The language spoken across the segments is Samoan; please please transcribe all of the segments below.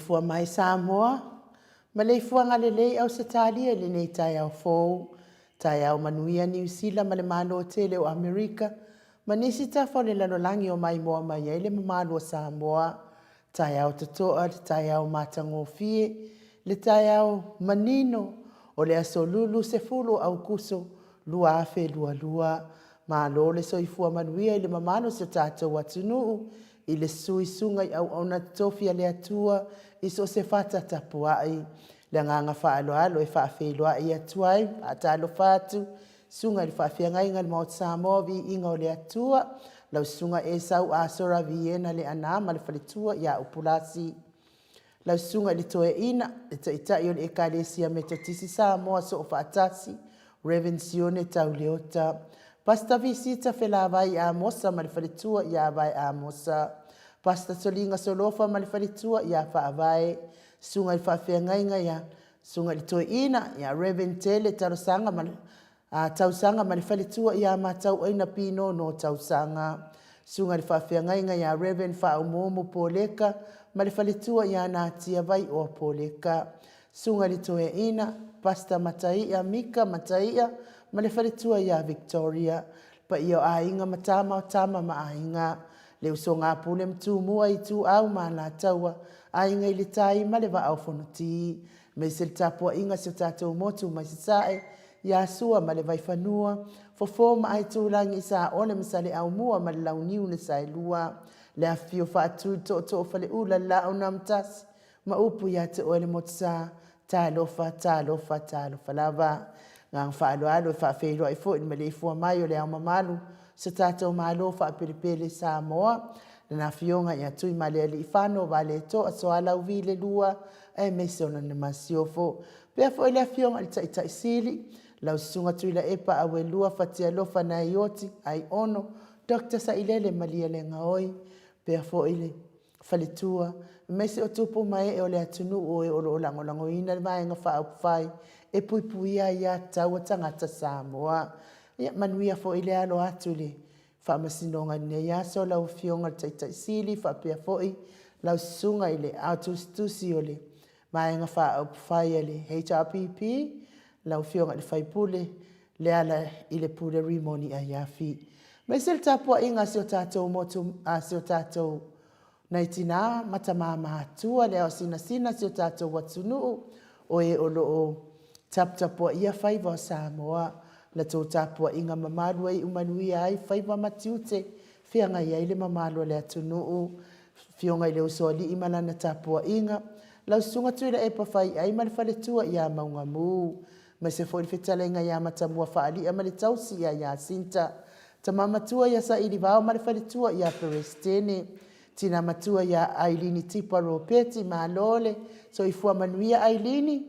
Maleifua mai Samoa, maleifuaga lelei Ausetalia i lenei taeao fou. Taeao manuia Niu Sila ma le Malo tele o Amerika ma nisi tafa o le lalolagi o maimoa mai ai le mamalu o Samoa. Taeao totoa, le taeao matagofie, le taeao manino o le aso Lulu 10 o Aukuso 2022. Malo le soifua manuia i le mamalu o si o tatou atunuu i le suisuga i auauna totofi a le Atua i so o se fata tapuai. Le agaga faaaloalo e faafeiloai atu ai, faatalofa atu, susuga i le faafeagaiga i le Maota Samoa, viiga o le Atua, lau susuga Esau Asora Viena Leaana ma le faletua ia Upulasi. Lau susuga i le Toeaina, le Taitai o le Ekalesia Metotisi Samoa Soofaatasi, Rev. Sione Tauleota, Pastor Visita Felavai Amosa ma le faletua ia Vae Amosa, Pastor Soliga Solofa ma le faletua ia Faavae, Susuga i le Faafeagaiga ia Susuga i le Toeaina ia Rev. Tele Talosaga ma le A Tausaga ma le faletua ia Matauaina Pinono Tausaga. Susuga i le Faafeagaiga ia Rev. Faaumuumu Poleka ma le faletua ia Natia Vaioa Poleka. Susuga i le Toeaina, Pastor Mataia Mika Mataia ma le faletua ia Victoria. Le paia o aiga ma tama o tama ma aiga. Le usoga a Pule ma Tumua, Ituau ma Alataua, Aiga i le Tai ma le Vaa o Fonoti. Aemaise le tapuaiga a si o tatou motu mai Sasae, ia Sua ma le Vaifanua, Fofo ma Aitulagi, Saole ma Saleaaumua ma le Launiu na Saelua, le afifio Faatui, le Tootoo o Faleula, le Laau na Amotasi, ma upu ia te oe le Motusa, talofa, talofa, talofa lava. Agaga faaaloalo e faafeiloai foi i le maleifua mai o le Ao Mamalu o so tatou Malo faapelepele Samoa, Lana Afioga ia Tuimalealiifano Vaaletoa Sualauvi II, aemaise o lana Masiofo. Faapea foi le Afioga i le Taitai Sili, lau Susuga Tuilaepa Auelua Fatialofa Naioti Aiono Dr. Sailele Malielegaoi, faapea foi le faletua, aemaise o tupu ma ee o le atunuu o e o lo o lagolagoina le Vaega Faaupufai e puipuia aiatatau a tagata Samoa. Ia manuia foi le alo atu i le Faamasinoga i lenei aso lau Afioga i le Taitai Sili faapea foi lau Susuga i le Ao Tusitusi o le Vaega Faaupufai a le HRPP, lau Afioga i le Faipule Lealailepule Rimoni Aiafi. Aemaise le tapuaiga a si o tatou motu, a si o tatou nai tina ma tama matutua, le ao sinasina o si o tatou atunuu, o e o lo o taputapuaia faiva o Samoa. La outou tapuaiga mamalu e iu manuia ai faiva ma tiute feagai ai le mamalu o le atunuu. Afioga i le Usoalii ma lana tapuaiga, lau Susuga Tuilaepa Faiai ma le faletua ia Maugamu, aemaise foi le fetalaiga ia Matamua Faalia ma le tausi ia Iasinta, tama matua ia Sailivao ma le faletua ia Peresetene, tina matua ia Ailini Tipa Ropeti, malo le soifua manuia Ailini,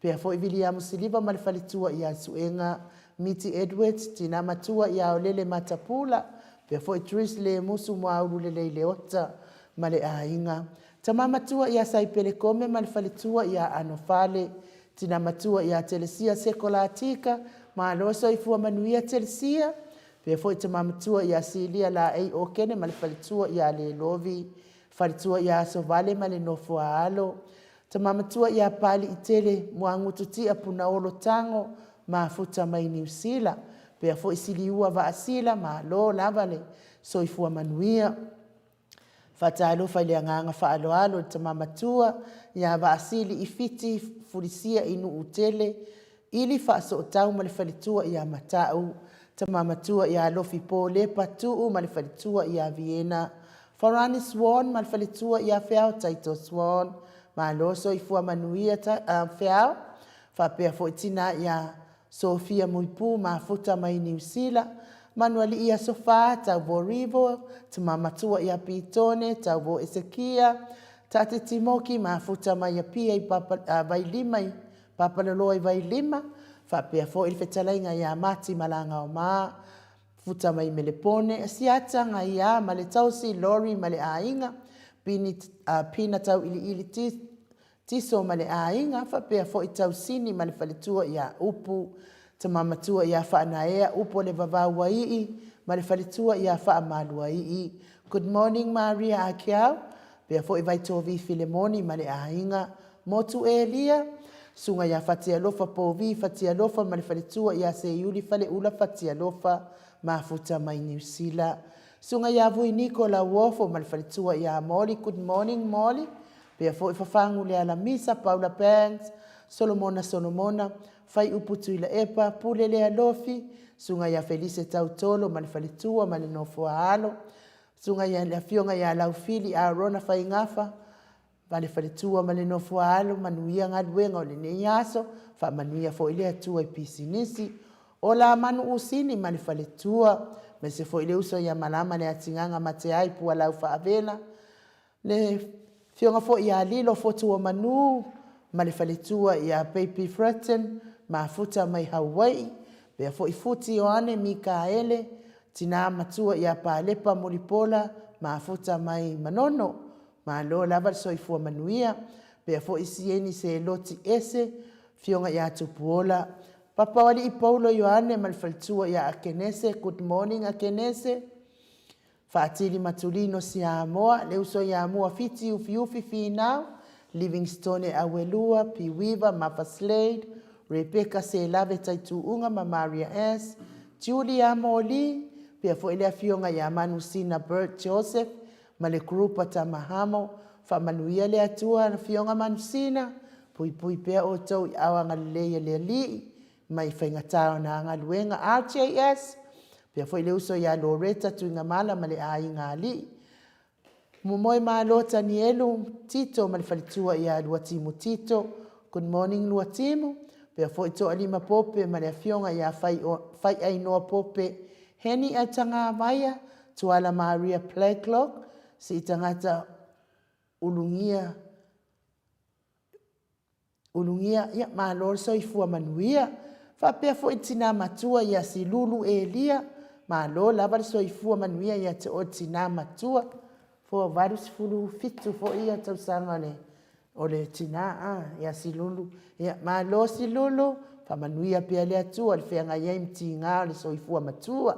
pea foi Viliamu Siliva ma le faletua ia Suega, Miti Edwards, tina matua ia Aolele Matapula, pea foi Tris Lemusu Muaulu Lelei Leota ma le aiga, tama matua ia Saipele Kome ma le faletua ia Anofale, Tina matua ia Telesia Sekolatika, malo soifua manuia Telesia. Pea foi tama matua ia Silia Laei Okene ma le faletua ia Lelovi, faletua ia Asovale ma le nofo a alo. Tama matua ia Paliitele Muagutu Tia Punaolo Tago, mafuta mai Niu Sila. Pea foi Siliua Vaasila, malo lava le soifua manuia. Faatalofa i le agaga faaaloalo i le tama matua ia Vaasili i Fiti Fulisia i Nuutele, Ili Faasootau ma le faletua ia Matau, tama matua ia Alofi Polepa Tuu ma le faletua ia Viena, Farani Swan ma le faletua ia Feao Taito Swan, malo soifua manuia Feao, faapea foi tina ia Sofia Muipu mafuta mai Niu Sila, Manualii Aso Fa, Tauvo Rivo, Tama Matua ia Pitone, Tauvo Esekia, Tate Timoki mafuta mai Apia i Papa, Vailima i Papaloloa i Vailima, faapea foi le fetalaiga ia Mati Malagaoma, futa mai Melepone, Siata, Gaia ma le tausi, Lori ma le aiga, Pini, Pina Tauiliili Tiso ma le aiga, faapea foi Tausini ma le faletua ia Upu, tama matua ia Faanaea, Upu o le Vavau Aii ma le faletua ia Faamaluaii. Good morning Maria Akiau. Pea foi Vaitovi Filemoni ma le aiga. Motu Elia, Susuga ia Fatialofa Povi Fatialofa ma le faletua ia Seiuli Faleula Fatialofa, mafuta mai Niu Sila. Susuga ia Vui Niko Lauofo ma le faletua ia Moli, good morning Moli. Pea foi Fafagu Lealamisa, Paula Banks, Solomona Solomona, Faiupu Tuilaepa, Pule Lealofi, Susuga ia Felise Tautolo ma le faletua ma le nofo a alo, Susuga ia le Afioga ia Laufili Arona Faigafa, ma le faletua ma le nofo a alo, manuia galuega o lenei aso, faamanuia foi le Atua i pisinisi. Ola Manu Usini ma le faletua, aemaise foi le uso ia Malama le Atigaga Mateai Pualau Faavela, le Afioga foi ia Lilo Fotuomanu ma le faletua ia Baby Fretton, mafuta mai Hawaii, pea foi Futi Ioane Mikaele, tina matua ia Palepa Mulipola, mafuta mai Manono. Malo lava le soifua manuia. Pea foi Sieni Seloti Ese, Afioga ia Tupuola, Papaoalii Paulo Ioane ma le faletua ia Akenese, good morning Akenese. Faatili Matulino Siamoa, le uso ia Mua Fiti Ufiufi Finau, Livingstone Auelua, Piuiva Mafa Slade, Rebecca Selave Taituuga ma Maria S, Julia Moli, pea foi le afioga ia Manusina Bert Joseph ma le group a Tamahamo, faamanuia le Atua afioga Manusina, puipui pea outou i aao agalelei a le Alii mai faigata ona galuega RJS, pea foi le uso ia Loretta Tuigamala ma le aiga alii. Momoe Malo Tanielu Tito ma le faletua ia Luatimu Tito, good morning Luatimu, pea foi Toalima Pope ma le afioga ia Faiainoa Pope, Heni Aitagavaia, Tuala Maria Blacklock, Siitagata Ulugia Ulugia, ia, malo le soifua manuia. Faapea foi le tina matua ia Silulu Elia, malo lava le soifua manuia ia te oe le tina matua. Po 87 foi ia tausaga o le, o le tina a, ia Silulu. Ia, malo Silulu, faamanuia pea le Atua i le feagai ai ma tiga o le soifua matua.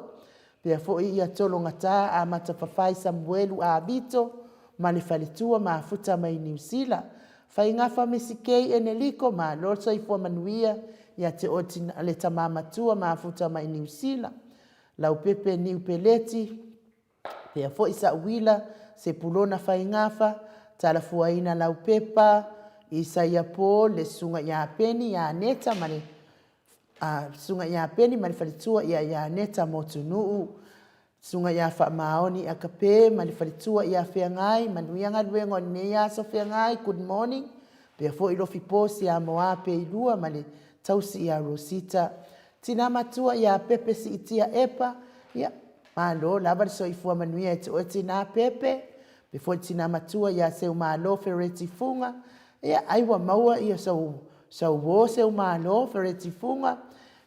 Pea foi ia Tologata Amata Fafai Samuelu Avito ma le faletua mafuta mai Niu Sila. Faigafa Mesikei Eneliko, malo le soifua manuia ia te oe le tama matua mafuta mai Niu Sila. Laupepe Niu Peleti, pea foi Sa'uila Sepulona Faigafa, Talafuaina Laupepa, Isaia Paul, le susuga ia Peni ia Aneta ma le Susuga ia Peni ma le faletua ia ia Aneta Motunuu, Susuga ia Faamaoni Akape ma le faletua ia Feagai, manuia galuega o lenei aso Feagai, good morning, pea foi Lofipo Siamoa Peilua ma le tausi ia Rosita, Tina matua ia Pepe Siitia Epa, ia, malo lava le soifua manuia e te oe tina Pepe, pea foi tina matua ia Seumalo Fereti Fuga, ia, ai ua maua ia sou Sauo Seumalo Fereti Fuga,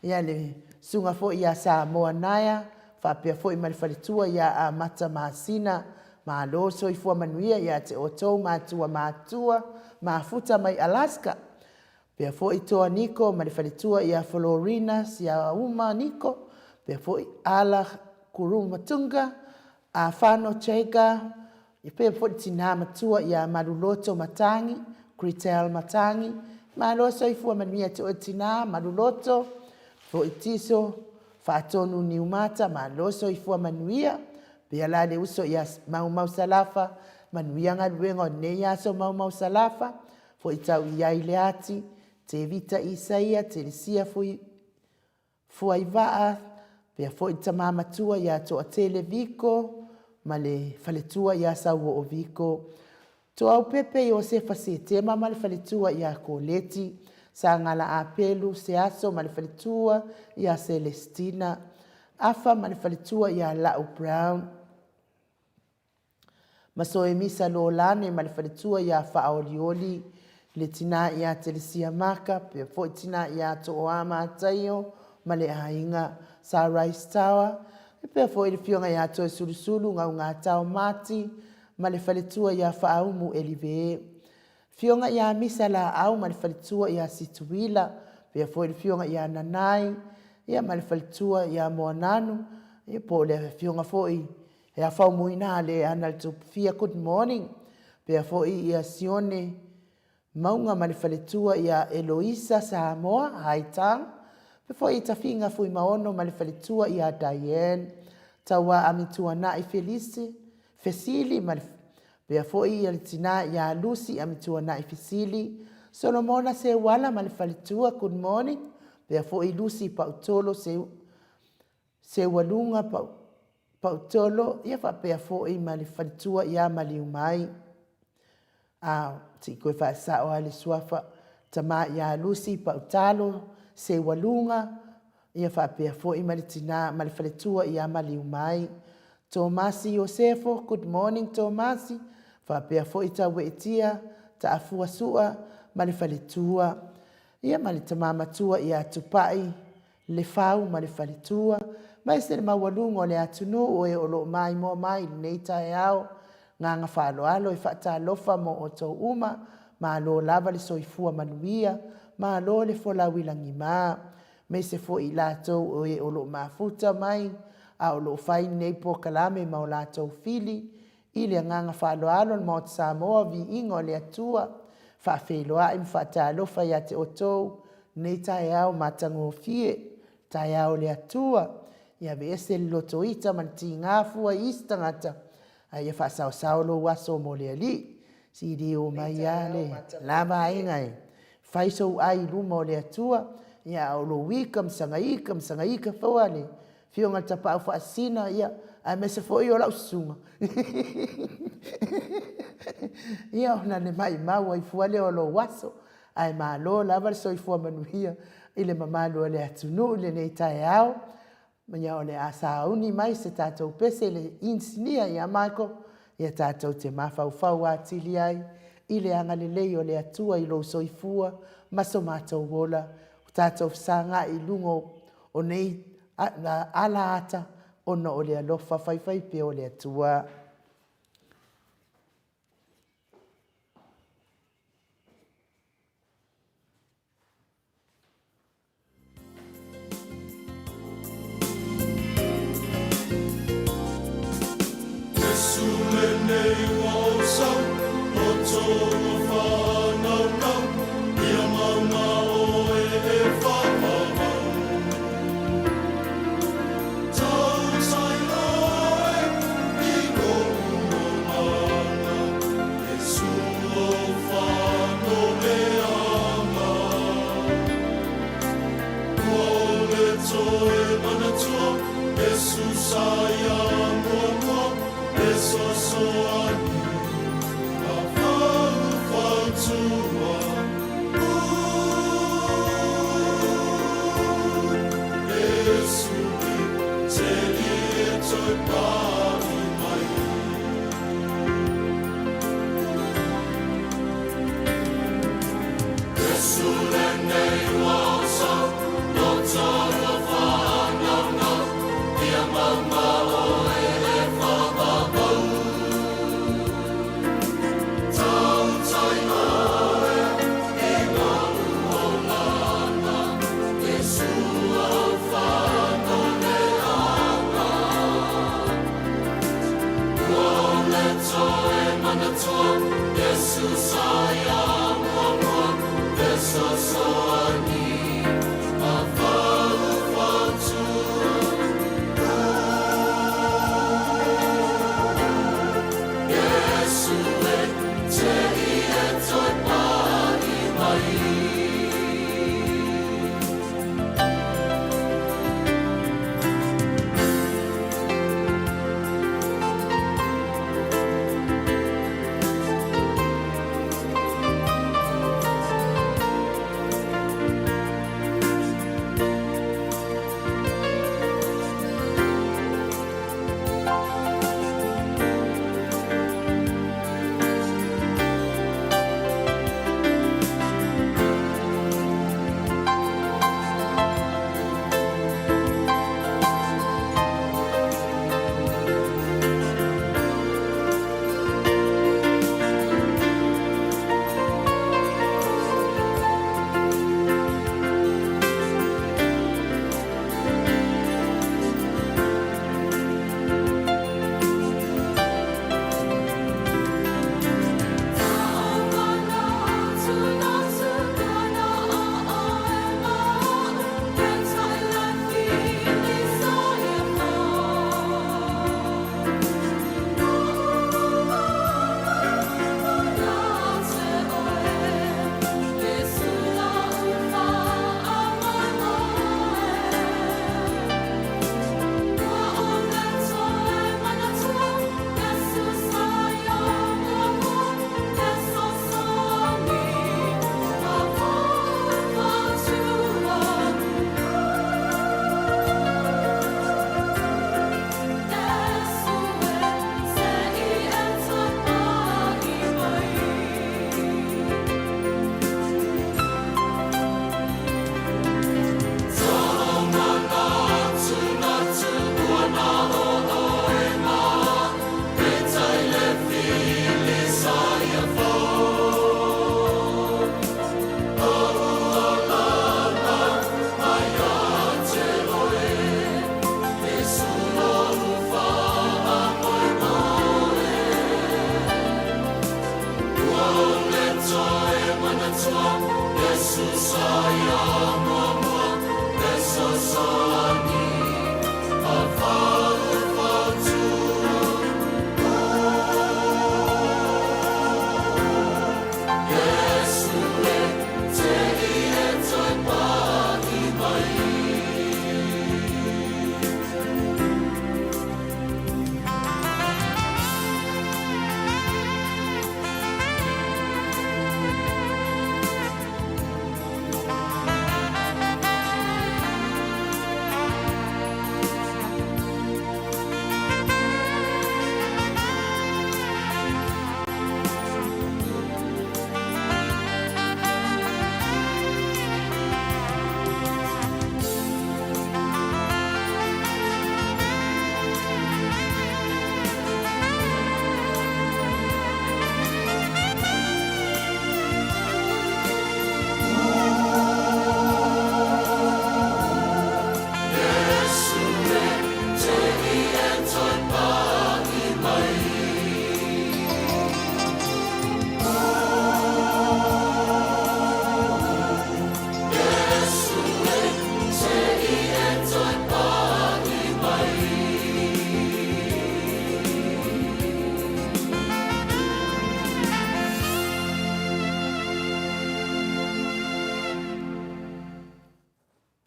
ia le susuga foi ia Samoa Naea, faapea foi ma le faletua ia Amata Masina. Malo soifua manuia ia te outou matua matua mafuta mai Alaska. Pea foi Toa Niko ma le faletua ia Florina Siauma Niko, pea foi Ala Kurumatunga, Afano Chega, E pea foi le tina matua ia Maluloto Matangi, Gretel Matangi, malo soifua manuia te oe tina Maluloto, foi Tiso, Faatonu Niumata, malo soifua manuia, pea la le uso ia Maumau Salafa, manuia galuega o lenei aso Maumau Salafa, foi tau i ai le ati, Tevita Isaia, Telesia Fui, Fuaivaa, pea foi le tama matua ia Toatele Viko ma le faletua ia Sauoo Viko. Toaupepe Iosefa Setema ma le faletua ia Koleti, Sagala Apelu Seaso ma le faletua ia Selestina, Afa ma le faletua ia Lau Brown. Ma Soemisa Lolane ma le faletua ia Faaolioli, le tina ia Telesia Maka, pea foi tina ia Tooa Mataio ma le aiga Sa Rice Tower, e pea foi le fioga ia Toesulusulu Gaugatao Mati ma le faletua ia Faaumu Elive. Fioga ia Misa Laau ma le faletua ia Situila, pea foi le fioga ia Nanai, ia ma le faletua ia Moananu, ia po o le afioga foi He a faumuina le ana le tupufia good morning. Pea foi ia Sione Mauga ma le faletua ia Eloisa Samoa Haitang, pea foi i Tafiga Fuimaono ma le faletua ia Diane Tauā Amituanai Felise Fesili ma le pea foi ia le tinā ia Lucy Amituanai Fesili Solomona Seuala ma le faletua. Good morning. Pea foi Lucy Pautolo Seu Seualuga Pautolo, ia faapea foi ma le faletua ia Maliumai. A, se i toe faasao lava le suafa, tama ia Lucy Pautalo Seualuga, ia faapea foi ma le tina ma le faletua ia Maliumai. Tomasi Iosefo, good morning Tomasi, faapea foi Taueetia Taafua Sua ma le faletua. Ia ma le tama matua ia Tupai Lefau ma le faletua, ma ese le maualuga o le atunuu o e o lo o maimoa mai i lenei taeao. Agaga faaaloalo e faatalofa mo outou uma, malo lava le soifua manuia, malo le folau i lagima, aemaise foi i latou o e o lo o mafuta mai a o lo o fai lenei polokalame ma o latou fili. I le agaga faaaloalo le Maota Samoa, viiga o le Atua, faafeiloai ma faatalofa ia te outou lenei taeao matagofie, taeao o le Atua. Ia aveese le loto ita ma le tiga fua i isi tagata, a ia faasaosao lou aso mo le Alii. Sili mai lava le la vaega e fai sou ai i luma o le Atua, ia a o lou ika ma saga ika ma saga ika foi le Afioga i le Tapaau Faasisina, ia, aemaise foi o lau susuga, ia ona le maumau ai fua lea o lou aso. Ae malo lava le soifua manuia i le mamalu o le atunuu i lenei taeao. Ia o le a sauni mai se tatou pese i le inisinia ia Michael, ia tatou te mafaufau atili ai i le agalelei o le Atua i lou soifua ma so matou ola, ua tatou fesagai i luga o nei alaata ona o le alofa faifaipea o le Atua. Iesu lenei ua ou sau, loto ua faanaunau, ia mauga oe e faavavau. Tautai oe i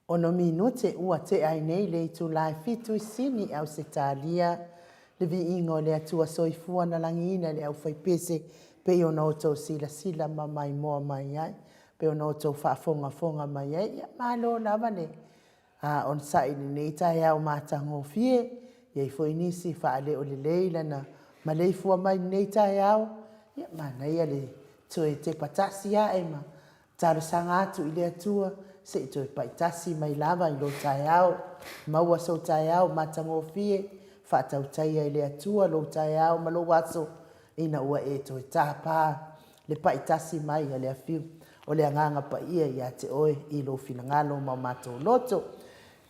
Ono minute ua tea ai nei le itula e fitu i Sini, Ausetalia, le viiga o le Atua Soifua na lagiina le aufaipese pei ona outou silasila ma maimoa mai ai, pei ona outou faafogafoga mai ai. Ia, malo lava le onosai i lenei taeao matagofie. E i ai foi nisi e faaleo lelei lana maleifua mai i lenei taeao. Ia, manaia le toe tepa tasi ae ma talosaga atu i le Atua se i toe paitasi mai lava i lo taeao. Maua sou taeao matagofie, faatautaia e le Atua lou taeao ma lou aso ina ua e toe tapa le paitasi mai a le Afio o le Agaga Paia ia te oe i lou finagalo ma o matou loto.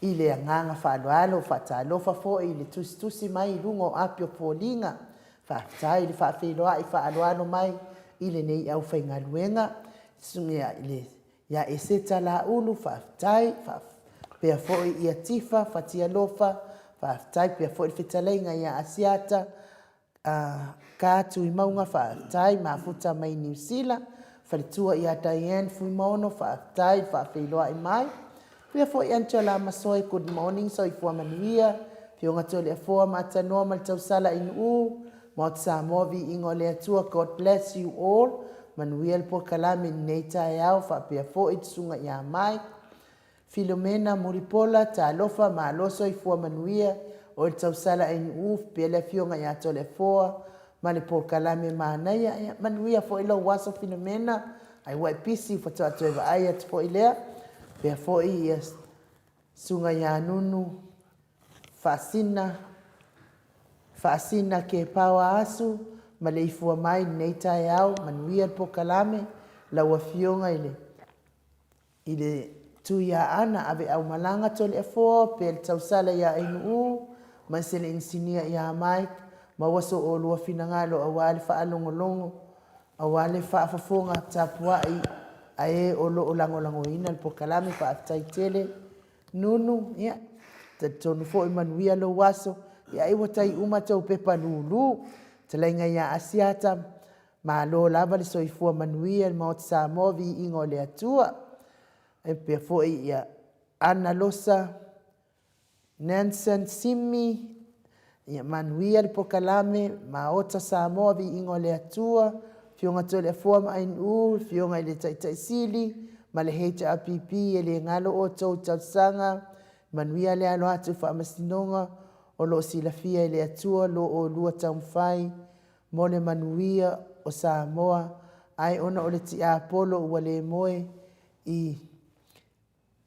I le agaga faaaloalo, faatalofa foi i le tusitusi mai i luga o api o foliga. Faafetai i le faafeiloai faaaloalo mai i lenei aufaigaluega. Susuga ia Eseta Laulu, faafetai. Faapea foi ia Tifa Fatialofa, faafetai. Faapea foi le fetalaiga ia Asiata Ka Tuimauga, faafetai. Mafuta mai Niu Sila, faletua ia Diane Fuimaono, faafetai le faafeiloai mai. Faapea foi Angela Masoe, good morning, soifua manuia. Afioga Toleafoa ma Atanoa ma le tausala i Nu'u, Maota Samoa, viiga o le Atua, God bless you all. Manuia le polokalame i lenei taeao, faapea foi le susuga ia Mike Filomena Mulipola, talofa, malo soifua manuia, o le tausala i Nu'u, faapea le afioga ia Toleafoa ma le polokalame manaia. Ia manuia foi lou aso Filomena, ai ua e pisi faatoa toe vaai atu foi lea. Faapea foi ia susuga ia Nunu Faasina, Faasina Kepaoa Asu, maleifua mai i lenei taeao, manuia le polokalame, lau afioga i le i le Tuiaana Aveaumalaga Toleafoa, pea le tausala ia Ainuu, ma se le inisinia ia Mike, maua so oulua finagalo aua le faalogologo, aua le faafofoga tapuai a e o lo o lagolagoina le polokalame. Faafetai tele Nunu, ia, talitonu foi manuia lou aso, ia ai ua tai uma tou pepa lulu. Fetalaiga ia Asiata, malo lava le soifua manuia i le Maota Samoa, viiga o le Atua. E pea foi ia Ana Losa, Nanson Simi, ia manuia le polokalame, Maota Samoa, viiga o le Atua, Afioga Toleafoa ma Ainuu, Afioga i le Taitai Sili ma le HRPP, e le galo outou talosaga, manuia le alo atu i faamasinoga, o lo o silafia e le Atua lo oulua taumafai mo le manuia o Samoa, ae ona o le tiapolo ua le moe i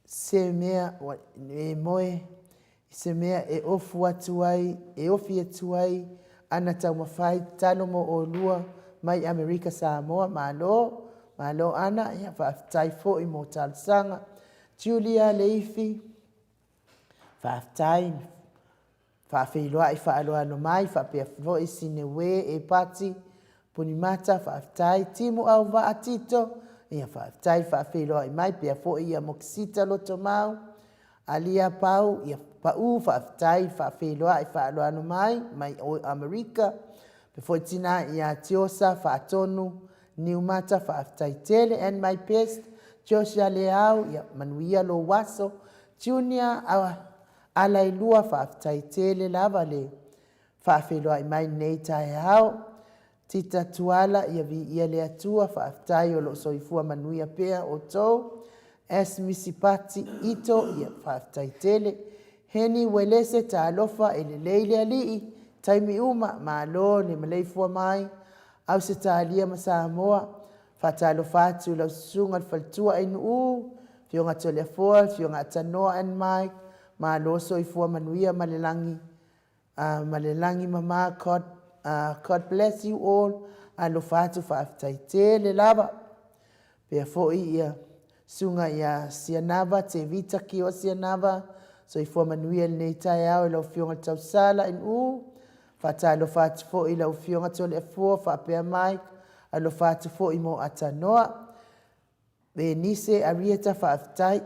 se mea, ua le moe i se mea e ofu atu ai, e ofi atu ai ana taumafai, tatalo mo oulua mai Amerika Samoa. Malo, malo Ana, ia faafetai foi mo talosaga. Julia Leifi, faafetai, faafeiloai faaaloalo mai, faapea foi Sinewe Epati Punimata, faafetai. Timu Auvaa Tito, ia faafetai faafeiloai mai, pea foi ia Mokisita Lotomau, Alia Pau, ia Pau, faafetai faafeiloai faaaloalo mai, mai Amerika, pea foi tina ia Tiosa Faatonu Niumata, faafetai tele. And my best, Joshua Leao, ia manuia lou aso. Junior Alailua, faafetai tele lava le faafeiloai mai lenei taeao. Tita Tuala, ia viia le Atua, faafetai o lo o soifua manuia pea outou. S. Misipati Ito, ia faafetai tele. Heni Uelese, talofa, e lelei le alii, taimi uma, malo le maleifua mai, Ausetalia ma Samoa. Faatalofa atu i lau susuga le faletua Ainuu, Afioga Toleafoa, Afioga Atanoa and Mike, malo soifua manuia ma le lagi, ma le lagi mama, God, God bless you all. Alofa atu, faafetai tele lava. Pea foi ia susuga ia Sianava, Tevita Kio Sianava, soifua manuia i lenei taeao i lau Afioga i le Tausala Ainuu. Faatalofa atu foi i lau Afioga Toleafoa faapea Mike, alofa atu foi mo Atanoa. Benise Arieta, faafetai.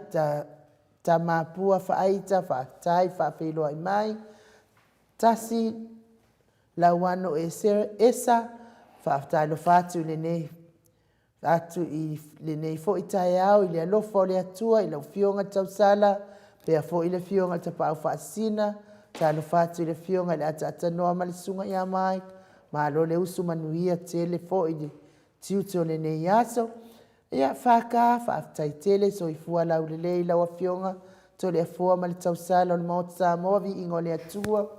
Tamapua Faaita, faafetai, faafeiloai mai. Tasi Lauano Esa, faatalofa atu i lenei atu i lenei foi taeao i le alofa o le Atua i lau Afioga i le Tausala, pea foi le Afioga i le Tapaau Faasisina, talofa atu i le Afioga i le Ataatanoa ma le Susuga ia Mike, malo le usu manuia tele foi i le tiute o lenei aso. Ia, FK, faafetai tele, soifua laulelei i lau Afioga Toleafoa ma le tausala o le Maota Samoa, viiga o le Atua.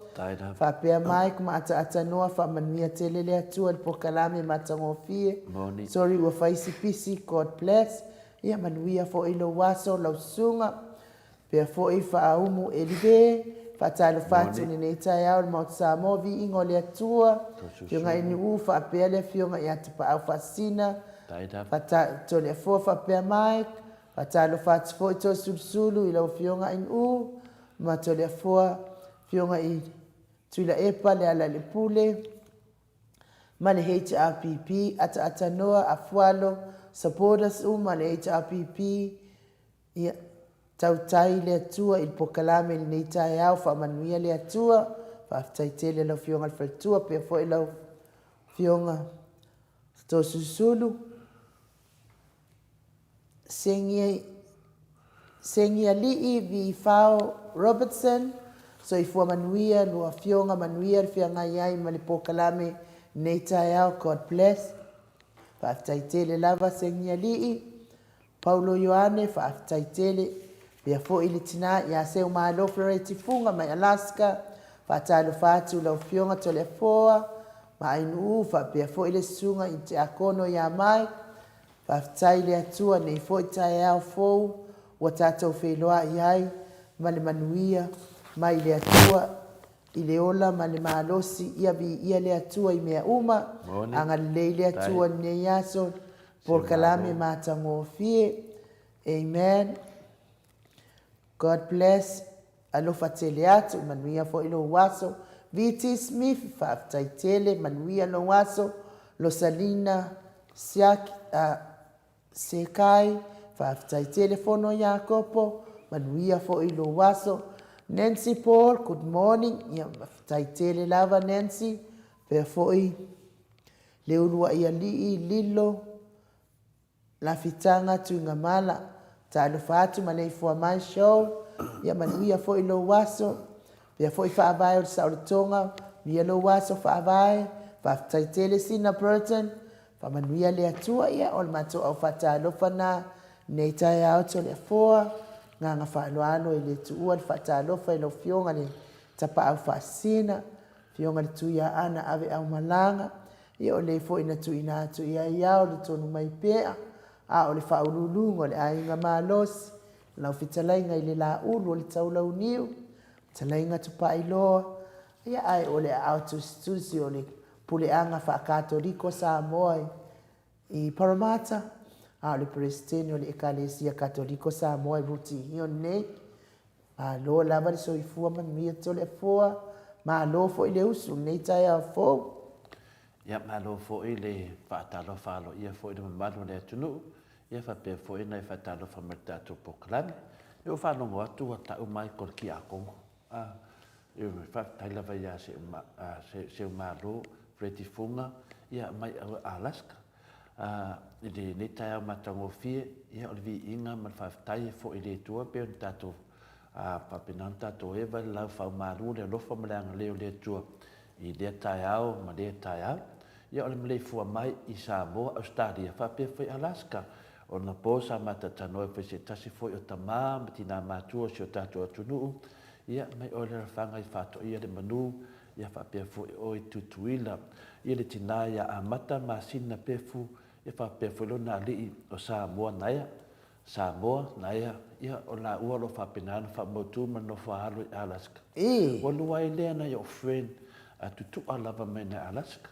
Faapea Mike ma Ataata Noa, faamanuia tele le Atua i le polokalame matagofie. Sorry ua fai si pisi, God bless. Ia manuia foi lou aso, lau susuga. Pea foi Faaumu Elive, faatalofa atu i lenei taeao i le Maota Samoa, viiga o le Atua. Afioga NU faapea le Afioga ia Tapaau Faasisina, Toleafoa faapea Mike, faatalofa atu foi Toesulusulu i lau Afioga NU ma Toleafoa, Afioga i Tuilaepa Lealailepule, ma le HRPP, Ataatanoa, Afualo, supporters uma le HRPP, Ia, tautai le Atua i le polokalame i lenei taeao, faamanuia le Atua. Faafetai tele i lau Afioga i le Faletua, pea foi lau Afioga Toesulusulu. Sengi, Sengialii Vifao Robertson, soifua manuia lua afioga, manuia le feagai ai ma le polokalame i lenei taeao. God bless. Faafetai tele lava Sengialii. Paulo Ioane, Faafetai tele. Pea foi le tina ia Seumalo Fereti Fuga mai Alaska. Faatalofa atu lau Afioga Toleafoa ma Ainuu faapea foi le Susuga i Tiakono ia Mike. Faafetai i le Atua nei foi taeao fou ua tatou feiloai ai ma le manuia mai le Atua i le ola ma le malosi. Ia viia le Atua i mea uma. Agalelei le Atua i lenei aso. Polokalame matagofie. Amen. God bless. Alofa tele atu, manuia foi lou aso. VT Smith, faafetai tele, manuia lou aso. Losalina Siaki, Sekai, faafetai tele Fono Iakopo, manuia foi lou aso. Nancy Paul, good morning. Ia, faafetai tele lava Nancy. Pea foi le uluai alii, Lilo, Lafitaga, Tuigamala, talofa atu maleifua mai show, ia manuia foi lou aso, pea foi faavae o le saolotoga, manuia lou aso faavae, faafetai tele Sina Burton, faamanuia le Atua, ia o le matou au faatalofa na, nei taeao Toleafoa, agaga faaaloalo e le tuua le faatalofa i lau Afioga le Tapaau Faasisina, Afioga i le Tuiaana Ave Aumalaga, ia o le foi na tuuina atu i ai ao le tonu mai pea, a o le faauluuluga o le aiga malosi, lau fetalaiga i le Laulu o le Taulauniu, fetalaiga Tupailoa, ia ae o le aao tusitusi o le puleaga faa-Katoliko Samoa i Parramatta, a o le Peresetene o le Ekalesia Katoliko Samoa i Ruti Hion nei. Malo lava le soifua manuia Toleafoa, malo foi le usu i lenei taeao fou. Ia, malo foi le faatalofa aloaia foi i le mamalu o le atunuu, ia faapea foi ona e faatalofa mai i le tatou polokalame. Ia ua faalogo atu ua tau mai ko le Kiakono. A, ioe, faafetai lava ia Seumalo Freddie Fuga, ia mai Alaska. I lenei taeao matagofie, ia o le viiga ma le faafetai e foi i le Atua pei ona tatou faapena ona tatou eva i le laufaumalu o le alofa ma le agalelei o le Atua i lea taeao ma lea taeao. Ia o le maleifua mai i Samoa, Ausetalia faapea foi Alaska. O lona po sa matatanoa ai foi se tasi foi o tama ma tina matua o si o tatou atunuu, ia mai oe le alafaga i Faatoia le manu, ia faapea foi oe Tutuila, ia le tina ia Amata Masina Pefu, ia faapea foi lona alii o Samoa Naea, Samoa Naea, ia o laua o lo o faapena ona faamautu ma le nofo-a-alo i Alaska. Ua lua ai lea nai o'u friend a tutu'a lava mai nai Alaska,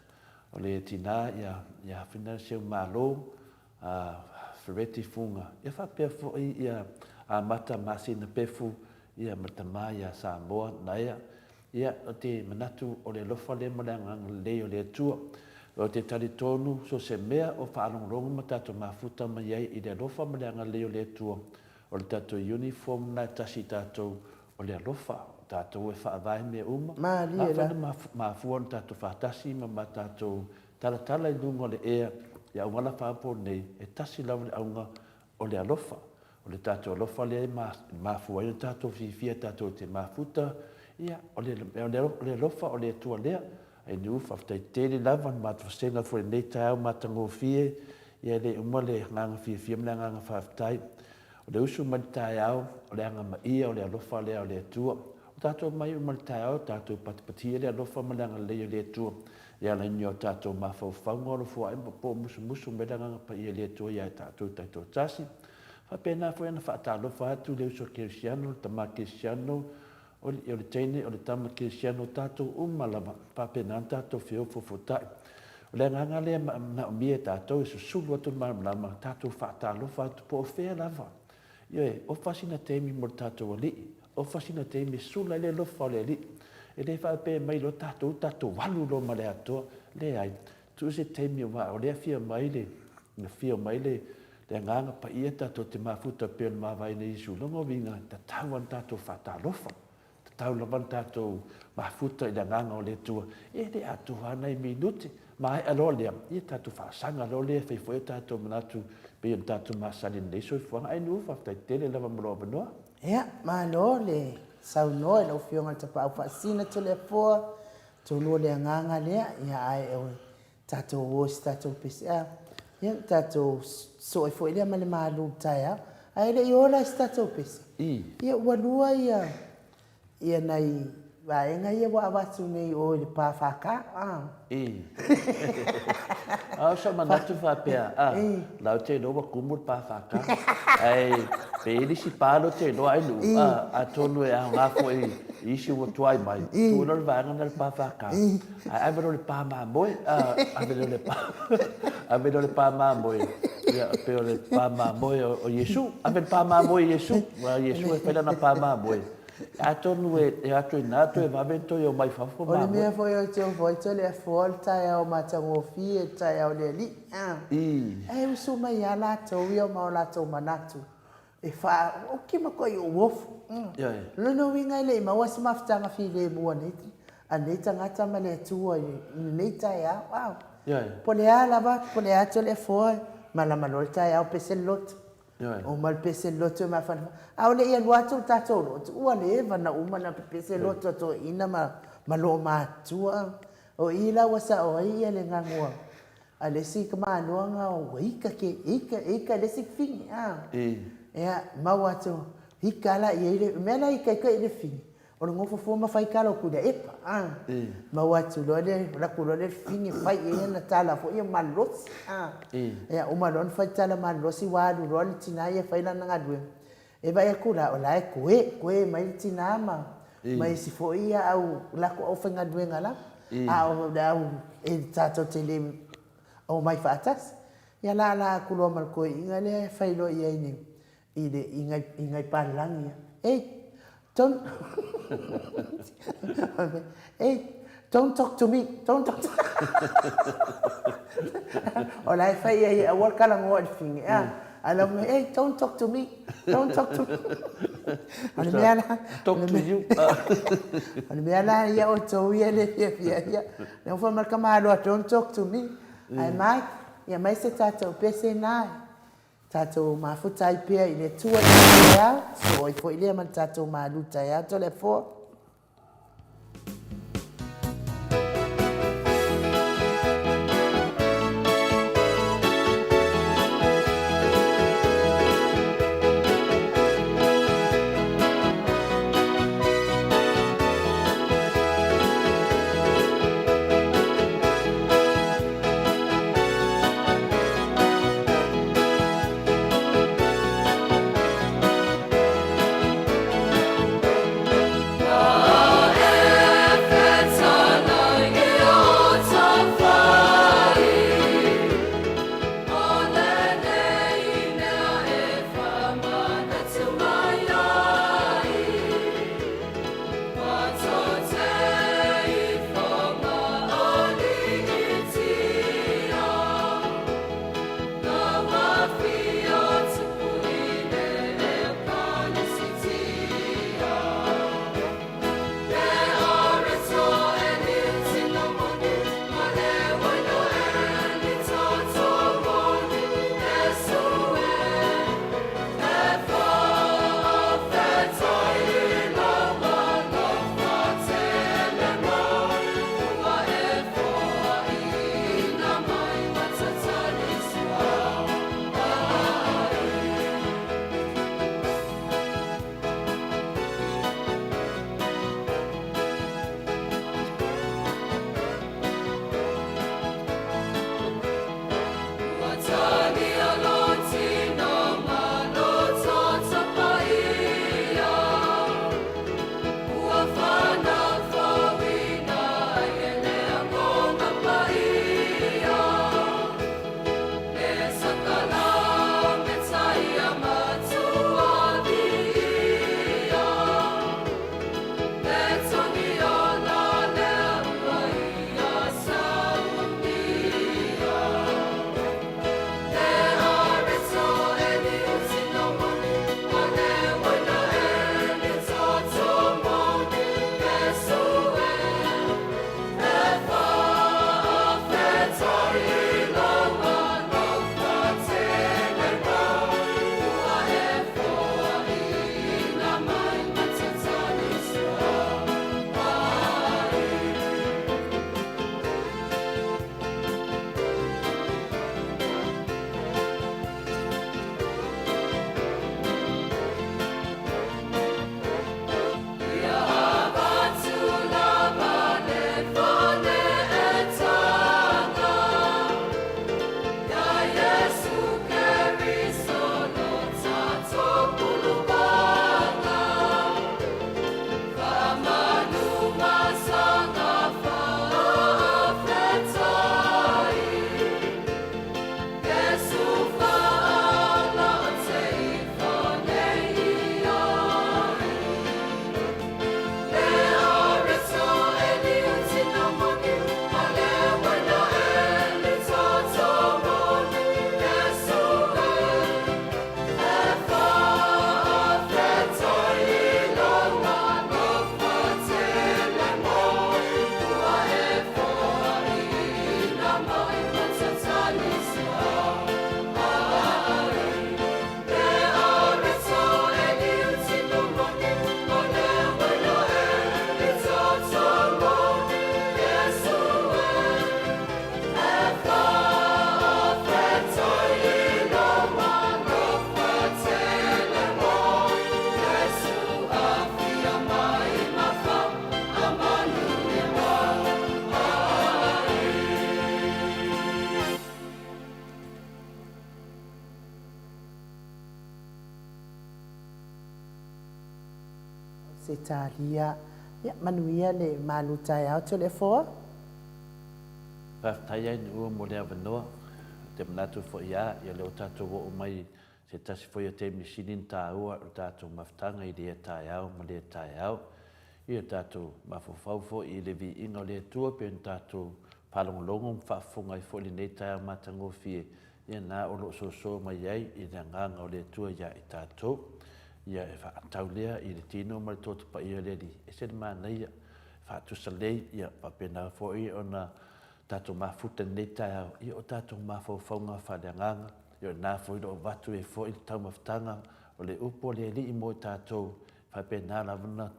o le tina ia ia Hafina Seumalo, a Fereti Fuga, ia faapea foi ia Amata Masina Pefu, ia ma le tama ia Samoa Naea. Ia, ou te manatu o le alofa lea ma le agaga lelei o le Atua. Ou te talitonu so o se mea o faalogologo ma tatou mafuta mai ai i le alofa ma le agalelei o le Atua, o le tatou uniform lena e tasi i tatou o le alofa. O tatou e faavae mea uma. Malie la. Afai na mafua ona tatou faatasi ma ma tatou talatala i luga o le ea. I auala faaopoonei, e tasi lava le auga o le alofa. O le tatou alofa lea e mafua ai ona tatou fiafia tatou te mafuta, ia, o le, o le, o le alofa o le Atua lea. Ainiu, faafetai tele lava le matou vasega foi i lenei taeao matagofie, ia e le uma le agaga fiafia ma le agaga faafetai. O le usu mai le taeao, o le agamaia o le alofa lea o le Atua. O tatou mai uma i le taeao, tatou patipatia le alofa ma le agalelei o le Atua e ala i o tatou mafaufauga o alofoae ma po musumusu mai le Agaga Paia i le Atua ia tatou taitoatasi. Faapena foi ona faatalofa atu le uso kerisiano, le tama kerisiano, o le, o le teine, o le tama kerisiano, o tatou uma lava, faapena ona tatou feofofota'i. O le agaga lea e manaomia e tatou e susulu atu le malamalama, tatou faatalofa atu po o fea lava. Ioe, ofa sina taimi mo le tatou Alii, ofa sina taimi e sula ai le alofa o le Alii. E le faapea mai loa tatou, tatou alu loa ma le atoa. Leai, tuu se taimi aua o lea e afio mai le, afio mai le, le Agaga Paia tatou te mafuta pei ona mavae nei Iesu. Lona uiga, e tatau ona tatou faatalofa. Tatau lava ona tatou mafuta i le Agaga o le Atua, e le atoa lava nai minute, maea loa lea, ia tatou faasaga loa lea e fai foi o tatou manatu pei ona tatou masani i lenei soifuaga. Ae Nu'u, faafetai tele lava mo lou avanoa. Ia, malo le saunoa i lau Afioga i le Tapaau Faasisina Toleafoa, atonu o le agaga lea, ia ae o tatou o i se tatou pese, a, ia, tatou soe foi lea ma le malu i le taeao. Ae le i o la i se tatou pese, ia ua lua ia, ia nai vaega ia ua avatu nei i o i le pa FK, a. I. A o sou manatu faapea, a, la ou te iloa ua tumu le pa FK. Ae pe i ai le isi pa lea ou te iloa ai Nu'u, a, atonu e aoga foi i isi ua tuai mai, tuu loa le vaega lena i le pa FK. Ae ave loa le pa mamoe, ave loa le pa, ave loa le pa mamoe, ia, pei o le pa mamoe o Iesu. Ave le pa mamoe i Iesu, aua o Iesu e fai lana pa mamoe. Atonu e atu i ina toe vave ona toe omai fafo mamoe. O le mea foi ou te ofo ai Toleafoa o le taeao matagofie, le taeao o le Alii, a. Ae usu mai lava latou ia ma o latou manatu E faaoki ma koe i ou ofo. O lona uiga e le i maua se mafutaga filemu a nei, a nei tagata ma le Atua i lenei taeao. A, po o le a lava, po o le a Toleafoa, malama loa le taeao pese le loto. Uma le pese le loto e mafanafana. A o le i alu atu le tatou lotu, ua leva ona uma ona pepese loto a toeaiina ma, ma loomatutua. O i la ua sao ai le gagu a, A le isi tamaloa ua ika ke ika ika le isi fini a. Ia maua atu ika la i ai le mea la ika ika i le fini o le nofo fua ma fai tala o Tuilaepa a. Maua atu loa le alu atu loa le fini fai i ai ana tala foi ia malolosi a. Ia uma loa ona fai tala malolosi ua alu loa le tina ia e fai lana galuega. E vaai atu la o la e koe koe mai le tina ma ma isi foi ia au latou aufaigaluega lava, a o le au e tatou te le omai faatasi. Ia lala atu loa ma le toeaina lea e fai loa i ai nei i le i nai i nai palagi ia, Ei, don't Ei, don't talk to me, don't talk to me. O la e fai i ai e aua le talanoa i le fine, a. Ae lau mai, Ei, don't talk to me, don't talk to me. O le mea la... Talk to you. O le mea la ia outou ia e le fiafia ia. Lea ua fai mai le tamaloa, don't talk to me. Ae mai, ia mai se tatou pese na e tatou mafuta ai pea i le Atua i le taeao, soo ai foi lea ma le tatou malu taeao Toleafoa. Setalia. Ia, manuia le malu taeao Toleafoa. Faafetai Ainuu mo le avanoa. Ou te manatu foi a, ia lea ua tatou oo mai i se tasi foi o taimi sili ona taua o le tatou mafutaga i lea taeao ma lea taeao. Ia tatou mafaufau foi i le viiga o le Atua pei ona tatou faalogologo ma faafofoga ai foi i lenei taeao matagofie, ia na o lo o soso mai ai i le Agaga o le Atua ia i tatou. Ia e faatatau lea i le tino ma le toto paia o le Alii, e ese le manaia, e faatusa lelei, ia faapena foi ona tatou mafuta i lenei taeao, ia o tatou mafaufauga faaleagaga, ia o lena foi o lo o avatu ai foi le taumafataga o le upu a le Alii mo i tatou, e faapena lava ona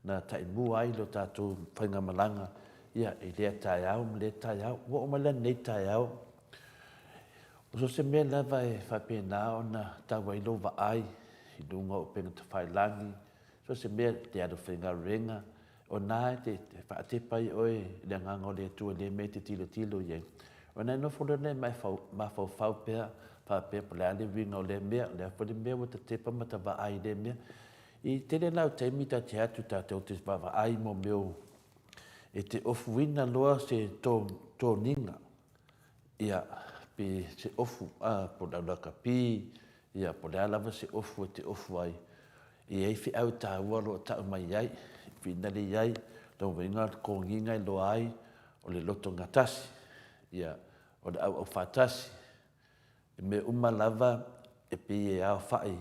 na taimua ai lo tatou faigamalaga ia i lea taeao ma lea taeao. Ua oo mai la lenei taeao, o so o se mea lava e faapena ona tau ai lou vaai i luga o upega tafailagi, so o se mea te alu faigaluega, o na e te faatepa ai oe i le Agaga o le Atua i lea mea e te tilotilo i ai. Ona e nofo loa lea ma e mafaufau pea faapea po o le a le uiga o lea mea, o le a foi le mea ua ta tepa ma ta vaai i lea mea. I tele la o taimi ta te atu tatou te vaavaai mo mea o e te ofuina loa se toniga ia pe se ofu a po o le au lakapi ia po o le a lava se ofu e te ofu ai, e i ai feau taua o lo o tau mai ai, e finali i ai lona uiga o le toniga e iloa ai o le loto gatasi, ia o le auau faatasi. I mea uma lava e pei e aofai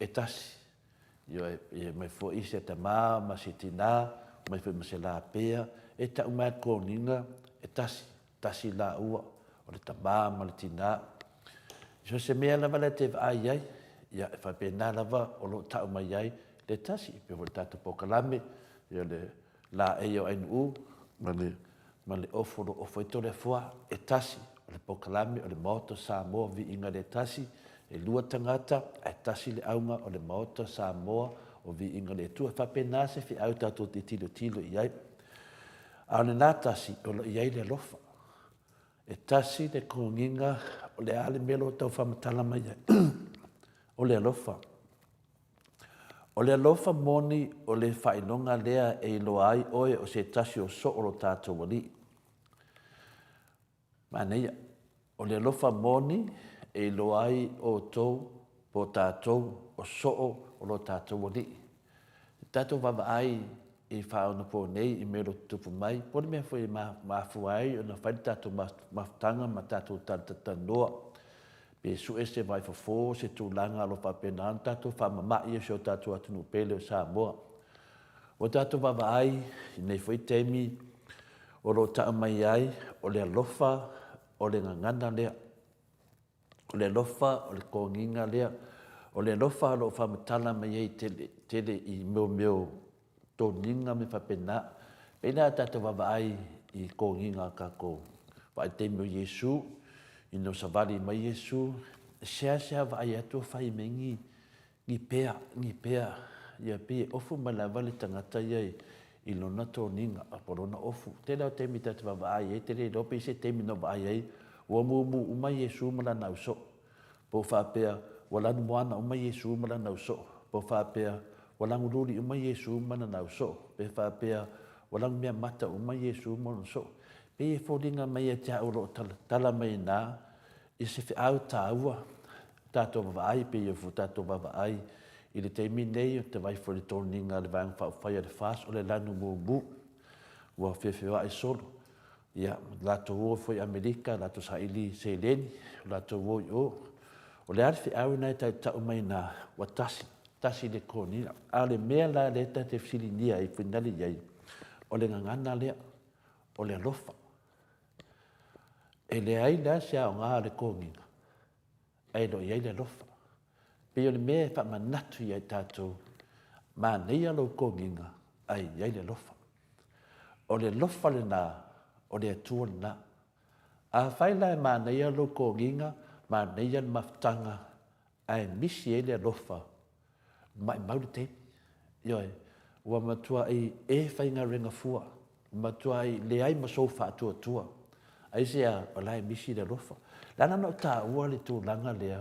e tasi. Ioe, e omai foi se tama ma se tina, omai foi ma se lapea, e tau mai lava le toniga e tasi, tasi laua, o le tama ma le tina. So o se mea lava lea e te vaai ai, ia e faapena lava o lo o tau mai ai le tasi. E pei foi o le tatou polokalame, ia le laei o Ainuu ma le ma le ofo o lo o ofo ai Toleafoa, e tasi, o le polokalame o le Maota o Samoa Viiga i le Tasi, e lua tagata ae tasi le auga o le Maota o Samoa o Viiga i le Atua. E faapena se feau tatou te tilotilo i ai. A o lena tasi, o lo o i ai le alofa. E tasi le kogiga, o le a le mea o lo o tau faamatala mai ai? O le alofa. O le alofa moni o le faailoga lea e iloa ai oe o se tasi o soo o lo tatou Alii. Manaia. O le alofa moni e iloa ai outou po o tatou o soo o lo tatou Alii. I tatou vaavaai i faaonaponei i mea o lo o tutupu mai, po o le mea foi e mafua ai ona fai le tatou mafutaga ma tatou talatalanoa, pe sue se vaifofo, se tulaga o lo o faapena ona tatou faamama'i i si o tatou atunuu pele o Samoa. Ua tatou vaavaai i lenei foi taimi o lo o tau mai ai o le alofa o le gagana lea. O le alofa o le kogiga lea. O le alofa o lo o faamatala mai ai tele, tele i mea mea o toniga ma mea faapena. Pei la a tatou vaavaai i kogiga a tatou vaai taimi o Iesu, ina ua savali mai Iesu, e seasea vaai atu o fai mai ni ni pea, ni pea, ia pei e ofu mai lava le tagata ia i lona toniga po o lona ofu. Tele lava o taimi ta te vaavaai ai, e te le iloa pe i ai se taimi na vaai ai ua mumu uma Iesu ma lana ausoo, po o faapea ua lanumoana uma Iesu ma lana ausoo, po o faapea ua lagululi uma Iesu ma lana ausoo, pe faapea ua lanumeamata uma Iesu ma lona soo. Pei e foliga mai ia te au o lo o talatala mai i ina i se feau taua tatou vaavaai, pei foi tatou vaavaai i le taimi nei o te vaai foi i le toniga a le Vaega Faaupufai a le FAST, o le lanu mumu ua feofeoai solo. Ia, latou o foi i Amerika, latou saili seleni, latou o i o. O le a le feau lena e tautau mai ina ua tasi, tasi le toniga. A o le mea la lea ta te fesiligia ai, finali i ai, o le gagana lea, o le alofa. E leai la se aoga o le toniga ae le o i ai le alofa. Pei o le mea e faamanatu ia i tatou, manaia lou toniga ae i ai le alofa. O le alofa lena, o le Atua lena. Afai la e manaia lou toniga, manaia le mafutaga ae misi ai le alofa, maimau le taimi. Ioe, ua matuai e faigaluega fua, matuai leai ma sou faatuatua. Aisea? O la e misi le alofa. O le ala ona ou taua le tulaga lea,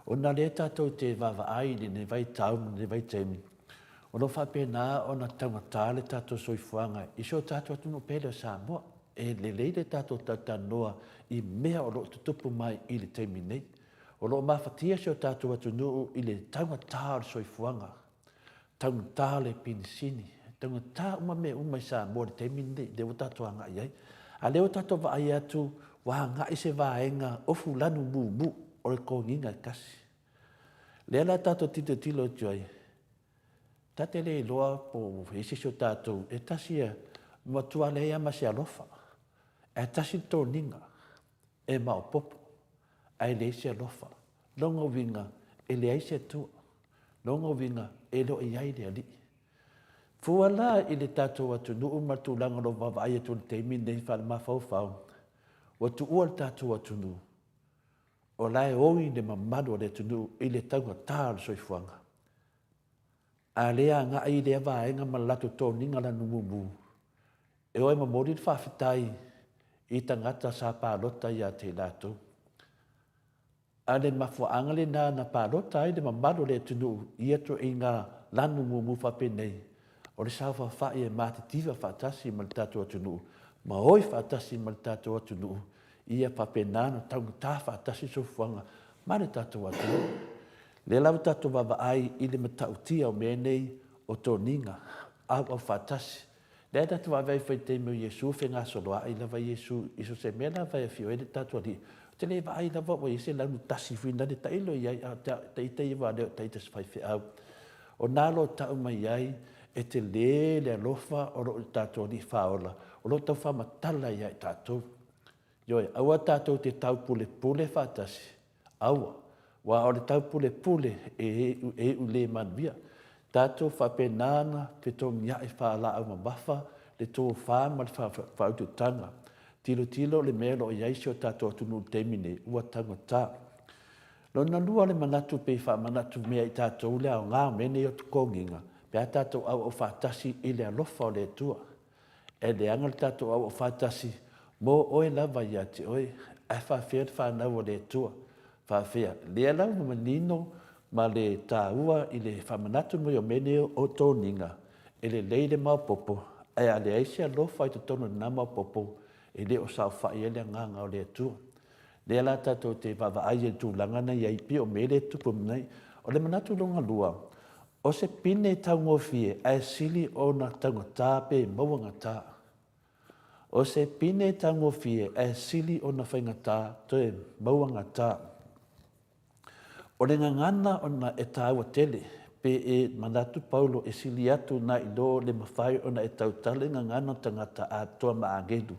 ona o lea tatou te vaavaai i lenei vaitau ma lenei vaitaimi, O lo o faapena ona taugata le tatou soifuaga i si o tatou atunuu pele o Samoa. E lelei le tatou talatalanoa i mea o lo o tutupu mai i le taimi nei. O lo o mafatia si o tatou atunuu i le taugata o le soifuaga, taugata le pinisini, taugata uma mea uma i Samoa i le taimi lenei, lea ua tatou agai i ai. A o lea ua tatou vaai atu ua agai se vaega ofu lanu mumu o le toniga e tasi. Lea la tatou tilotilo atu ai, ta te le iloa po o i ai se isi o tatou e tasi ia, matua leai lava ma se alofa, ae tasi le toniga e maopoopo ae leai se alofa. Lona uiga, e leai se Atua. Lona uiga, e le o i ai le Alii. Fua la i le tatou atunuu ma le tulaga o lo o vaavaai atu i le taimi lenei faalemafaufau, ua tuua le tatou atunuu, o la e oi le mamalu o le atunuu i le taugata o le soifuaga. A le agai i lea vaega ma le latou toniga lanu mumu, e o e momoli le faafetai i tagata sa palota ia te i latou. A le mafuaaga lena na palota ai le mamalu o le atunuu i ia ituaiga lanu mumu faapenei, o le saofafai e matitiva faatasi ma le tatou atunuu ma oi faatasi ma le tatou atunuu, ia faapena ona taugata faatasi le soifuaga ma le tatou atunuu. O lea la ua tatou vaavaai i le matautia o mea nei o toniga auau faatasi. Lea e tatou vaavaai foi i le taimi o Iesu, fegasoloai lava Iesu i so o se mea lava e afio ai le tatou Alii. Ou te le vaai lava ua i ai se lanu tasi foi lale, tailo i ai, a o ita ia aua o lea o ita o se faifeau. O na o lo o tau mai ai, e tele le alofa o lo o tatou Alii Faaola, o lo o tau faamatala ia i tatou. Ioe, aua tatou te taupulepule faatasi, aua, aua o le taupulepule e iu, e iu le manuia. Tatou faapena ona fetogiai faalaau mamafa le tofa ma le faautautaga. Tilotilo le mea o lo o i ai si o tatou atunuu i le taimi nei, ua taugata. Lona lua le manatu pei faamanatu mea i tatou le aoga o mea nei o totogiga, pe a tatou auau faatasi i le alofa o le Atua. E leaga le tatou auau faatasi mo oe lava ia te oe, ae faafefea le fanau a le Atua? Faafefea? Lea la ua manino ma le taua i le faamanatu mai o mea nei o toniga, e lelei le maopoopo, ae a leai se alofa i totonu o lena maopoopo, e le o saofai ai le Agaga o le Atua. Lea la tatou te vaavaai ai i le tulaga na i ai, pei o mea lea e tupu mai nei. O le manatu lona lua, O se pine taugofie ae sili ona taugata pe mauagata. O se pine taugofie ae sili ona faigata toe mauagata. O le gagana ona e taua tele, pe e manatu Paulo e sili atu na i lo le mafai ona e tautala i gagana o tagata atoa ma agelu,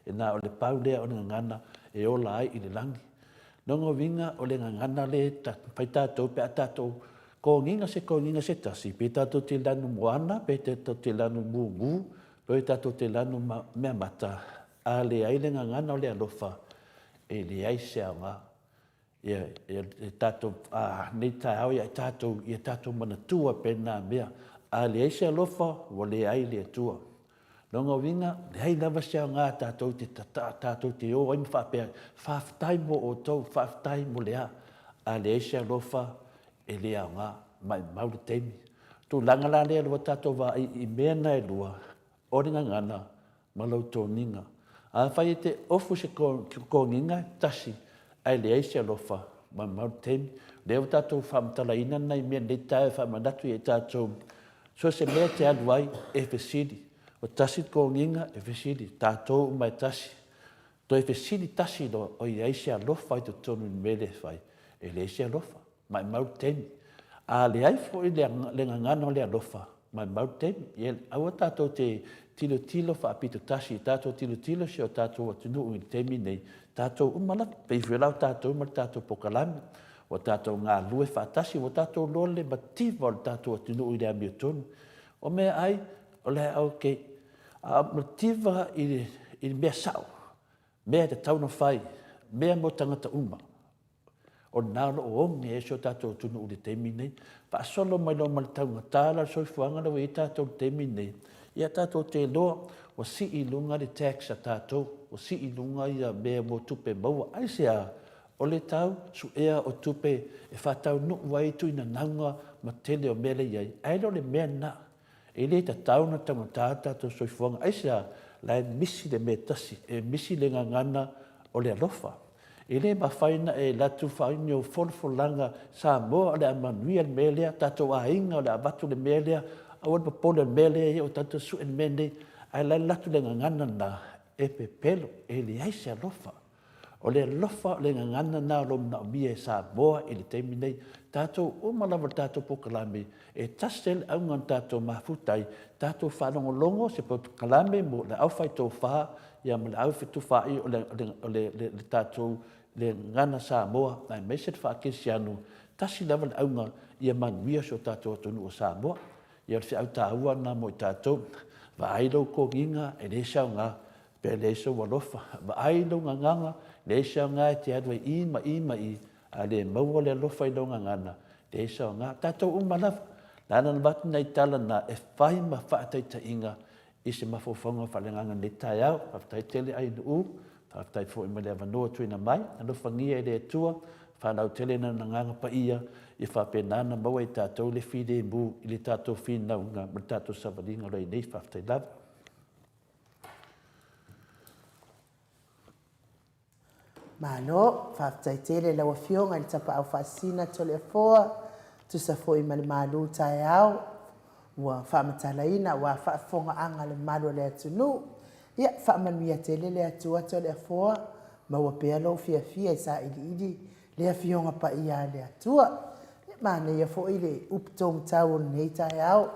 e na o le pau lea o le gagana e ola ai i le lagi. Lona uiga o le gagana le fai tatou pe a tatou Kogiga se kogiga se tasi, pe tatou te lanu moana, pe tatou te lanu mumu, pe tatou te lanu meamata, a leai le gagana o le alofa, e leai se aoga. Ia, e tatou, a, nei taeao ia i tatou, ia tatou manatua pena mea. A leai se alofa, ua leai le Atua. Lona uiga, leai lava se aoga tatou te tataa, tatou te o ai ma faapea, faafetai mo outou, faafetai mo le a. A leai se alofa, e le aoga, maumau le taimi. Tulaga la lea ua tatou vaai i mea na e lua, o le gagana ma lou toniga. Afai e te ofu se toniga e tasi ae leai se alofa, maumau le taimi. O lea ua tatou faamatalaina nai mea nei taeao e faamanatu ia i tatou, so o se mea e te alu ai, e fesili. Ua tasi le toniga, e fesili, tatou uma e tasi. Toe fesili tasi loa, o i ai se alofa i totonu i le mea lea e fai? E leai se alofa. Maumau le taimi. A leai foi le gagana o le alofa, maumau le taimi. Ia, aua tatou te tilotilo faapito tasi, tatou tilotilo si o tatou atunuu i le taimi nei, tatou uma lava, pei foi la o tatou ma le tatou pokalame, ua tatou galulue faatasi, ua tatou loa le mativa o le tatou atunuu i le amiotonu. O meaai, o le a okay. A mativa i le mea sao, mea e tatau ona fai, mea mo tagata uma, O lena o lo o oge ai si o tatou atunuu i le taimi lenei. Faasolo mai loa ma le taugata la o le soifuaga lea ua i ai tatou i le taimi lenei, ia tatou te iloa ua sii i luga le tax a tatou, ua sii i luga ia mea mo tupe maua. Aisea? O le tau suea o tupe e faataunuu ai tuinanauga ma tele o mea lea e i ai, ae le o le mea lena. E le tatau ona taugata le tatou soifuaga. Aisea? La e misi le mea e tasi, e misi le gagana o le alofa. E le mafai ona e alu atu fai ni ou folafolaga Samoa o le a manuia le mea lea, tatou aiga o le a avatu le mea lea, aua le popole o le mea lea e i ai ua tatou sue le mea lenei. Ae la e alu atu le gagana lena e pepelo, e leai se alofa. O le alofa o le gagana lena o lo o manaomia e Samoa i le taimi nei. Tatou uma lava i le tatou polokalame, e tasi ai le auga na tatou mafuta ai, tatou faalogologo se polokalame mo le aufaitofa ia ma le aufetufaai o le, o le, le, le tatou le gagana Samoa aemaise le faakerisiano, tasi lava le auga ia manuia si o tatou atunuu o Samoa. Ia o le feau taua lena mo i tatou. Vaai lou toniga e leai se aoga pe leai sou alofa. Vaai lou gagana, leai se aoga e te alu ai i ma i ma i, a le maua le alofa i lou gagana, leai se aoga. Tatou uma lava, na ala ona avatu nai tala na e fai ma faataitaiga i se mafaufauga faaleagaga i lenei taeao. Faafetai tele Ainuu, faafetai foi mo le avanoa tuuina mai. Alofagia e le Atua, faalautele Lona Agaga Paia, ia faapena ona maua e tatou le filemu i le tatou finauga ma le tatou savaliga o lo o i ai nei. Faafetai lava. Malo, faafetai tele i lau Afioga i le Tapaau Faasisina Toleafoa, tusa foi ma le malu taeao ua faamatalaina aua faafofogaaga a le mamalu o le atunuu. Ia, faamanuia tele le Atua Toleafoa, maua pea lou fiafia e sailiili le Afioga Paia a le Atua. Ia, manaia foi le upu taumatau o lenei taeao,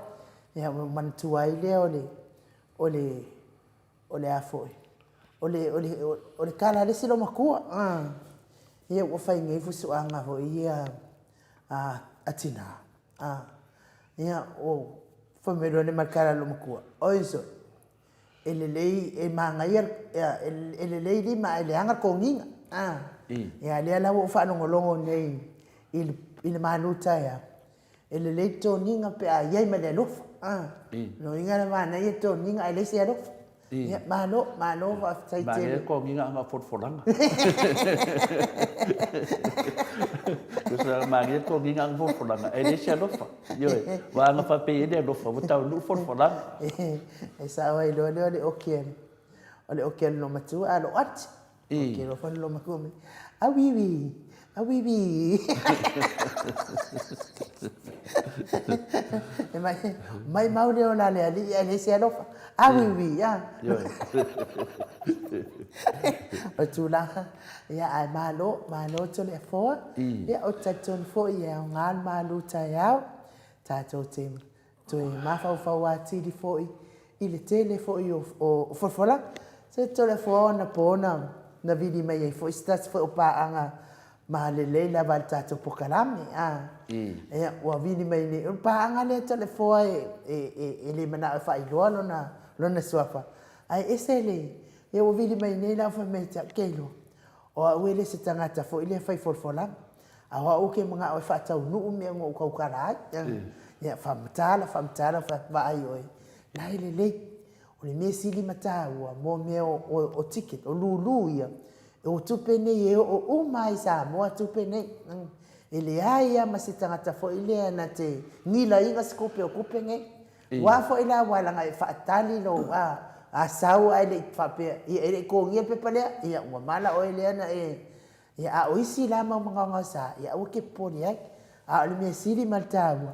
ia ua manatua ai lea o le, o le, o le a foi, o le, o le, o le tala a le isi loomatua, a, ia ua fai nei fusuaga foi ia a, a tina, a, ia, o, fai mai loa le ma le tala a le loomatua, oi sole, e lelei, e manaia, e lelei lima ae leaga le toniga, a. Ia, lea la ua ou faalogologo nei i le, i le malu taeao, E lelei le toniga pe a i ai ma le alofa. Lona uiga e manaia le toniga ae leai se alofa. Ia, malo, malo faafetai tele. Manaia le toniga a na o folafolaga. Tusa manaia le toniga a na o folafolaga ae leai se alofa. Ioe, aua ana faapea e i ai le alofa, ua taunuu folafolaga. E sao ai loa lea o le oki a le, o le oki a le loomatua a lo ati. I. Ke lofa le loomatua mai, auivi, auivi. E mai, maimau le ola a le alii ae leai se alofa. Auivi, a. O tulaga, ia ae malo, malo Toleafoa. Ia ou te talitonu foi e aoga le malu taeao, tatou te Toe mafaufau atili foi i le tele foi o folafolaga. Se Toleafoa ona po na na vili mai ai foi se tasi foi o paaga ma lelei lava a le tatou polokalame a. Ia ua vili mai nei, o le paaga lea Toleafoa e le manao e faailoa lona lona suafa, ae ese le, ia ua vili mai nei la fai mai ia te au, Keilo, o au e le se tagata foi lea fai folafolaga, A o au ou te manao e faataunuu mea na ou tautala ai. Ia, faamatala, faamatala, vaai oe, la e lelei. O le mea sili ma taua, mo mea o ticket, o lulu ia, o tupe nei e oo uma lava i Samoa tupe nei. E leai lava ma se tagata foi lea na te gilaina se tupe o tupe nei. Aua foi la, aua leaga e faatali lou, a, a sau ae le i faapea, ia e le i togia le pepa lea, ia ua mala oe lea na e Ia, a o isi la mau magaogaosa, ia aua e te popole ai. A o le mea sili ma le taua,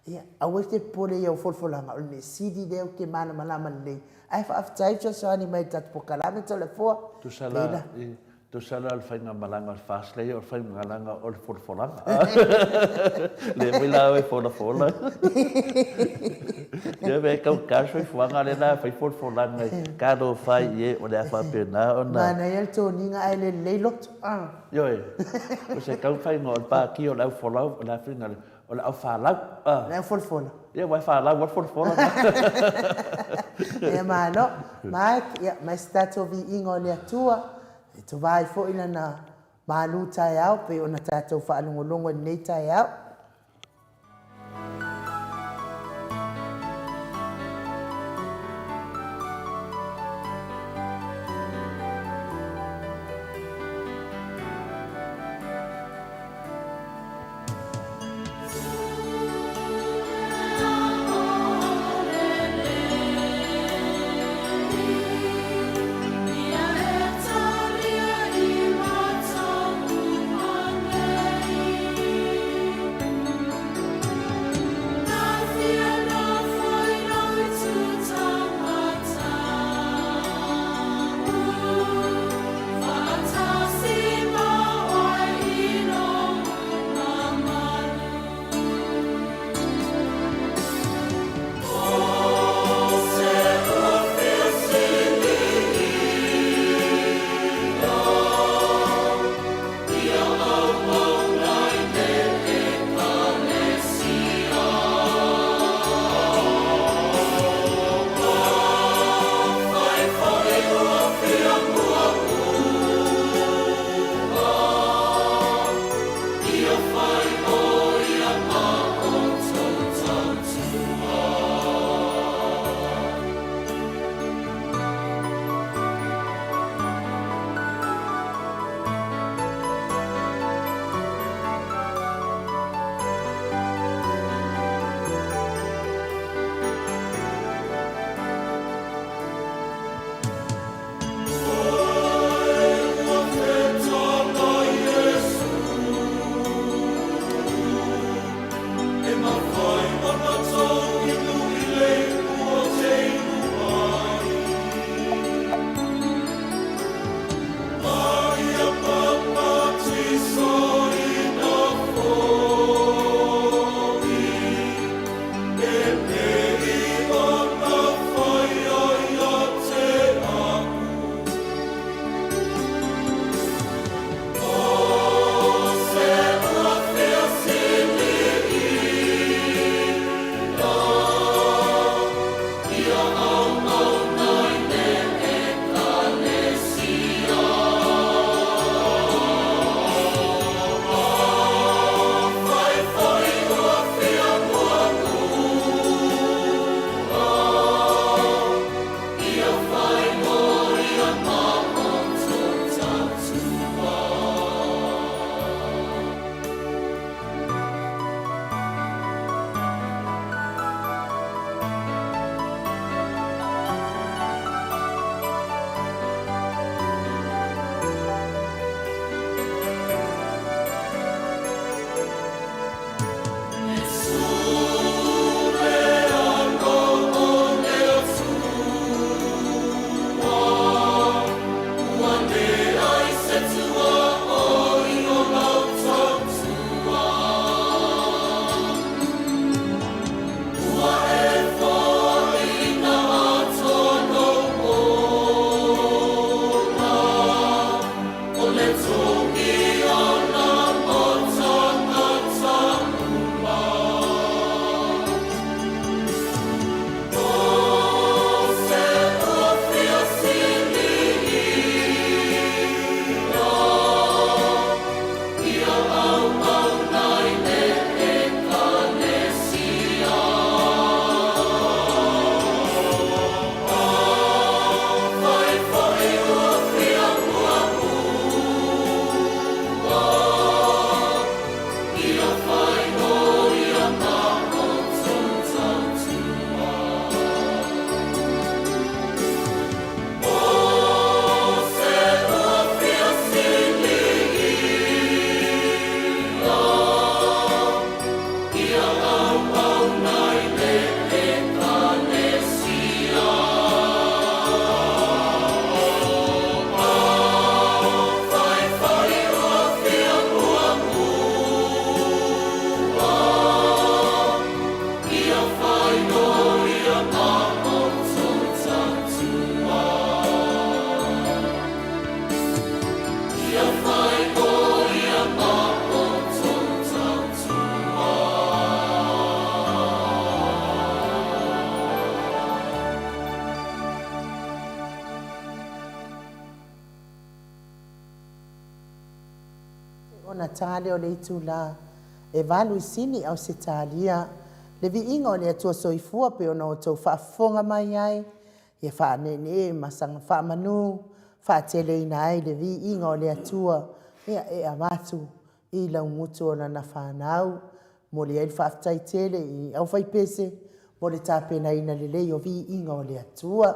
ia aua e te popole i au folafolaga, o le mea sili lea ou te malamalama lelei. Ae faafetai fesoasoani mai i le tatou polokalame Toleafoa. Tusa la, tusa la o le faigamalaga o le FAST lea o le faigamalaga o le folafolaga. Lea foi la e folafola. Ia me kau ka soifuaga lea la fai folafolaga i talofa ai e o le a faapena ona. Manaia le toniga ae le lelei loto. Ioe, o se tau faiga o le pākia o le au folau, o le a faiga o le au falau. Le au folafola. Ia, aua e falau lava le folafola. Ia malo. Mike, ia, mai se tatou viiga o le Atua, e tova ai foi lana malu taeao pei ona tatou faalogologo i lenei taeao. Ona ta lea o le itula e valu i Sini, Ausetalia, le viiga o le Atua Soifua pei ona outou faafofoga mai ai, ia faaneenee ma saga faamanu, faateleina ai le viiga o le Atua, ia e avatu i laugutu o lana fanau. Momoli ai le faafetai tele i aufaipese mo le tapenaina lelei o viiga o le Atua.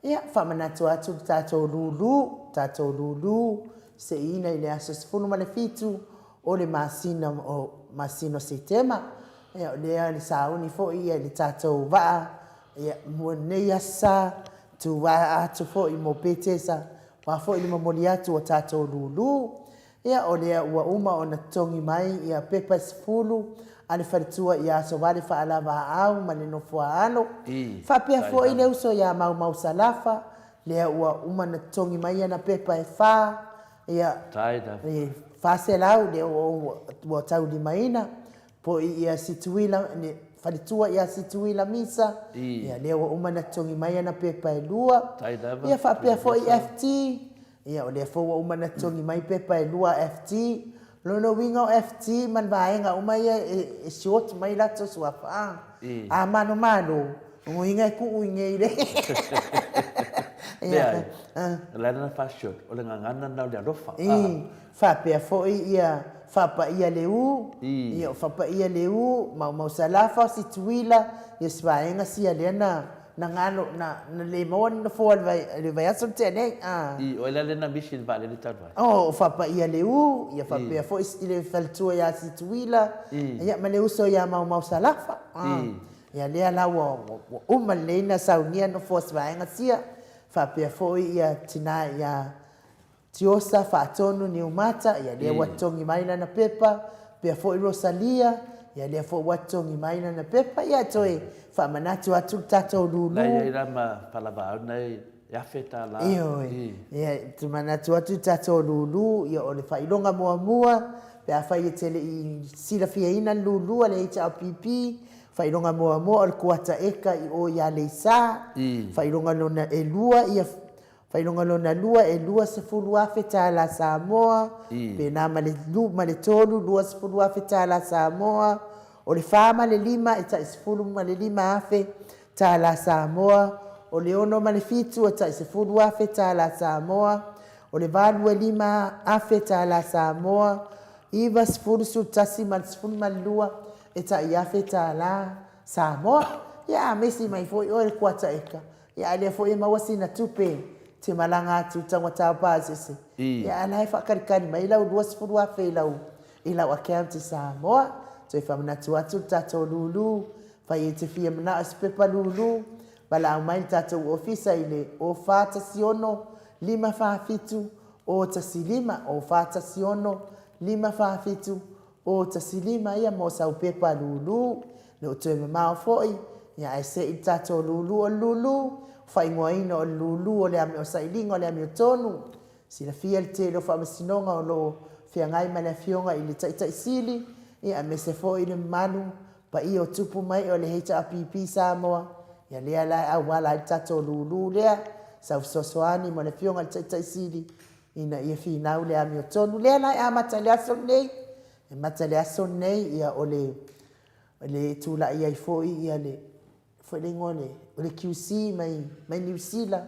Ia, faamanatu atu le tatou lulu, tatou lulu seiina i le aso 17 o le masina o masina o Setema. Ia, o lea le sauni foi ia i le tatou vaa, ia, mo lenei aso sa, tu atu foi mo Petesa, aua foi le momoli atu o tatou lulu. Ia, o lea ua uma ona totogi mai ia pepa e 10 a le faletua ia Asovale Faalavaau ma le Nofoaalo. Faapea foi le uso ia Maumau Salafa, lea ua uma ona totogi mai ana pepa e fa, ia, e 400 lea ua taulimaina. Po'i ia Situila, le faletua ia Situila Misa, ia lea ua uma ona totogi mai ana pepa e lua. Ia faapea foi FT, Ia, o lea foi ua uma ona totogi mai pepa e 2 FT. O lona uiga o FT ma le vaega uma ia e short mai latou suafa. A, a manomano, o lona uiga e tuu i inei i le Leai, o le a lana faa-short, o le gagana lena o le alofa. I, faapea foi ia Faapaia le U, ia o Faapaia le U, Maumau Salafa, Situila, ia si vaega sia lea na Na galo, na, na le maua ni nofoa i le vaiaso na tea nei, a. I, o ai la lea na misi i le vaalele talu ai? Oh, o Faapaia le U, ia faapea foi i le faletua ia Situila, ia ma le uso ia Maumau Salafa, a. Ia lea la ua, ua uma lelei na saunia nofoa o si vaega sia, faapea foi ia tina ia Tiosa, Faatonu, Niumata, ia lea ua totogi mai lana pepa, pea foi Rosalia, ia lea foi ua totogi mai lana pepa, ia toe faamanatu atu le tatou lulu. La e i ai la ma Palavaau na e $1,000. Ioe, ia te manatu atu le tatou lulu, ia o le faailoga muamua, pe afai e te le i silafiaina le lulu a le HRPP, faailoga muamua o le kuata eka i o i Aleisa, faailoga lona e lua ia Faailoga lona lua e 20 afe tālā Samoa, pēnā ma le ma le tolu 20 afe tālā Samoa, o le fa ma le lima e tai 15 afe tālā Samoa, o le ono ma le fitu e tai 10 afe tālā Samoa, o le valu e lima afe tālā Samoa, 90 11 ma le 12 e tai afe tālā Samoa. Ia a misi mai foi oe le kuata eka, Ia a lea foi e maua sina tupe te malaga atu i taugata pasese, ia a la e faakalikali mai lau 20 afe i lau i lau account i Samoa. Toe faamanatu atu le tatou lulu, fai e te fia manao i se pepa lulu, valaau mai le tatou ofisa i le 0416 547 015, 0416 547 O 15 ia mo sau pepa lulu, le o toe mamao foi, ia ae se i le tatou lulu o le lulu, faaigoaina o le lulu o le ame o sailiga o le amiotonu. Silafia le tele o faamasinoga o lo o feagai ma le Afioga i le Taitai Sili, ia aemaise foi le mamalu paia o tupu mai o le HRPP Samoa, ia lea la e auala ai le tatou lulu lea, sau fesoasoani mo le Afioga i le Taitai Sili, ina ia finau le amiotonu. Lea la e amata i le aso lenei, e amata i le aso lenei, ia o le, le tulai ai foi ia le, foi le igoa le, o le QC mai, mai Niu Sila,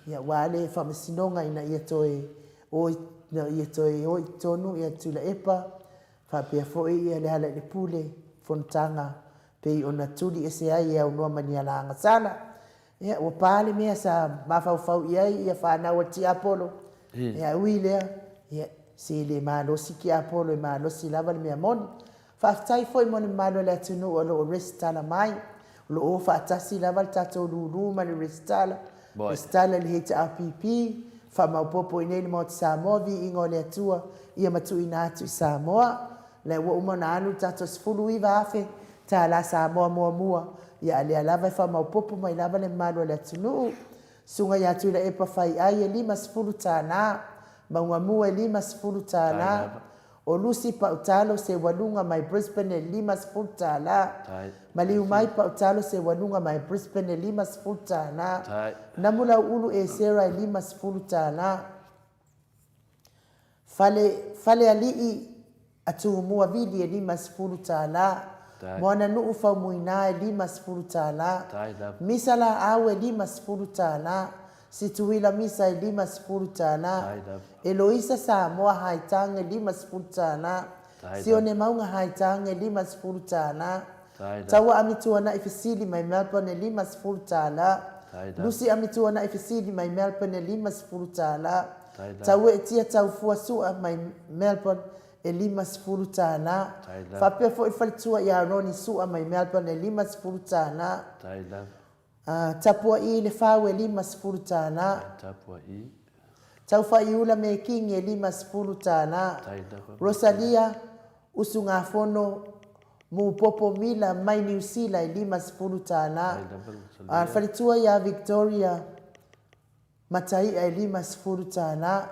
ia aua le faamasinoga ina ia toe o, ina ia toe o i totonu ia Tuilaepa, faapea foi ia Lealailepule, fonotaga pei ona tuli ese ai e aunoa ma ni ala agasala. Ia, ua pa le mea sa mafaufau i ai ia fanau a le tiapolo, ia ae ui lea, ia, se le malosi tiapolo, e malosi lava le mea moni. Faafetai foi mo le mamalu o le atunuu o lo o resitala mai, o lo o o faatasi lava le tatou lulu ma le resitala, resitala i le HRPP, faamaopoopo i inei i le Maota Samoa, viiga o le Atua ia matuuina atu i Samoa. Lea ua uma ona alu le tatou 19 afe tālā Samoa muamua, ia a lea lava e faamaopoopo mai lava le mamalu o le atunuu. Susuga ia Tuilaepa Faiai e 50 tālā, Maugamua e 50 tālā, o Lucy Pautalo Seualuga mai Brisbane e 50 tālā, Maliu mai Pautalo Seualuga mai Brisbane e 50 tālā, Namulauulu Esera e 50 tālā, Fale, Falealii. A Tumua Vili e 50 tala, Moananuu Faumuina e 50 tala, Misa Laau e 50 tala, Situila Misa e 50 tala, Eloisa Samoa Haitang e 50 tala, Sione Mauga Haitang e 50 tala, Taua Amituana'i Fesili mai Melbourne e 50 tala, Lucy Amituana'i Fesili mai Melbourne e 50 tala, Taueetia Taufua Sua mai Melbourne e 50 tala. Faapea foi le faletua ia Ronnie Sua mai Melbourne e 50 tala. Tapua'i Lefau e 50 tala. Taufaiula Mekingi e 50 tala. Rosalia Usugafono Mupopo Mila mai Niu Sila e 50 tala. Faletua ia Victoria Matai'a e 50 tala,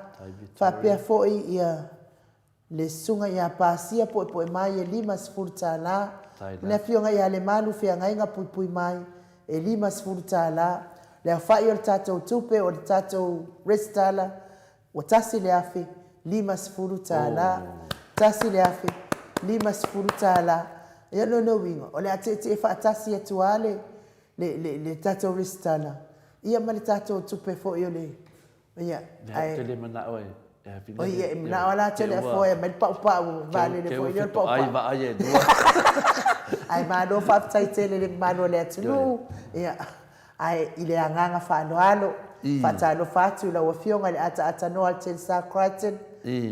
faapea foi ia le Susuga ia Pasia Poepoemai e 50 tala, ma le Afioga ia Lemalu Feagaiga Puipuimai e 50 tala. Le aofa'i o le tatou tupe o le tatou resitala ua $1,050 tala, $1,050 tala. Ia o lona uiga, o le a tietie faatasi atu lava le le, le, le tatou resitala, ia ma le tatou tupe foi o le, ia, ae... Ou te le manao e, e afi Oi, ia, e manao lava latou le afoa e aumai le paupau, vaalele foi lea o le paupau. Ai vaai e lua. Ae malo faafetai tele i le mamalu o le atunuu, ia, ae i le agaga faaaloalo, faatalofa atu i lau Afioga i le ataatanoa a le Telstar Crichton,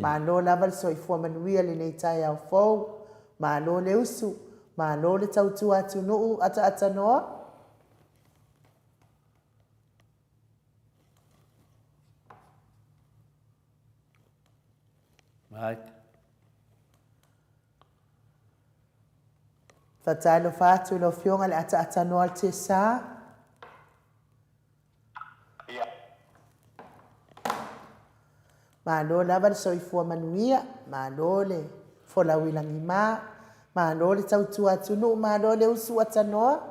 malo lava le soifua manuia i lenei taeao fou, Malo le usu, malo le tautua atunuu ataatanoa. Mike. Fatalofa atu i lau Afioga i le ataatanoa o le TSA. Malo lava le soifua manuia, malo le folau i lagima, malo le tautua atunuu, malo le usu atanoa.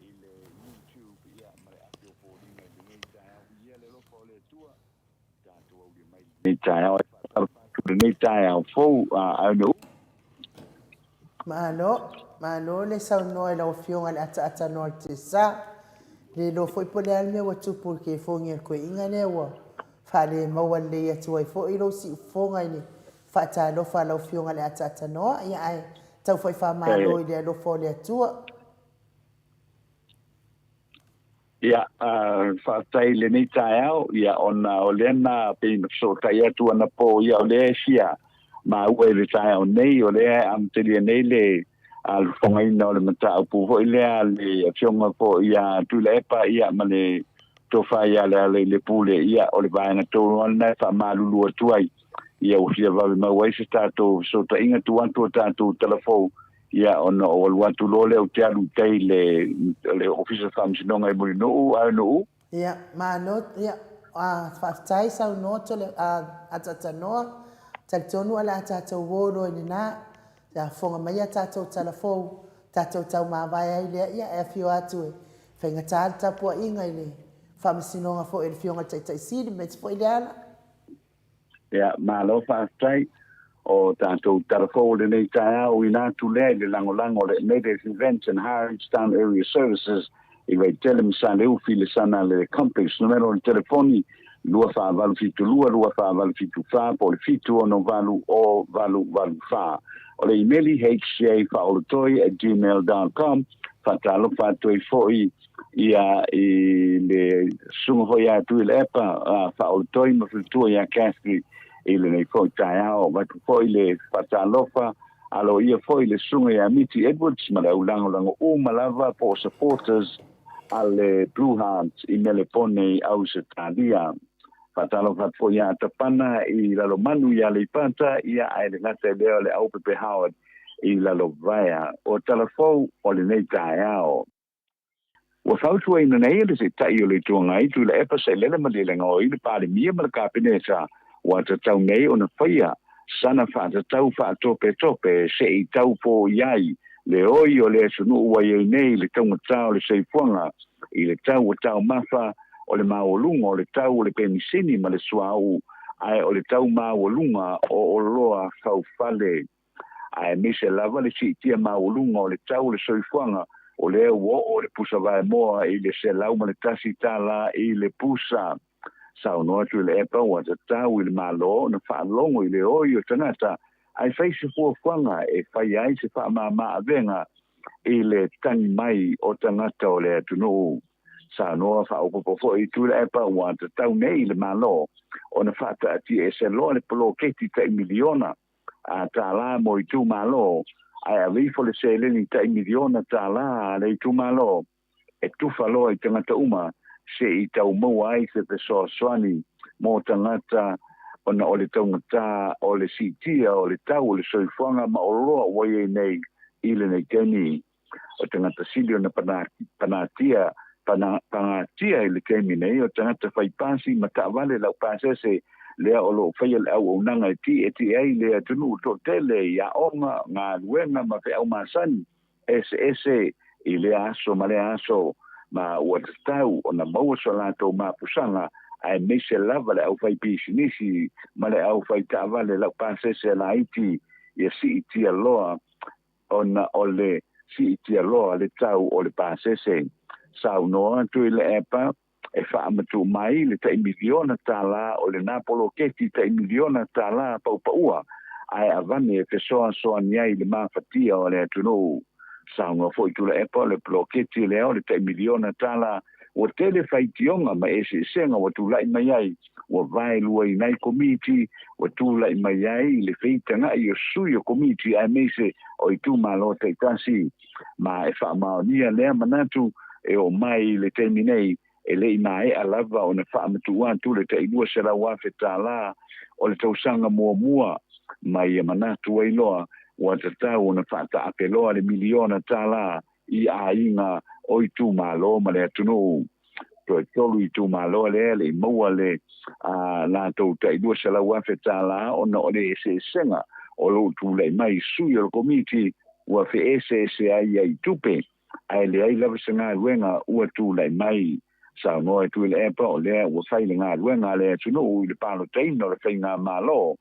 I le YouTube ia ma le api o foliga i lenei taeao. Viia le alofa o le Atua, tatou aulia mai lenei taeao e faatalofa atu i lenei taeao fou a Aunuu. Malo, malo le saunoa i lau Afioga i le ataatanoa o le TSA. Le iloa foi po o le a le mea ua tupu i le kefogi a le toeaina lea ua faale-maua lelei atu ai foi lou siufofoga i le faatalofa a lau Afioga i le ataatanoa, ia ae tau fai faamalo i le alofa o le Atua. Ia, faafetai i lenei taeao, ia, ona o lea na pei na fesootai atu anapo, ia, o lea e fia maua i le taeao nei, o lea e amatalia nei le fofogaina o le mataupu foi lea a le Afioga foi ia Tuilaepa, ia, ma le Tofa ia Lealailepule, ia, o le vaega tonu lava lena e faamalulu atu ai, ia, ua fia vave maua ai se tatou fesootaiga tuu atu o tatou talafou Ia, ona ou alu atu loa lea ou te alu i tai i le, le Ofisa o Faamasinoga i Mulinuu, Aunuu. Ia, malo, ia, a, faafetai saunoa tole, a, ataatanoa, talitonu o le a tatou o loa i lena, ia fofoga mai a tatou tala fou, tatou taumavae ai lea, ia, e afio atu e faigata le tapuaiga i le Faamasinoga foi a le Afioga i le Taitai Sili, aemaise foi Leala. Ia, malo faafetai. O tatou tala fou o lenei taeao uina atu lea i le lagolago o le Native Events and Harrietstown Area Services i Vaitele ma Saleufi i le sana le Complex. Numera o le telefoni 2472 2474 po o le 768 0884. O le imeli hcafaaolotoi@gmail.com. Faatalofa atu ai foi ia i le susuga foi ia Tuilaepa Faaolotoi ma faletua ia Kathy i lenei foi taeao. Avatu foi le faatalofa aloaia foi i le susuga ia Miti Edwards ma le au lagolago uma lava po o supporters a le Blue Hearts i Melepone i Ausetalia. Faatalofa atu foi ia Tapana i Lalomanu i Aleipata, ia ae le gata i lea o le Aupepe Howard i Lalovaea. O tala fou o lenei taeao. Ua fautuaina nei e le Taitai o le Itu Agai Tuilaepa Sailele Malielegaoi le Palemia ma le Kapeneta ua tatau nei ona faia sana faatatau faatopetope se i tau foia ai le oi o le atunuu ua i ai nei le taugatā o le soifuaga i le tau o taumafa o le maualuga o le tau o le penisini ma le suauu ae o le tau maualuga o oloa faufale aemaise lava le siitia maualuga o le tau o le soifuaga o lea ua oo le pusa vaemoa i le $101 i le pusa. Saunoa Tuilaepa ua tatau i le Malo ona faalogo i le oi o tagata ae fai se fuafuaga e fai ai se faamama-avega i le tagi mai o tagata o le atunuu. Saunoa faaopoopo foi Tuilaepa ua tatau nei i le Malo ona faataatiaese loa le poloketi tai miliona a tālā mo itumalo ae ave ifo le seleni tai miliona tālā a le itumalo e tufa loa i tagata uma se i tau maua ai se fesoasoani mo tagata ona o le taugatā o le siitia o le tau o le soifuaga ma oloa ua i ai nei i lenei taimi. O tagata sili ona panatia pagatia i le taimi nei o tagata fai pasi ma taavale laupasese lea o loo faia le auaunaga e tietie ai le atunuu toatele i aoga, galuega ma feau masani eseese i lea aso ma lea aso ma ua tatau ona maua so latou mapusaga aemaise lava le aufaipisinisi ma le aufaitaavale laupasese laiti ia siitia loa ona o le siitia loa le tau o le pasese. Saunoa Tuilaepa e faamatuu mai le tai miliona tālā o lenā poloketi tai miliona tālā paupaua ae avane e fesoasoani ai le mafatia o le atunuu. Saunoa foi Tuilaepa o le poloketi lea o le tai miliona tālā ua tele faitioga ma eseesega ua tula'i mai ai ua vaeluaina ai komiti ua tula'i mai ai le feitaga'i o sui o komiti aemaise o itumalo taitasi ma e faamaonia lea manatu e oo mai i le taimi nei e le i maea lava ona faamatuu atu le tai $200,000 tālā o le tausaga muamua ma ia manatu ai loa ua tatau ona faataape loa le miliona tālā i aiga o itumalo ma le atunuu. Toe tolu itumalo lea le i maua le latou tai $200,000 tālā ona o le eseesega o loo tula'i mai sui o le komiti ua feeseese ai ia i tupe ae leai lava se galuega ua tula'i mai. Saunoa Tuilaepa o lea ua fai le galuega a le atunuu i le palotaina o le faigamālō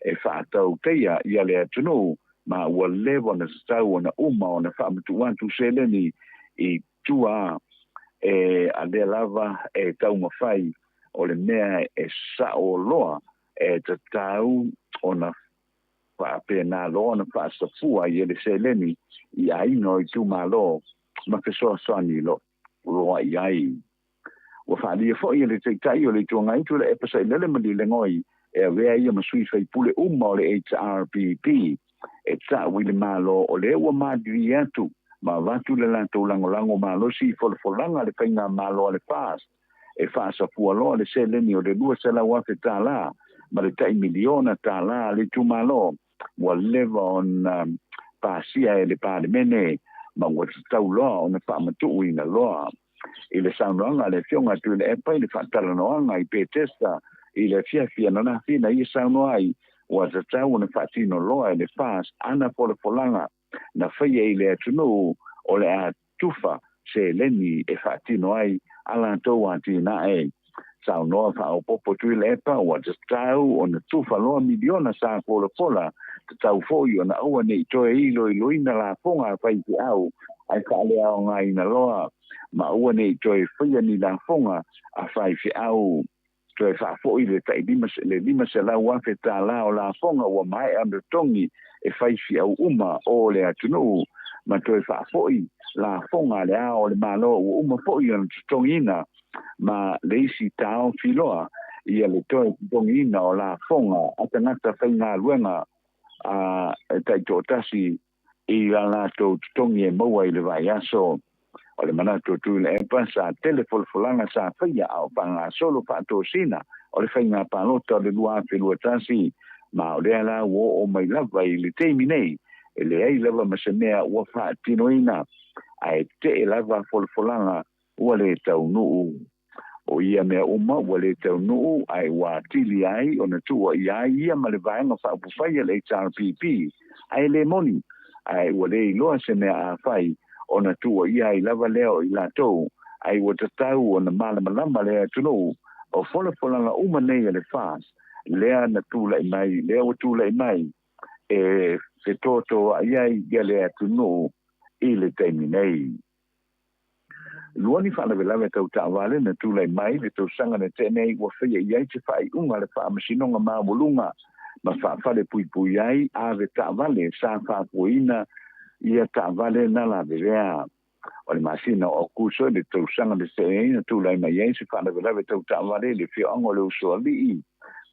e faatautaia ia le atunuu ma ua leva ona tatau ona uma ona faamatuu atu seleni i tua e a lea lava e taumafai o le mea e sa'o loa e tatau ona faapenā loa ona faasafua ai e le seleni i aiga o itumalo ma fesoasoani loa i ai. Ua faaalia foi e le Taitai o le Itu Agai Tuilaepa Sailele Malielegaoi e avea ia ma sui faipule uma o le HRPP e ta'u i le Malo o lea ua malilie atu ma avatu le latou lagolago malosi i folafolaga a le faigamālo a le FAST e faasafua loa le seleni o le $200,000 tālā ma le tai miliona tālā a le itumalo ua leva ona pasia e le Palemene ma ua tatau loa ona faamatuuina loa. I le saunoaga a le Afioga a Tuilaepa i le faatalanoaga i Petesa i le afiafi ananafi na ia saunoa ai ua tatau ona faatino loa e le FAST ana folafolaga na faia i le atunuu o le a tufa seleni e faatino ai a latou atinae. Saunoa faaopoopo Tuilaepa ua tatau ona tufa loa miliona sa folafola tatau foi ona aua nei toe iloiloina lafoga a faifeau ae faaleaogaina loa ma aua nei toe faia ni lafoga a faifeau. Toe faafoi le tai le $500,000 tālā o lafoga ua maea ona totogi e faifeau uma o le atunuu ma toe faafoi lafoga a le Ao o le Malo ua uma foi ona totogiina ma le isi taofi loa ia le toe totogiina o lafoga a tagata faigaluega a taitoatasi i a latou totogi e maua i le vaiaso. O le manatu o Tuilaepa sa tele folafolaga sa faia a o faagasolo faatosina o le faiga palota o le 2021, ma o lea la ua oo mai lava i le taimi nei e leai lava ma se mea ua faatinoina, ae tetee lava folafolaga ua le taunuu. O ia mea uma ua le taunuu ae ua atili ai ona tuuaia ai ia ma le Vaega Faaupufai a le HRPP, ae le moni, ae ua le iloa se mea a fai ona tuuaia ai lava lea o i latou, ae ua tatau ona malamalama le atunuu o folafolaga uma nei a le FAST lea na tulai mai, lea ua tulai mai e fetotoai ai ia le atunuu i le taimi nei. Lua ni faalavelave tau taavale na tulai mai le tausaga na tea nei ua faia i ai se faaiuga a le Faamasinoga Maualuga ma faafalepuipui ai ave taavale sa faafuaina ia taavale na lavevea. O le masina o Aokuso i le tausaga na tea nei na tulai mai ai se faalavelave tau taavale i le afioaga o le Usoalii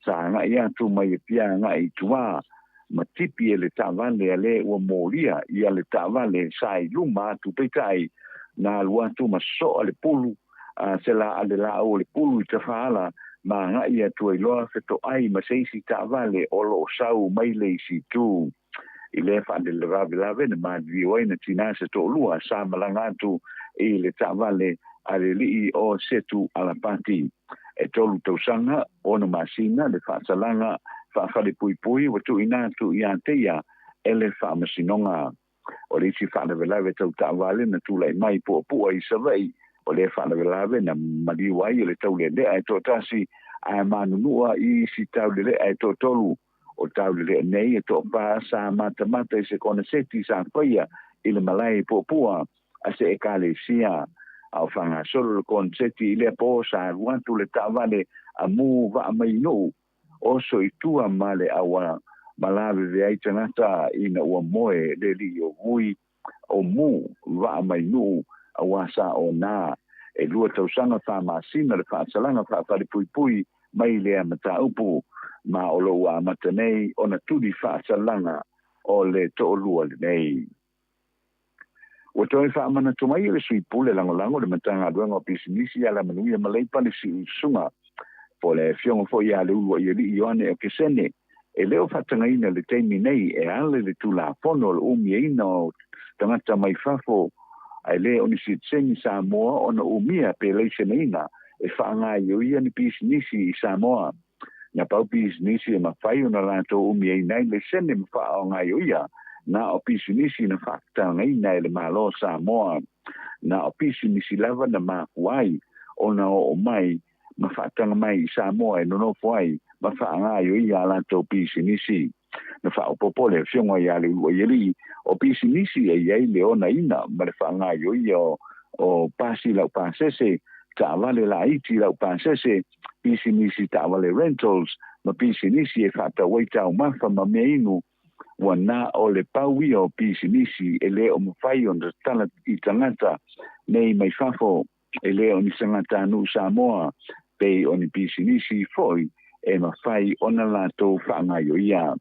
sa agai atu mai Apia agai i tua ma tipi e le taavale a le ua molia ia le taavale sa i luma atu, peitai na alu atu ma soa le pulu a se la a le laau o le pulu i tafaala ma agai atu ai loa fetoai ma se isi taavale o lo o sau mai le isi itu. I lea faalavelave na maliliu ai na tinā se toalua sa malaga atu i le taavale a le alii o Setu Alapati. E 3 tausaga 6 masina le faasalaga faafalepuipui ua tuuina atu ia te ia e le Faamasinoga. O le isi faalavelave tau taavale na tulai mai puapua i Savaii, o lea faalavelave na maliu ai o le taulelea e toatasi ae manunua i isi taulelea e toatolu. O taulelea nei e toafa sa matamata i se koneseti sa faia i le malae puapua a se ekalesia. A o faagasolo le koneseti i lea po sa alu atu le taavale a mu vaa mai nuu oso i tua ma le aua ma laveve ai tagata ina ua moe le alii o Vui o Mu vaa mai nuu aua sa o nā. E 2 tausaga 4 masina le faasalaga faafalepuipui mai lea mataupu, ma o lo ua amata nei ona tuli faasalaga o le toalua lenei. Ua toe faamanatu mai e le Sui Pule Lagolago le Matagaluega o Pisinisi, Alamanuia ma Leipa le Siusuga po le afioga foi ia Leuluaialii Ioane Okesene e le o faatagaina le taimi nei e ala i le Tulafono o le umiaina o tagata mai fafo, ae le o ni sitiseni Samoa ona umia pe laiseneina e faagaioia ni pisinisi i Samoa. Na pau pisinisi e mafai ona latou umiaina ai laisene ma faaogaioia na o pisinisi na faafetagaina e le Malo o Samoa. Na o pisinisi lava na mafua ai ona oo mai ma faataga mai i Samoa e nonofo ai ma faagaioia a latou pisinisi. Na faaopoopo le afioga ia Leuluaialii o pisinisi e i ai le onaina ma le faagaioia o pasi laupasese, taavale laiti laupasese, pisinisi taavale rentals ma pisinisi e faatau ai taumafa ma mea inu. Ua na o le pau ia o pisinisi e le o mafai ona tatala i tagata nei mai fafo, e le o ni tagatanuu Samoa, pei o ni pisinisi foi e mafai ona latou faagaioia.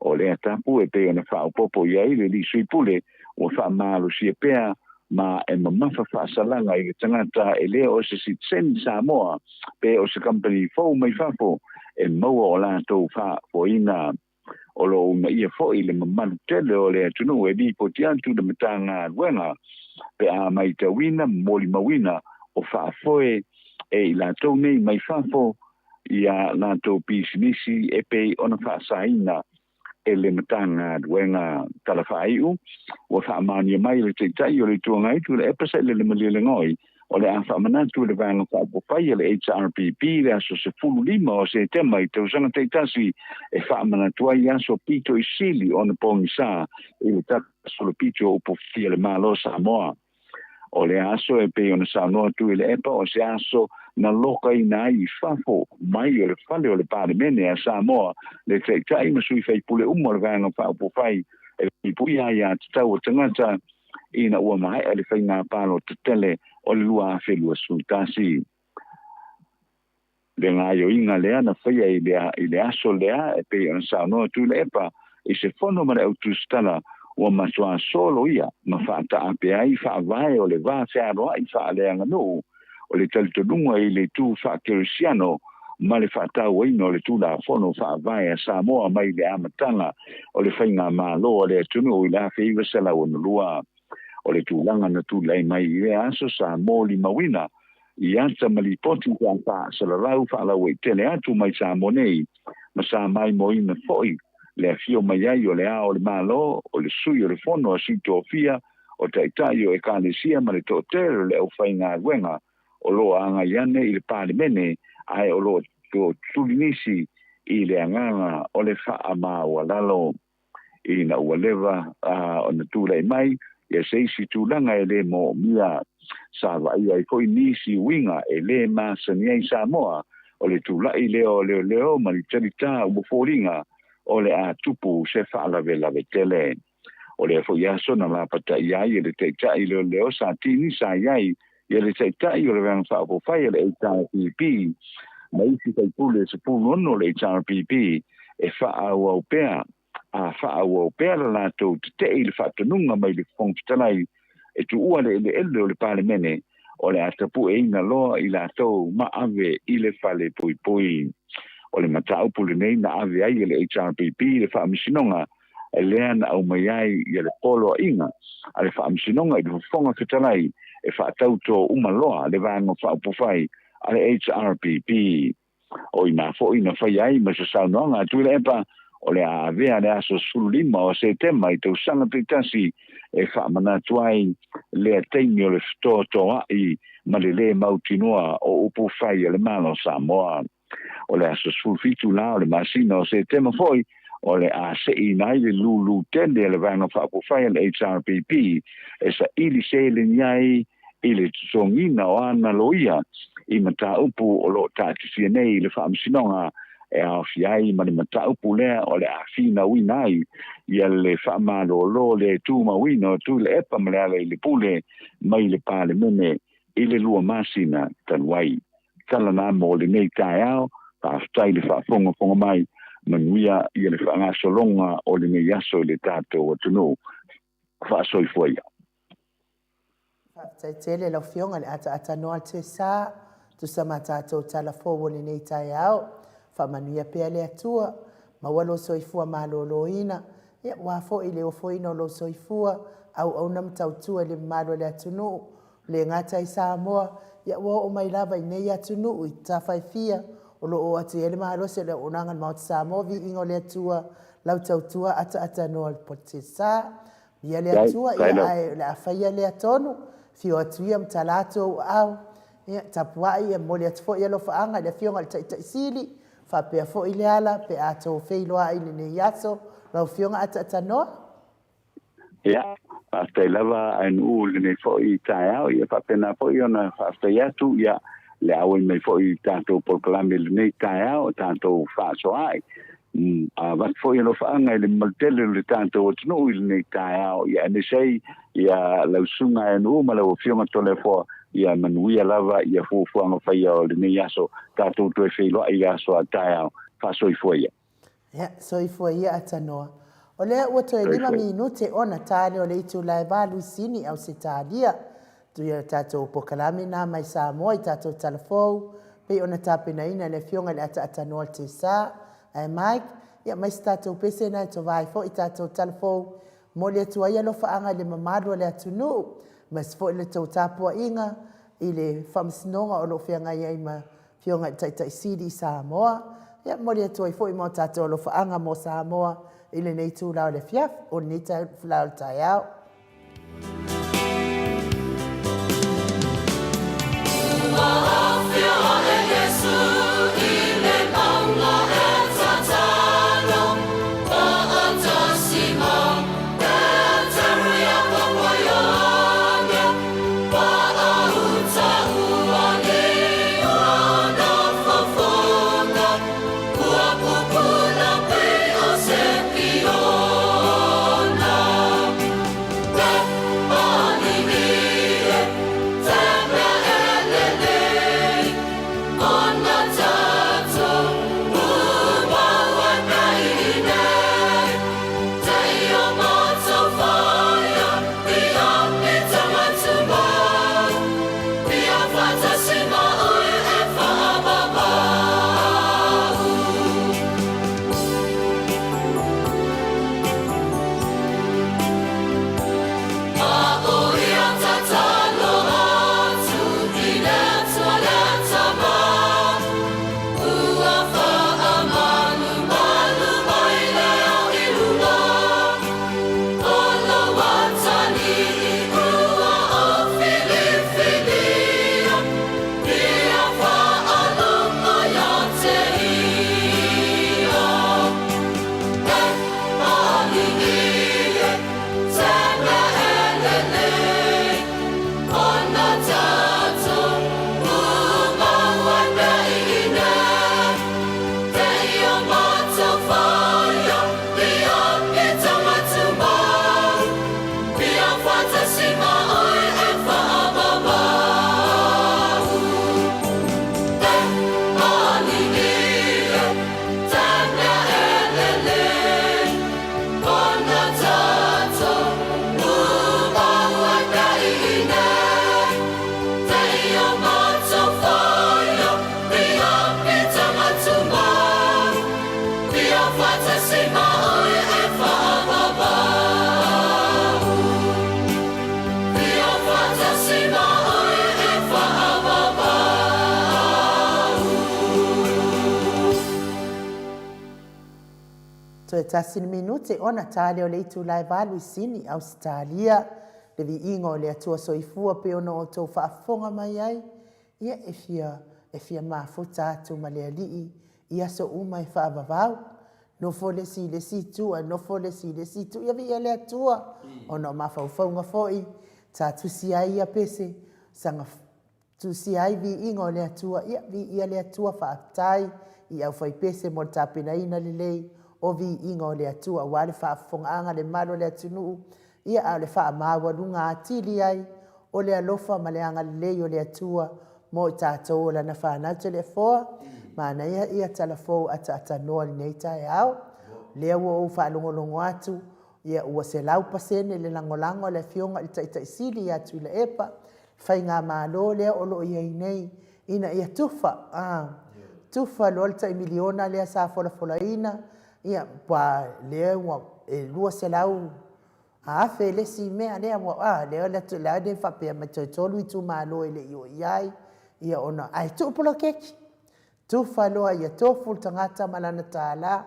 O lea tapu e pei ona faaopoopo i ai le alii Sui Pule ua faamalosia pea ma e mamafa faasalaga i le tagata e le o se sitiseni Samoa pe o se kamupani fou mai fafo e maua o latou faafoeina. O lo o uunaia foi le mamalu tele o le atunuu e lipoti atu le Matagaluega pe a matauina ma molimauina o faafoe e i latou nei mai fafo ia latou pisinisi e pei ona faasaina e le Matagaluega. Tala faaiu ua faamaonia mai e le Taitai o le Itu Agai Tuilaepa Sailele Malielegaoi o le a faamanatu i le Vaega Faaupufai a le HRPP i le aso 15 o Setema i tausaga taitasi e faamanatu ai aso pito i sili ona pogisa i le tala o upufai a le Malo o Samoa. O le aso e pei ona saunoa Tuilaepa o se aso na lokaina ai i fafo mai o le fale o le Palemene a Samoa le Taitai ma sui faipule uma o le Vaega Faaupufai e puipuia ai aiatatau a tagata ina ua maea le faiga palota tele o le 2021. Le gaoioiga lea na faia i le aso lea e pei ona saunoa Tuilaepa i se fono ma le autusitala Ua matuā soloia ma faataape ai faavae o le va fealoai faaleaganuu o le talitonuga i le itu faakerisiano ma le faatauaina o le Tulafono Faavae a Samoa mai le amataga o le faigamalo a le atunuu i le 1962. O le tulaga na tulai mai i lea aso sa molimauina i ata ma lipoti sa faasalalau faalauaitele atu mai Samoa nei ma sa maimoaina foi le afio mai ai o le Ao o le Malo, o le Sui o le Fono a Sui Tofia, o Taitai o Ekalesia ma le toatele o le aufaigaluega o lo o agai ane i le Palemene ae o lo o tuli nisi i le agaga o le faamaualalo. Ina ua leva ona tulai mai ia se isi tulaga e le moomia, sa vaaia ai foi nisi uiga e le masani ai Samoa o le tulai lea o leoleo ma le talita ua foliga o le a tupu se faalavelave tele. O lea foi aso na lapataia ai e le taitai leoleo sa tinisa i ai ia le taitai o le Vaega Faaupufai a le HRPP ma isi faipule e 16 o le HRPP e faaauau pea a faaauau pea le latou tetee i le faatonuga mai le Fofoga Fetalai e tuua le eleele o le Palemene o le a tapueina loa i latou ma ave i le fale puipui. O le mataupu lenei na ave ai e le HRPP i le Faamasinoga lea na aumai ai ia le poloaiga a le Faamasinoga i le Fofoga Fetalai e faatautō uma loa le Vaega Faaupufai a le HRPP. O i ina foi na faia ai ma se saunoaga a Tuilaepa o le a avea le aso 15 o Setema i tausaga taitasi e faamanatu ai lea taimi o le fetoatoa'i ma le lē mautinoa o upu fai a le Malo o Samoa. O le aso 17 la o le masina o Setema foi o le a seʻiina ai le lūlū tele a le Vaega Faaupufai a le HRPP e saili seleni ai i le totogiina o ana loia i mataupu o lo o taatisia nei i le Faamasinoga e aofia ai ma le mataupu lea o le a finauina ai ia le faamalōlō le tumauina o Tuilaepa ma Lealailepule mai le Palemene i le 2 masina talu ai. Tala na mo lenei taeao, faafetai le faafogafoga mai, manuia ia le faagasologa o lenei aso i le tatou atunuu. Faasoifua ia. Faafetai tele lau Afioga i le ataatanoa le Tesa, tusa ma tatou tala fou o lenei taeao. Faamanuia pea le Atua, maua lou soifua malōlōina, ia ua foi le ofoina o lou soifua, auauna ma tautua i le mamalu o le atunuu, le gata i Samoa, ia ua oo mai lava i nei atunuu i tafa e fia, o lo o oo atu i ai le malosi o le auaunaga a le Maota Samoa, viiga o le Atua, lau tautua ataatanoa le Tesa. Ia le Atua, ia ae o le a faia lea tonu, fio atu ia ma tala atu ou aao, ia tapuai, ia momoli atu foi alofaaga i le Afioga i le Taitai Sili, faapea foi Leala pe a tou feiloai i lenei aso, lau Afioga Ataatanoa. Ia, faafetai lava a Nuu i lenei foi taeao, ia faapena foi ona faafetai atu, ia le auai mai foi i tatou polokalame i lenei taeao, tatou faasoaai. A avatu foi alofaaga i le mamalu tele o le tatou atunuu i lenei taeao, ia aemaise ai ia lau susuga e Nuu ma lau Afioga Toleafoa, ia manuia lava ia fuafuaga faia o lenei aso, tatou toe feiloai i le aso a taeao. Faasoifua ia. Ia, soifua ia Atanoa. O lea ua toe 5 minute ona tale o le itula e 8 i Sini, Ausetalia. Tuia le tatou polokalame na mai Samoa i tatou tala fou, pei ona tapenaina e le Afioga i le Ataatanoa Tesa. Ae Mike, ia mai se tatou pese na e tova ai foi tatou tala fou. Momoli atu ai alofaaga i le mamalu o le atunuu, aemaise foi le tou tapuaiga i le faamasinoga o lo o feagai ai ma Afioga i le Taitai Sili i Samoa. Ia, momoli atu ai foi ma o tatou alofaaga mo Samoa i lenei itula o le afiafi, o lenei itula o le taeao. Ua afio ae Iesu i le mauga e tatalo, faatasi ma Peteru, Iakopo, Ioane, Toe tasi le minute ona ta lea o le itula e valu i Sini, Ausetalia. Le viiga o le Atua Soifua pei ona outou faafofoga mai ai, ia e fia e fia mafuta atu ma le Alii i aso uma e faavavau. Nofo le isi i le isi itu ae nofo le isi i le isi itu. Ia viia le Atua ona o mafaufauga foi sa tusia ai ia pese, saga Tusia ai viiga o le Atua, ia, viia le Atua, faafetai i aufaipese mo le tapenaina lelei o viiga o le Atua aua le faafofogaaga a le malu o le atunuu, ia, a o le faamaualuga atili ai o le alofa ma le agalelei o le Atua mo i tatou o Lana fanau Toleafoa. Manaia ia tala fou ataatanoa i lenei taeao. Lea ua ou faalogologo atu, ia, ua 100% le lagolago a le Afioga i le Taitai Sili ia Tuilaepa Faigamalo lea o lo o i ai nei ina ia tufa, a, tufa loa le tai miliona lea sa folafolaina, ia, ua, lea ua, e 200 afe le isi mea lea ua, a, lea o le a le faapea mai toe tolu itumalo e le i oo i ai, ia ona, ae tuu poloketi, tufa loa ia tofu le tagata ma lana tala,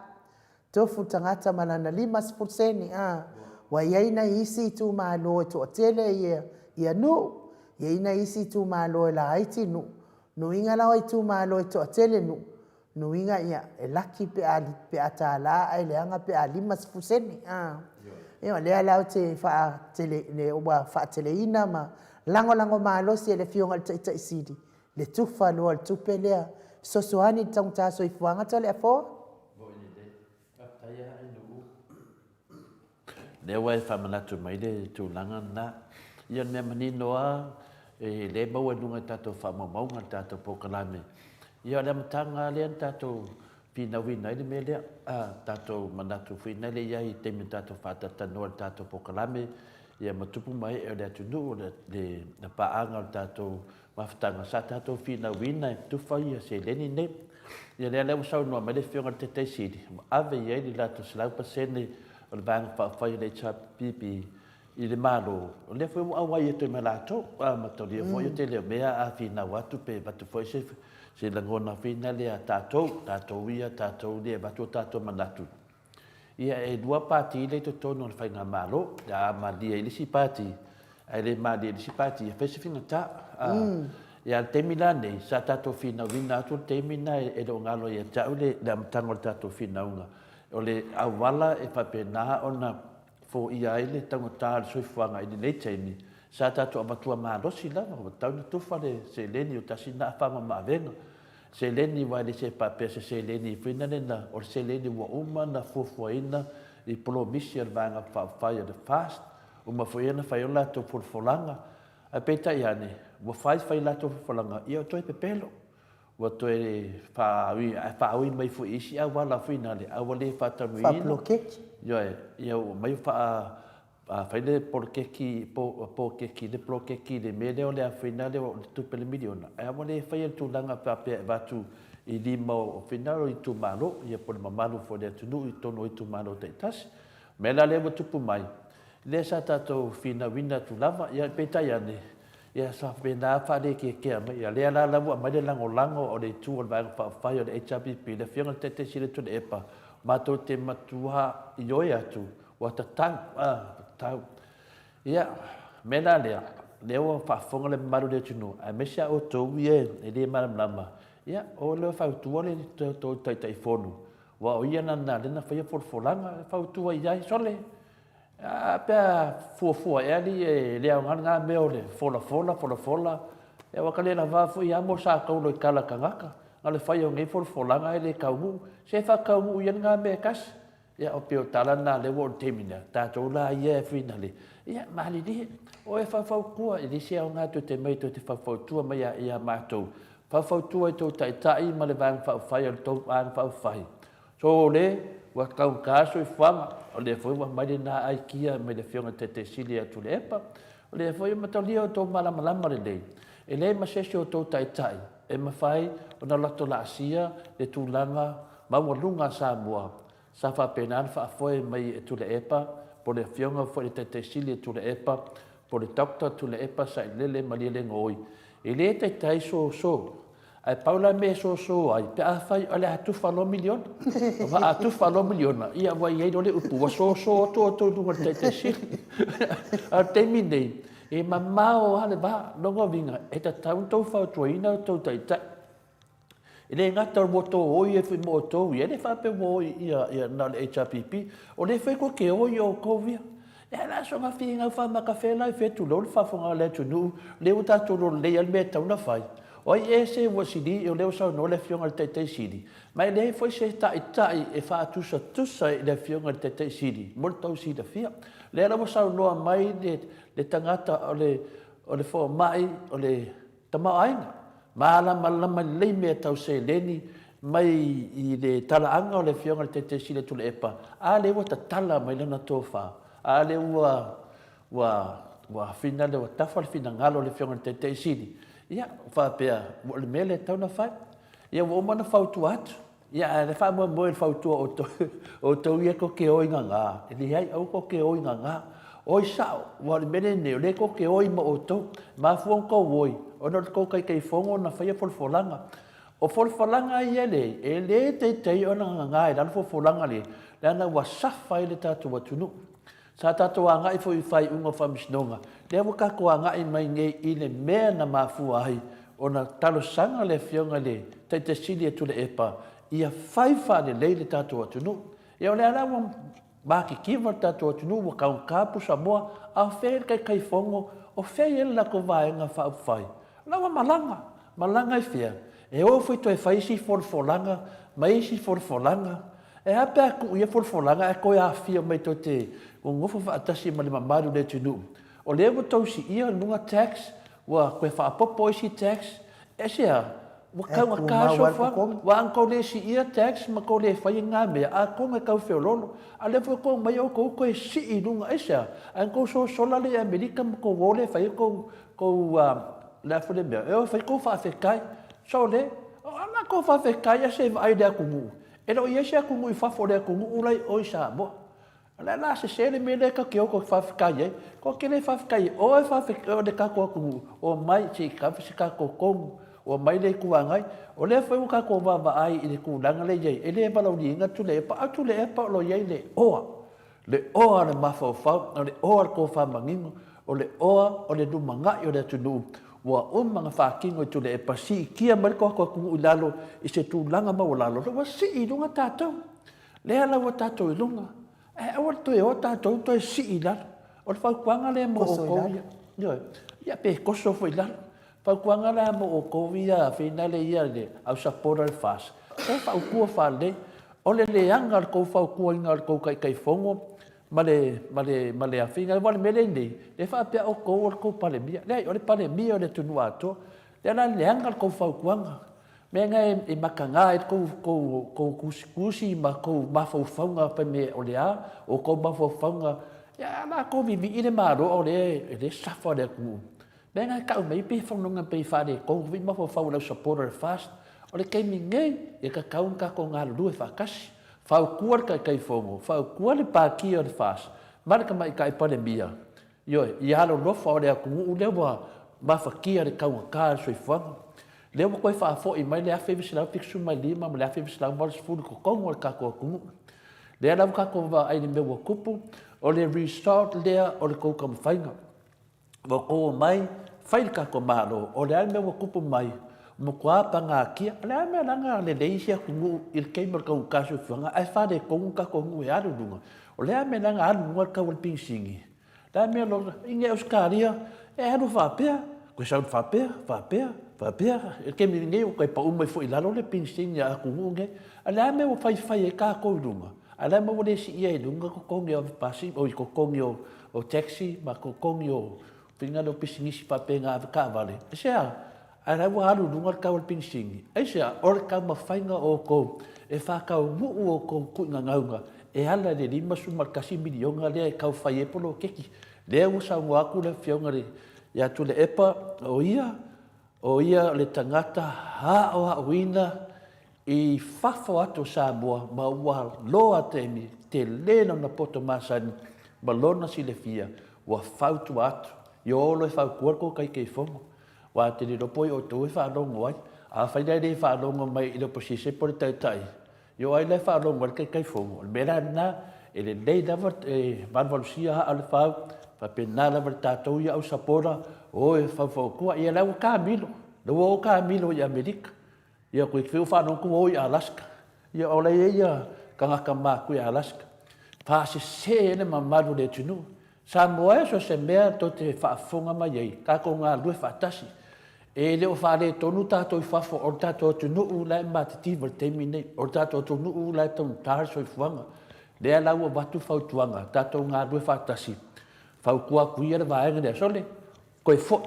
Tofu le tagata ma lana 50 sene, a. Ua i ai nai isi itumalo e toatele ia, ia nuu, i ai nai isi itumalo e laiti nuu. Nuiga la o itumalo e toatele nuu, nuiga ia e laki pe a, pe a tala ae leaga pe a 50 sene, a. Ia o lea la ou te faatele, ua faateleina ma lagolago malosi e le Afioga i le Taitai Sili le tufa loa o le tupe lea, fesoasoani i le taugata soifuaga Toleafoa. Moni lelei. Faafetai lava i Nu'u. Lea ua e faamanatu mai le tulaga lena. Ia o le mea manino lava, e le maua i luga i tatou faamaumauga le tatou polokalame. Ia o le amataga lava lea na tatou finauina ai le mea lea, a tatou manatu foi lea i ai i taimi na tatou faatalatalanoa i le tatou polokalame, ia ma tupu ma ee o le atunuu, le paaga o le tatou Mafutaga, sa tatou finauina e tufa ia seleni nei. Ia lea la ua saunoa mai le Afioga i le Taitai Sili, ua ave i ai le latou 100% o le Vaega Faaupufai a le HRPP i le Malo, o lea foi ua auai atu ai ma latou. A mataulia foi o tele o mea a finau atu pe avatu foi se se lagona foi lea a tatou, tatou ia, tatou lea e avatu o tatou manatu. Ia, e lua pati lea i totonu o le Faigamalo, a malie i le isi pati, ae le malie i le isi pati, e fai se faigata. Mm. Ia, le taimi la nei, sa tatou finauina atu le taimi na e le o galo ia te au le, le amataga o le tatou finauga. O le auala e faapena ona foia ai le taugata o le soifuaga i lenei taimi, sa tatou avatua malosi lava, ua tatau ona tufa le seleni o tasi na faamamaavega. Seleni aua e le se faapea se seleni foi na lena, o le seleni ua uma ona fuafuaina i polomisi a le Vaega Faaupufai a le FAST, uma foi ona fai o latou folafolaga, ae peitai ane, ua fai fai latou folafolaga, ia ua toe pepelo, ua toe faaui, ae faaui mai foi i isi auala foi nale, a ua le faataunuuina. Faapoloketi. Ioe, ia ua aumai faa A fai le poloketi, poketi, le poloketi i le mea lea o le afaina lea o le tupe le miliona, ae ua le faia le tulaga faapea e avatu i lima o finagalo o itumalo, ia po o le mamalu foi o le atunuu i totonu o itumalo taitasi. O le mea la lea ua tupu mai, lea sa tatou finauina atu lava, ia peitai ane, ia sa faapena faalekekea mai. Ia lea la ua aumai le lagolago o le itu o le Vaega Faaupufai o le HRPP, le Afioga i le Taitai Sili o Tuilaepa, matou te matua ioe atu Ua tatau, a, tatau. Ia, mea la lea, lea ua faafofoga le mamalu o le atunuu, aemaise a outou ia e le malamalama, ia, o lea fautua le tou Taitaifono, aua o ia lana lea na faia folafolaga, e fautua i ai, sole, a pe a fuafua ea alii e le aoga lena mea o le folafola, folafola, ia ua ka le lava foi a mo sa taulo i tala a tagata, na o le fai o nei folafolaga e le taunuu, se faataunuu ia lena mea e tasi. Ia, o pei o tala na lea ua oo i le taimi lea, tatou la ia e finale, ia malilie, o e faufautua, e leai se aoga toe te mai tou te faufautua mai ia matou, faufautua i tou taitai ma le Vaega Faaupufai o le tou Vaega Faaupufai. So o le ua taugata le soifuaga, o lea foi ua aumai lena aikia mai le Afioga i le Taitai Sili ia Tuilaepa, o lea foi e mataulia outou malamalama lelei, e leai ma se isi o outou taitai e mafai ona latou laasia le tulaga maualuga a Samoa Sa faapena ona faafoe mai e Tuilaepa, po o le Afioga foi i le Taitai Sili a Tuilaepa, po o le Doctor Tuilaepa Sailele Malielegaoi. E le taitai soso, Ae pau la mea e soso ai, pe afai o le a tufa loa miliona. Aua a tufa loa miliona, ia ua i ai loa le upu, ua soso atu outou i luga o le Taitai Sili. A o le taimi nei, e mamao lava le va. Lona uiga, e tatau ona outou fautuaina outou taitai. E le gata ua outou oi ai foi ma outou ia, e le faapea ua oi ia na o le HRPP, o lea foi tou te oi outou ia. E a la soona finau faamatafea la i fea tulou le faafofoga a le atunuu, lea ua tatou iloa lelei lava le mea e tatau ona fai. O ai ea se ua sili, o lea ua saunoa le Afioga i le Taitai Sili, ma e leai foi se taitai e faatusatusa i le Afioga i le Taitai Sili mo le tou silafia. O lea la ua saunoa mai le tagata o le fomai o le tamaoaiga, malamalama lelei mea tau seleni mai i le talaaga o le Afioga i le Taitai Sili a Tuilaepa, a lea ua tatala mai lana tofa, a lea ua ua ua finale ua tafa le finagalo o le Afioga i le Taitai Sili, ia, faapea, o le mea lea e tatau ona fai. Ia ua uma ona fautua atu, ia ae le faamoemoe i le fautua o outou, outou ia tou te o i gaga, e leai, aua tou te o i gaga. Oi sao, aua o le mea lenei, o lea tou te oi ma outou. E mafua ona tou oi, ona o le tou Taitaifono na faia folafolaga. O folafolaga ia le, e le taitai ona gaga i lalo folafolaga le, leaga ua safa ai le tatou atunuu. Sa tatou agai foi i faaiuga o faamasinoga, lea ua tatou agai mai nei i le mea na mafua ai ona talosaga le Afioga i le Taitai Sili a Tuilaepa ia fai faalelei le tatou atunuu. Ia o lea la ua matitiva le tatou atunuu, ua taugata pusamoa, a o fea le Taitaifono, o fea e i ai le latou Vaega Faaupufai? O la ua malaga. Malaga i fea? E o foi toe fai isi folafolaga ma isi folafolaga. E a pe a tuu ia folafolaga ae toe afifio mai tou te nonofo faatasi ma le mamalu o le atunuu? O lea ua tou siia luga tax, ua toe faaopoopo isi tax, aisea? Ua taugata le soifuaga. Aua a na tou le siia tax ma tou le faia na mea, atonu e tau feoloolo. A o lea foi ua tou omai outou toe sii i luga, aisea? Ae na tou sosola lea i Amerika ma tou o lea e fai ai tou, tou, le a foi le mea, e o e fai tou faafetai. Sole, o a latou faafetai ae se i vaai i le atunuu. E le o i ai se atunuu i fafo o le atunuu la i o i Samoa. O le a la sese le mea lea tatou te o tatou te faafetai ai? Tatou te le faafetai ai, o e faafetai o le tatou atunuu, omai se i kava se tatou tonu, omai le Itu Agai. O lea foi ua tatou vaavaai i le tulaga lea e i ai, e le valaauliaina Tuilaepa, a o Tuilaepa o lo o i ai le oa. Le oa o le mafaufau, o le oa o le tofa manino, o le oa o le lumanai o le atunuu ua uma ona faatino i Tuilaepa, siitia mai le tatou atunuu i lalo i se tulaga maualalo, ua sii i luga tatou. Lea la ua tatou i luga, ae aua le toe o tatou toe sii i lalo. O le fautuaga lea mo outou ia, ioe, ia pe toso foi i lalo. Fautuaga la mo outou ia finale ia le au sapota le FAST, e fautua faalelei. O le leaga o le tou fautuaina o le tou Taitaifono ma le, ma le, ma le afiga, aua o le mea lea e i ai nei, e faapea outou o le tou Palemia. Leai, o le Palemia o le atunuu atoa. Lea la e leaga le tou fautuaga. Mea na e mataga ai le tou, tou, tou tusitusi ma tou mafaufauga fai mai o le a o tou mafaufauga, ia a latou vivii le Malo a o lea e suffer le atunuu. Mea na e tau mai pei fonoga pei faaletonu foi mafaufau o le au supporter o le FAST. O le taimi nei, e tatau ona tatou galulue faatasi. Fautua le Taitaifono, fautua le Pātia o le FAST ma le Tamaitai Palemia, ioe, ia alolofa o le atunuu lea ua mafatia le taugata o le soifuaga. Lea ua toe faafoi mai le 1975 ma le 1980 i totonu o le tatou atunuu. Lea la ua tatou vaai i le mea ua tupu, o le result lea o le tou taumafaiga. Ua outou omai, fai le tatou Malo. O le a le mea ua tupu mai? Ua matua pagatia. O le a le mea leaga lelei isi atunuu i le taimi o le taugata soifuaga ae faaletonu le tatou nuu e alu i luga? O le a le mea leaga alu i luga le tau o le penisini? O le a le mea lo, i nei Ausetalia, e alu faapea, toe sau faapea, faapea, faapea. I le taimi nei ua toe pau mai foi i lalo le penisini a atunuu nei. A o le a le mea ua faifai ai tatou i luga? A o le a le mea ua le siia ai i luga totogi o avepasi, oi totogi o o taxi ma totogi o finagalo o pisinisi faapena avetaavale, aisea? Ae la ua alu i luga le tau o le penisini. Aisea? O le taumafaiga o outou e faataunuu outou tuuina e ala i le $51 miliona lea e tau fai ai poloketi. Lea ua saunoa atu le Afioga ia Tuilaepa, o ia, o ia o le tagata aoaoina i fafo atu o Samoa ma ua loa taimi tele lona poto masani ma lona silafia ua fautua atu i o olo e fautua le tou Taitaifono. Aua e te le iloa po o ai outou e faalogo ai. Afai la e le faalogo mai i le Opposition po o le Taitai, ia o ai la e faalogo ai le Taitaifono? O le mea la lena, e lelei lava e valuvalusia aa o le fau, faapena lava le tatou ia au sapola, o e faufautua, ia la ua tamilo, la ua o tamilo i Amerika. Ia koe te faalogo atu ua o i Alaska. Ia o la e i ai ia tagata matutua i Alaska. Faasese ai le mamalu o le atunuu. Samoa e, so o se mea tou te faafofoga mai ai, tatou galulue faatasi. E le o faaletonu tatou i fafo, o le tatou atunuu la e matitiva i le taimi lenei. O le tatou atunuu la e taugata le soifuaga. Lea la ua avatu fautuaga, tatou galulue faatasi, fautua atu ia le vaega lea, sole, toe foi.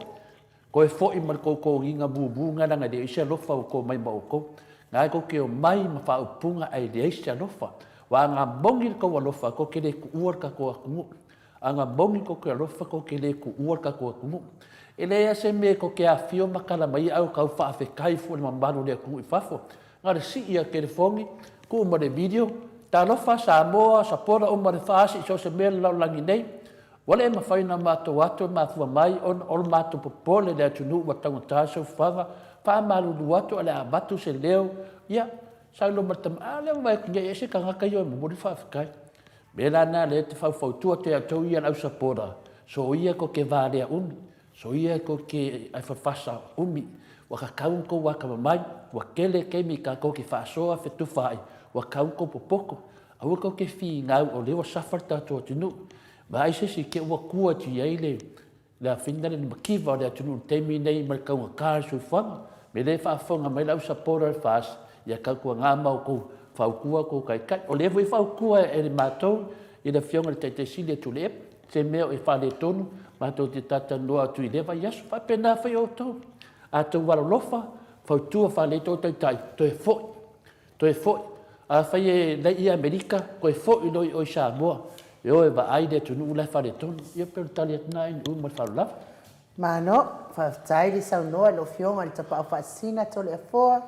Toe foi ma le tou toniga mumu lena leaga e leai se alofa ua to mai ma outou. Na e tou te omai ma faaupuga ae leai se alofa. Aua ana moni le tou alofa tou te le tuua le tatou atunuu. Ana moni le tou alofa tou te le tuua le tatou atunuu. E leai lava se mea tou te afio ma tala mai ai ae tau faafetai fua i le mamalu o le atunuu i fafo. Na o le sii lava o le telefoni, tuu ma le video, Talofa Samoa, sapola uma le FAST i so o se mea o le lalolagi nei. Ua le mafai ona matou atu e mafua mai ona o le matou popole i le atunuu ua taugata le soifuaga, faamalulu atu o le a avatu se leo, ia, saunoa ma le tama, a lea ua vaai atu nei e ese tagata ia e momoli le faafetai. O le mea la lena lea e te faufautua atu ia outou ia le au sapola, soia tou te valea umi, soia tou te fafasa umi, ua tatau ona outou atamamai, ua tele taimi tatou te faasoa fetufaai, ua tatau ona outou popoto. Aua tou te finau o lea ua suffer le tatou atunuu. Vaai se isi te ua tua atu i ai le le afina le mativa o le atunuu i le taimi lenei ma le taugata o le soifuaga. Me lea e faafofoga mai le au supporter o le FAST, ia tautuana ma outou fautua tou taitai. O lea foi e fautua e le matou i le afioga i le Taitai Sili a Tuilaepa, se mea o e faaletonu, matou te talatalanoa atu i lea vaiaso. Faapena foi outou. A outou alolofa, fautua faalelei tou taitai, toe foi. Toe foi. Afai e la i Amerika, toe foi loa i o i Samoa e o e vaai le atunuu la e faaletonu. Ia pei o le tali atu lena Inu ma le faaaloalo lava. Malo, faafetai le saunoa i lau Afioga i le Tapaau Faasisina Toleafoa.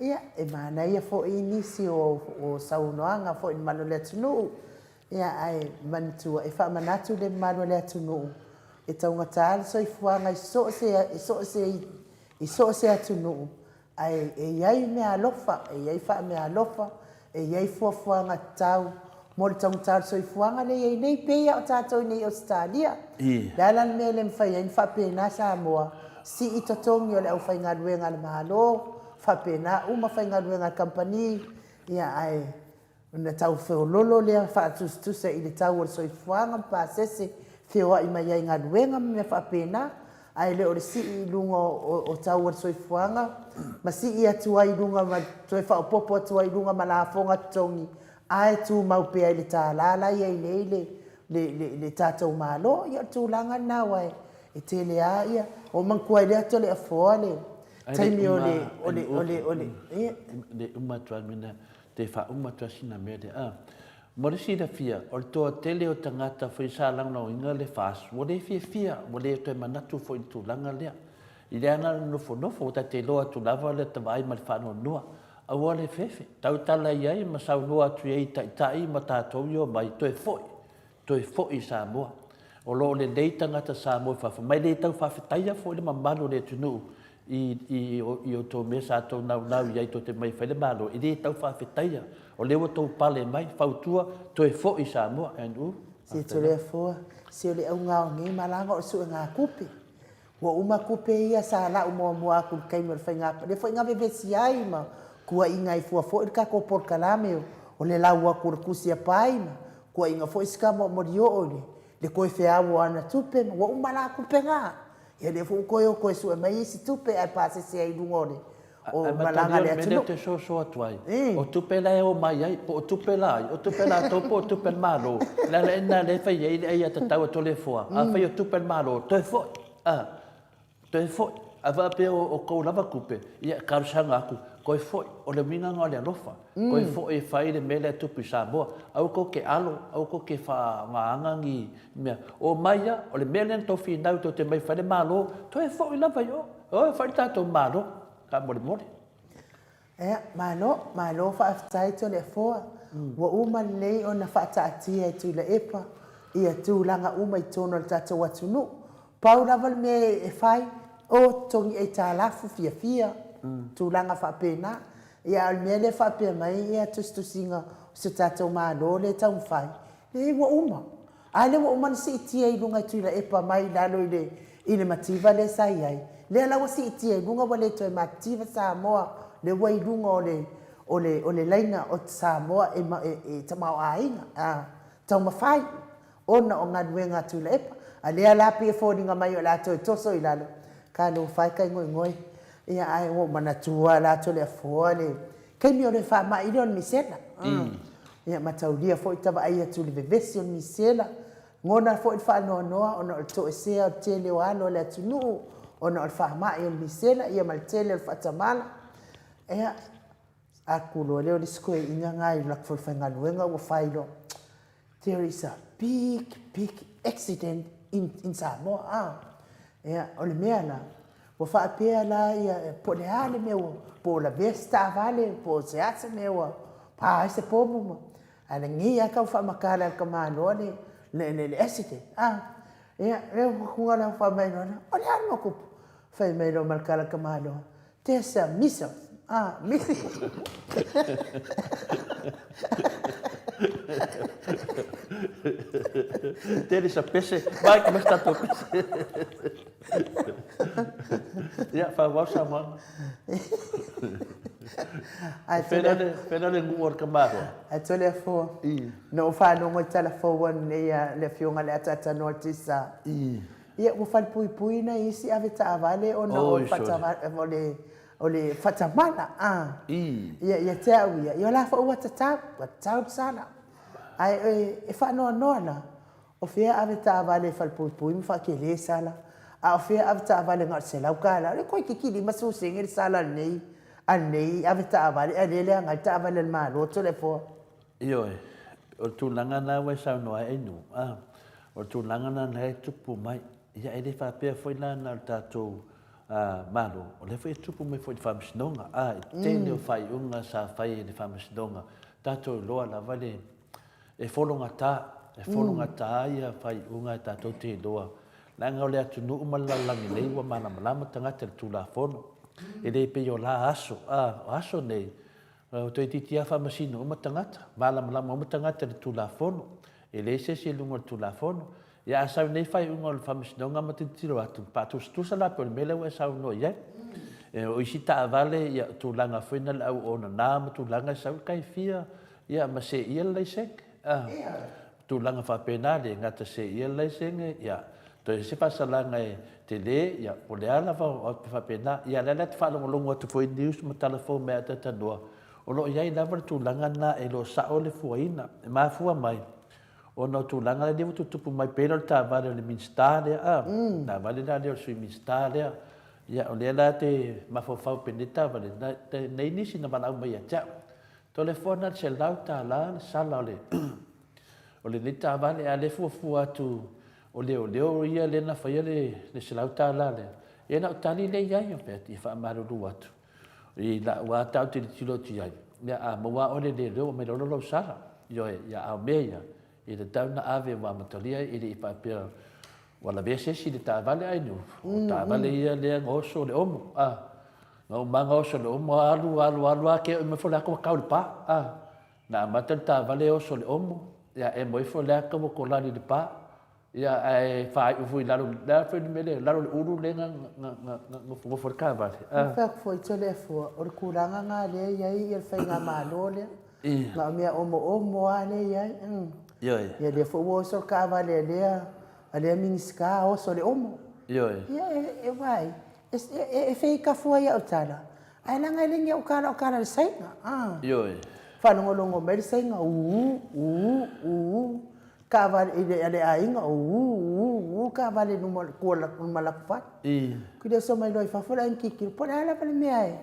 Ia, e manaia foi nisi o saunoaga foi i le mamalu o le atunuu. Ia, ae manatua, e faamanatu le mamalu o le atunuu, e taugata le soifuaga i so o se, i so o se, i so o se atunuu, Ae e i ai meaalofa, e i ai faameaalofa, e i ai fuafuaga tatau mo le taugata o le soifuaga lea e i ai nei, pei lava o tatou i nei i Ausetalia. O le a la le mea e le mafai ai ona faapena Samoa, sii totogi o le aufaigaluega a le Malo, faapena uma faigaluega a le kamupani, ia ae Ona tau feololo lea faatusatusa i le tau o le soifuaga ma pasese feoai mai ai galuega ma mea faapena, ae le o le sii i luga o tau o le soifuaga ma sii atu ai i luga ma toe faaopoopo atu ai i luga ma lafoga totogi ae tumau pea i le $ la e i ai nei le le le tatou Malo. Ia o le tulaga lena aua e tele lava ia, ua ou manatua ai lea Toleafoa le taimi o le o le o le o le Le uma atu lava le mea Te faauma atu lava sina mea lea. A, mo le silafia, o le toatele o tagata foi sa lagolagoina le FAST, ua le fiafia, ua le toe manatu foi i le tulaga lea. I le ala o le nofonofo, ua ta te iloa atu lava le vaai ma le faanoanoa. Aua le fefe, tautala i ai ma saunoa atu i ai i taitai ma tatou i omai, toe foi. toe foi i Samoa. O lo o lelei tagata Samoa i fafo, ma e le tau faafetaia foi le mamalu o le atunuu i, i, i outou mea sa tou naunau i ai tou te mai fai le Malo, e le tau faafetaia. O lea ua tou pale mai, fautua, toe foi i Samoa. And, uh, Se Toleafoa, se o le auga o nei malaga o le suega tupe. Ua uma tupe ia sa lau muamua atu i le taimi o le faiga, lea foi na vevesi ai ma tuuaiina ai fua foi le tatou polokalame o le lau atu o le tusi a Pai ma tuuaiina foi si tama o Molioo i le toe feau o ana tupe ma ua uma la tupe na. Ia lea foi ua toe o toe sue mai isi tupe ae pasese ai i luga o le o malaga a le atunuu. Ae mea lea ou te soso atu ai, o tupe la e omai ai, po o tupe la ai, o tupe a latou po o tupe a le Malo, o le ala ea lena lea e fai ai le aiatatau a Toleafoa, afai o tupe a le Malo, toe foi, a, toe foi. A faapea o tou lava tupe, ia e talosaga atu, toe foi. O le uiga lena o le alofa, toe foi e fai le mea lea e tupu i Samoa. Aua tou te alo, aua tou te faagaga ni mea. Omai lava, o le mea lea na tou finau tou te omai e fai le Malo, toe foi lava i o. Oi, fai le tatou Malo, faamolemole. Ia, malo, malo faafetai Toleafoa. Ua uma lelei ona faataatia e Tuilaepa ia tulaga uma i totonu o le tatou atunuu. Pau lava le mea e fai, o totogi aitalafu fiafia. tulaga faapena. Ia, a o le mea lea e faapea mai ia tusitusiga o si o tatou Malo lea e taumafai, leai ua uma. A lea ua uma ona siitia i luga e Tuilaepa mai lalo i le i le mativa lea sa i ai. Lea la ua siitia i luga ua le toe matitiva Samoa, lea ua i luga o le o le o le laina o Samoa e e tamaoaiga, a, taumafai ona o galuega a Tuilaepa. A lea la pei e foliga mai o le a toe toso i lalo, talofa e tai ngoigoe. Ia ae ua ou manatua la Toleafoa le taimi o le faamai lea o le misela. Ia mataulia foi ta vaai atu i le vevesi o le misela, gona foi le faanoanoa ona o le toesea o le tele o alo o le atunuu ona o le faamai o le misela ia ma le tele o le faatamala. Ia, aku loa lea o le isi toeaina na i le latou falefaigaluega ua fai loa, There is a big, big accident in, in Samoa. Ah. Ia, o le mea la, ua faapea la ia, po o le a le mea ua, po o lavea se taavale, po o se a se mea ua pa ai se pomu ma, ae lenei lava tau faamatala e le tamaloa le, le, le, le accident. Ah. Ia, lea ua tuga la fai mai loa, o le a le mea ua tupu? Fai mai loa ma le tala a le tamaloa, There's a missile. Ah, missile. There is a pese. Vai, come sta tua pese? Ia, whawau saunoaga. Ai, Whena le, whena le ngū o le kamāroa. Ai Toleafoa, na ou faalogo i tala fou anei a le Afioga i le Ataatanoa Tisa. Ia, ua falepuipui nai isi ave taavale ona o le o le o le faatamala, a. Ia, ia te au ia, ia o la foi ua tatau, ua tatau le sala. Ae e, e faanoanoa la, o fea ave taavale e falepuipui ma faatele sala, a o fea ave taavale na o le $100. O lea toeitiiti 50 sene le sala a lenei, a lenei ave taavale, a o lea e leaga ai le taavale a le Malo, Toleafoa. Ioe, o le tulaga lena ua e saunoa ai Ainu, a, o le tulaga lena na e tupu mai. Ia e le faapea foi la na o le tatou Malo, o lea foi e tupu mai foi i le Faamasinoga, a, i le tele o faaiuga sa fai e le Faamasinoga, tatou iloa lava le, e fologata, e fologata ia faaiuga e tatou te iloa, leaga o le atunuu ma le lalolagi nei ua malamalama tagata i le Tulafono. E le pei o la aso, a, o aso nei, Ua toeitiiti lava faamasino uma tagata, malamalama uma tagata i le Tulafono. E leai se isi i luga o le Tulafono. Ia a sau nei faaiuga o le Faamasinoga ma tilotilo atu, faatusatusa la pei o le mea lea ua e saunoa i ai. E, o isi taavale, ia, tulaga foi na le au onana ma tulaga e sau i tai fia, ia, ma seia le laisene. A, tulaga faapena, le gata seia le laisene, ia, toe se faasalaga e tele, ia, po o le a lava, o atu faapena. Ia, o lea la e te faalogologo atu foi i news ma tala fou mai Atatanoa, o lo o i ai lava le tulaga lena e le o sao le fuaina. E mafua mai, ona o tulaga lea ua tutupu mai, pei la o le taavale o le Minisita lea, a, le taavale la lea o le Sui Minisita lea, ia, o lea la e te mafaufau pei lenei taavale, na, nei nisi na valaau mai ia te au. Toleafoa na o le $100 le sala o le o lenei taavale, a o lea e fuafua atu o leoleo ia lea na faia le $100 lea, ia na ou tali lea i ai, ou fai atu, ia faamalulu atu i lau lava tau tilotilo atu i ai, ia a maua lava oe e le leoleo ua aumai loa lou sala. Ioe, ia a o mea ia, e tatau ona ave ua amatalia e le i faapea ua lavea se isi i le taavale ai no, o taavale ia lea na oso le omo, a, na uma na oso le omo, alu, alu, alu, a ke oi mai fo le aka ua kau le pa, a, na amata le taavale oso le omo, ia emo ifo le aka ua kolali le pa, ia ae faaiu foi i lalo, le a foi le mea lea, lalo le ulu lea na, na, na, na nofonofo ai le taavale, a. Fai atu foi Toleafoa, o le tulaga na lea e i ai le faigamalo lea, na o mea omoomo lava lea e i ai. Ioe. Ia lea foi ua oso le taavale a lea, a lea Minisita oso le omo. Ioe. Ia e vaai, e feitafua i au tala, ae leaga e le ni au tala o tala a le Saina. Ioe. Faalogologo mai le Saina, uu, uu, uu, taavale i le, a le aiga, uu, uu, uu, taavale i luma, tua luma latou fale. Ki le oso mai loa i fafo le aiga tilotilo, po o le a lava le mea e,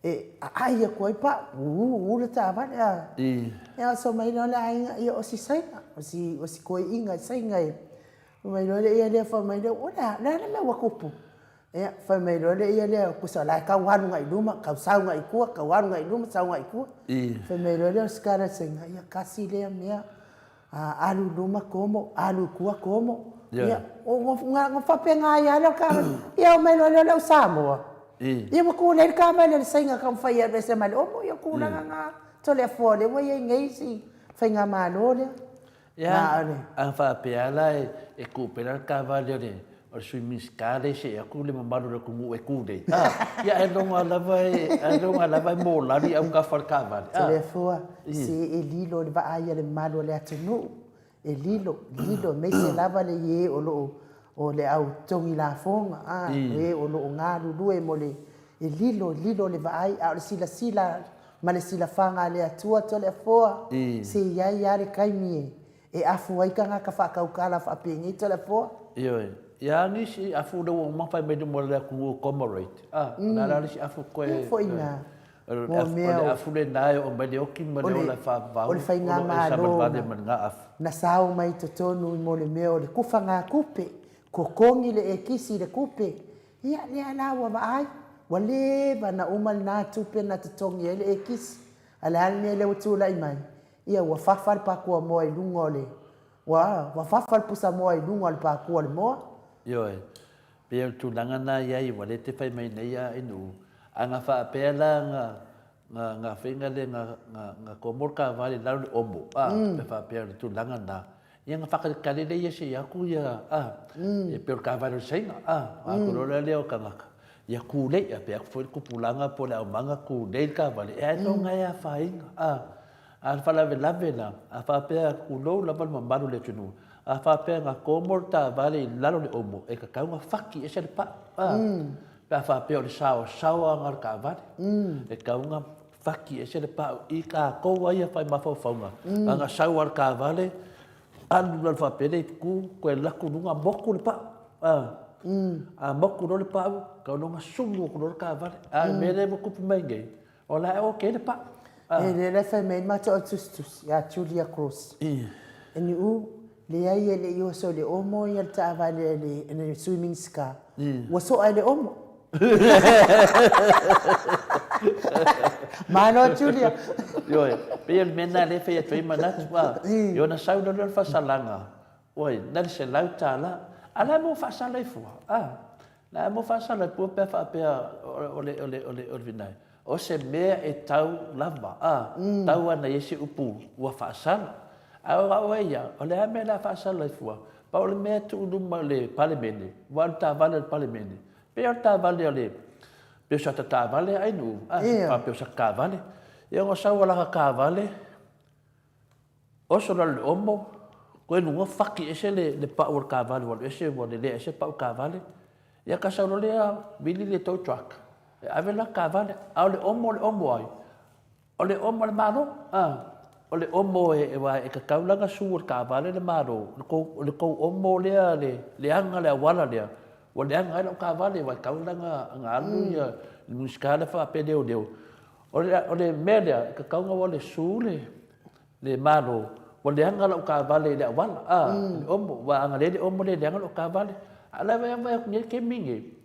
e aai atu ai pau, uu, uu le taavale, a. Ia oso mai loa le aiga, ia o si Saina, o si, o si toeaina Saina e, Fai mai loa le ia lea, fai mai lea, o le a, le a le mea ua tupu? Ia, fai mai loa le ia lea, tusa o la e tau alu agai i luma, tau sau agai i tua, tau alu agai i luma, sau agai i tua. Fai mai loa lea o si tala Saina, ia tasi lea mea, a, alu i luma komo, alu i tua komo. Ia, o, na faapena ai lava lea o le taavale. Ia omai loa lea o le au Samoa. Ia ua kūlei le taavale a le Saina taumafai e aveese mai le omo, ia o tulaga na Toleafoa lea ua i ai nei si faigamalo lea. Ia, a faapea la e kū pea le taavale a le Sui Minisita lea e see atu le mamalu o le atunuu e kū nei, ia ailoga lava e, ailoga lava e mōlali autafa o le taavale. Toleafoa, se e lilo i le vaai a le mamalu o le atunuu, e lilo, lilo, aemaise lava le e o lo o o le au togi lafoga, a, o e o lo o galulue mo le, e lilo, lilo le vaai, a o le silasila ma le silafaga a le Atua Toleafoa, se i ai lava le taimi e afu ai tagata faatautala faapenei Toleafoa. Ioe. Ia nisi afu lea ua uma fai mai luma o le atunuu comrade, a, o le a la le isi afu koe. Ia foi na. O le afu lena e oo mai le oti ma le ola e faavavau, o le faigamalo na sao mai i totonu mo le mea o le kufagatupe, totogi le ekisi i le tupe, ia lea la ua vaai, ua leva na uma lena tupe na totogi ai le ekisi, a o le a le mea lea ua tulai mai? Ia ua fafa le pakua moa i luga o le, ua fafa le pusa moa i luga o le pakua o le moa. Ioe, pei o le tulaga lena e i ai, ua le te fai mai nei a i nuu, a na faapea la na, na, na faiga lea na, na, na komo le taavale i lalo le omo, a, pe faapea o le tulaga lena, ia na faatalitali lea ia se i atu ia, a, e pei o le taavale o le Saina, a, ona atu loa la lea o tagata, ia kūlei, a pei atu foi le tupulaga po o le aumaga kūlei le taavale, e ailoga e afaina, a. A o le faalavelave la, a faapea, tulou lava le mamalu o le atunuu, a faapea na komo le taavale i lalo o le omo, e tatau ona faki ese le pau, a, pe a faapea o le saosaoa lena o le taavale, e tatau ona faki ese le pau i tatou lava ia fai mafaufauga, a na sau lava le taavale, alu i lalo faapea le itu, toe alu atu i luga motu le pau, a, a motu loa le pau, tatau loa ona sulu atu loa le taavale. A o le mea lea ua tupu mai nei, O la e ok le pau. E lea la e fai mai ai le matou au tusitusi ia Julia Cross. E Niu, leai e le i oso i le omo ia le taavale a le Sui Minisita. Ua soa e le omo. Malo Julia. Ioe, pei o le mea lena lea e fai atu ai manatu, a, i ona sau loa lea o le faasalaga, oi, na o le $100, a o la e maua faasala ai fua, a. Na e mo faasala pua pe a faapea o le, o le, o le, o le vinai. O se mea e tau lava, a, tau ana i ai se upu ua faasala. Ae o au e ia, o le a mea o le a faasala ai fua? Pau o le mea e tuu i luma o le Palemene, aua o le taavale a le Palemene, pei o le taavale a le, pei o sata taavale a Ainuu, a, faapea o sata taavale. Ia ona sau o lana taavale, Oso lalo i le omo, koe luga faki ese le, le pau o le taavale ua alu ese ua lelea ese pau taavale. Ia ka sau loa lea vili le tow truck e ave la taavale, a o le omo o le omo ai? O le omo a le Malo, a. O le omo e, aua e tatau la ona su e le taavale le Malo, o le tou, o le tou omo lea le leaga le auala lea, ua leaga ai lau taavale aua e tatau la ona alu ia le Minisita lea faapea leoleo. O le, o le mea lea, e tatau ona ua le su le, le Malo, ua leaga lau taavale i le auala, a, i le omo, aua a na leai le omo lea e leaga lau taavale. A o la e vaai atu nei i le taimi lenei,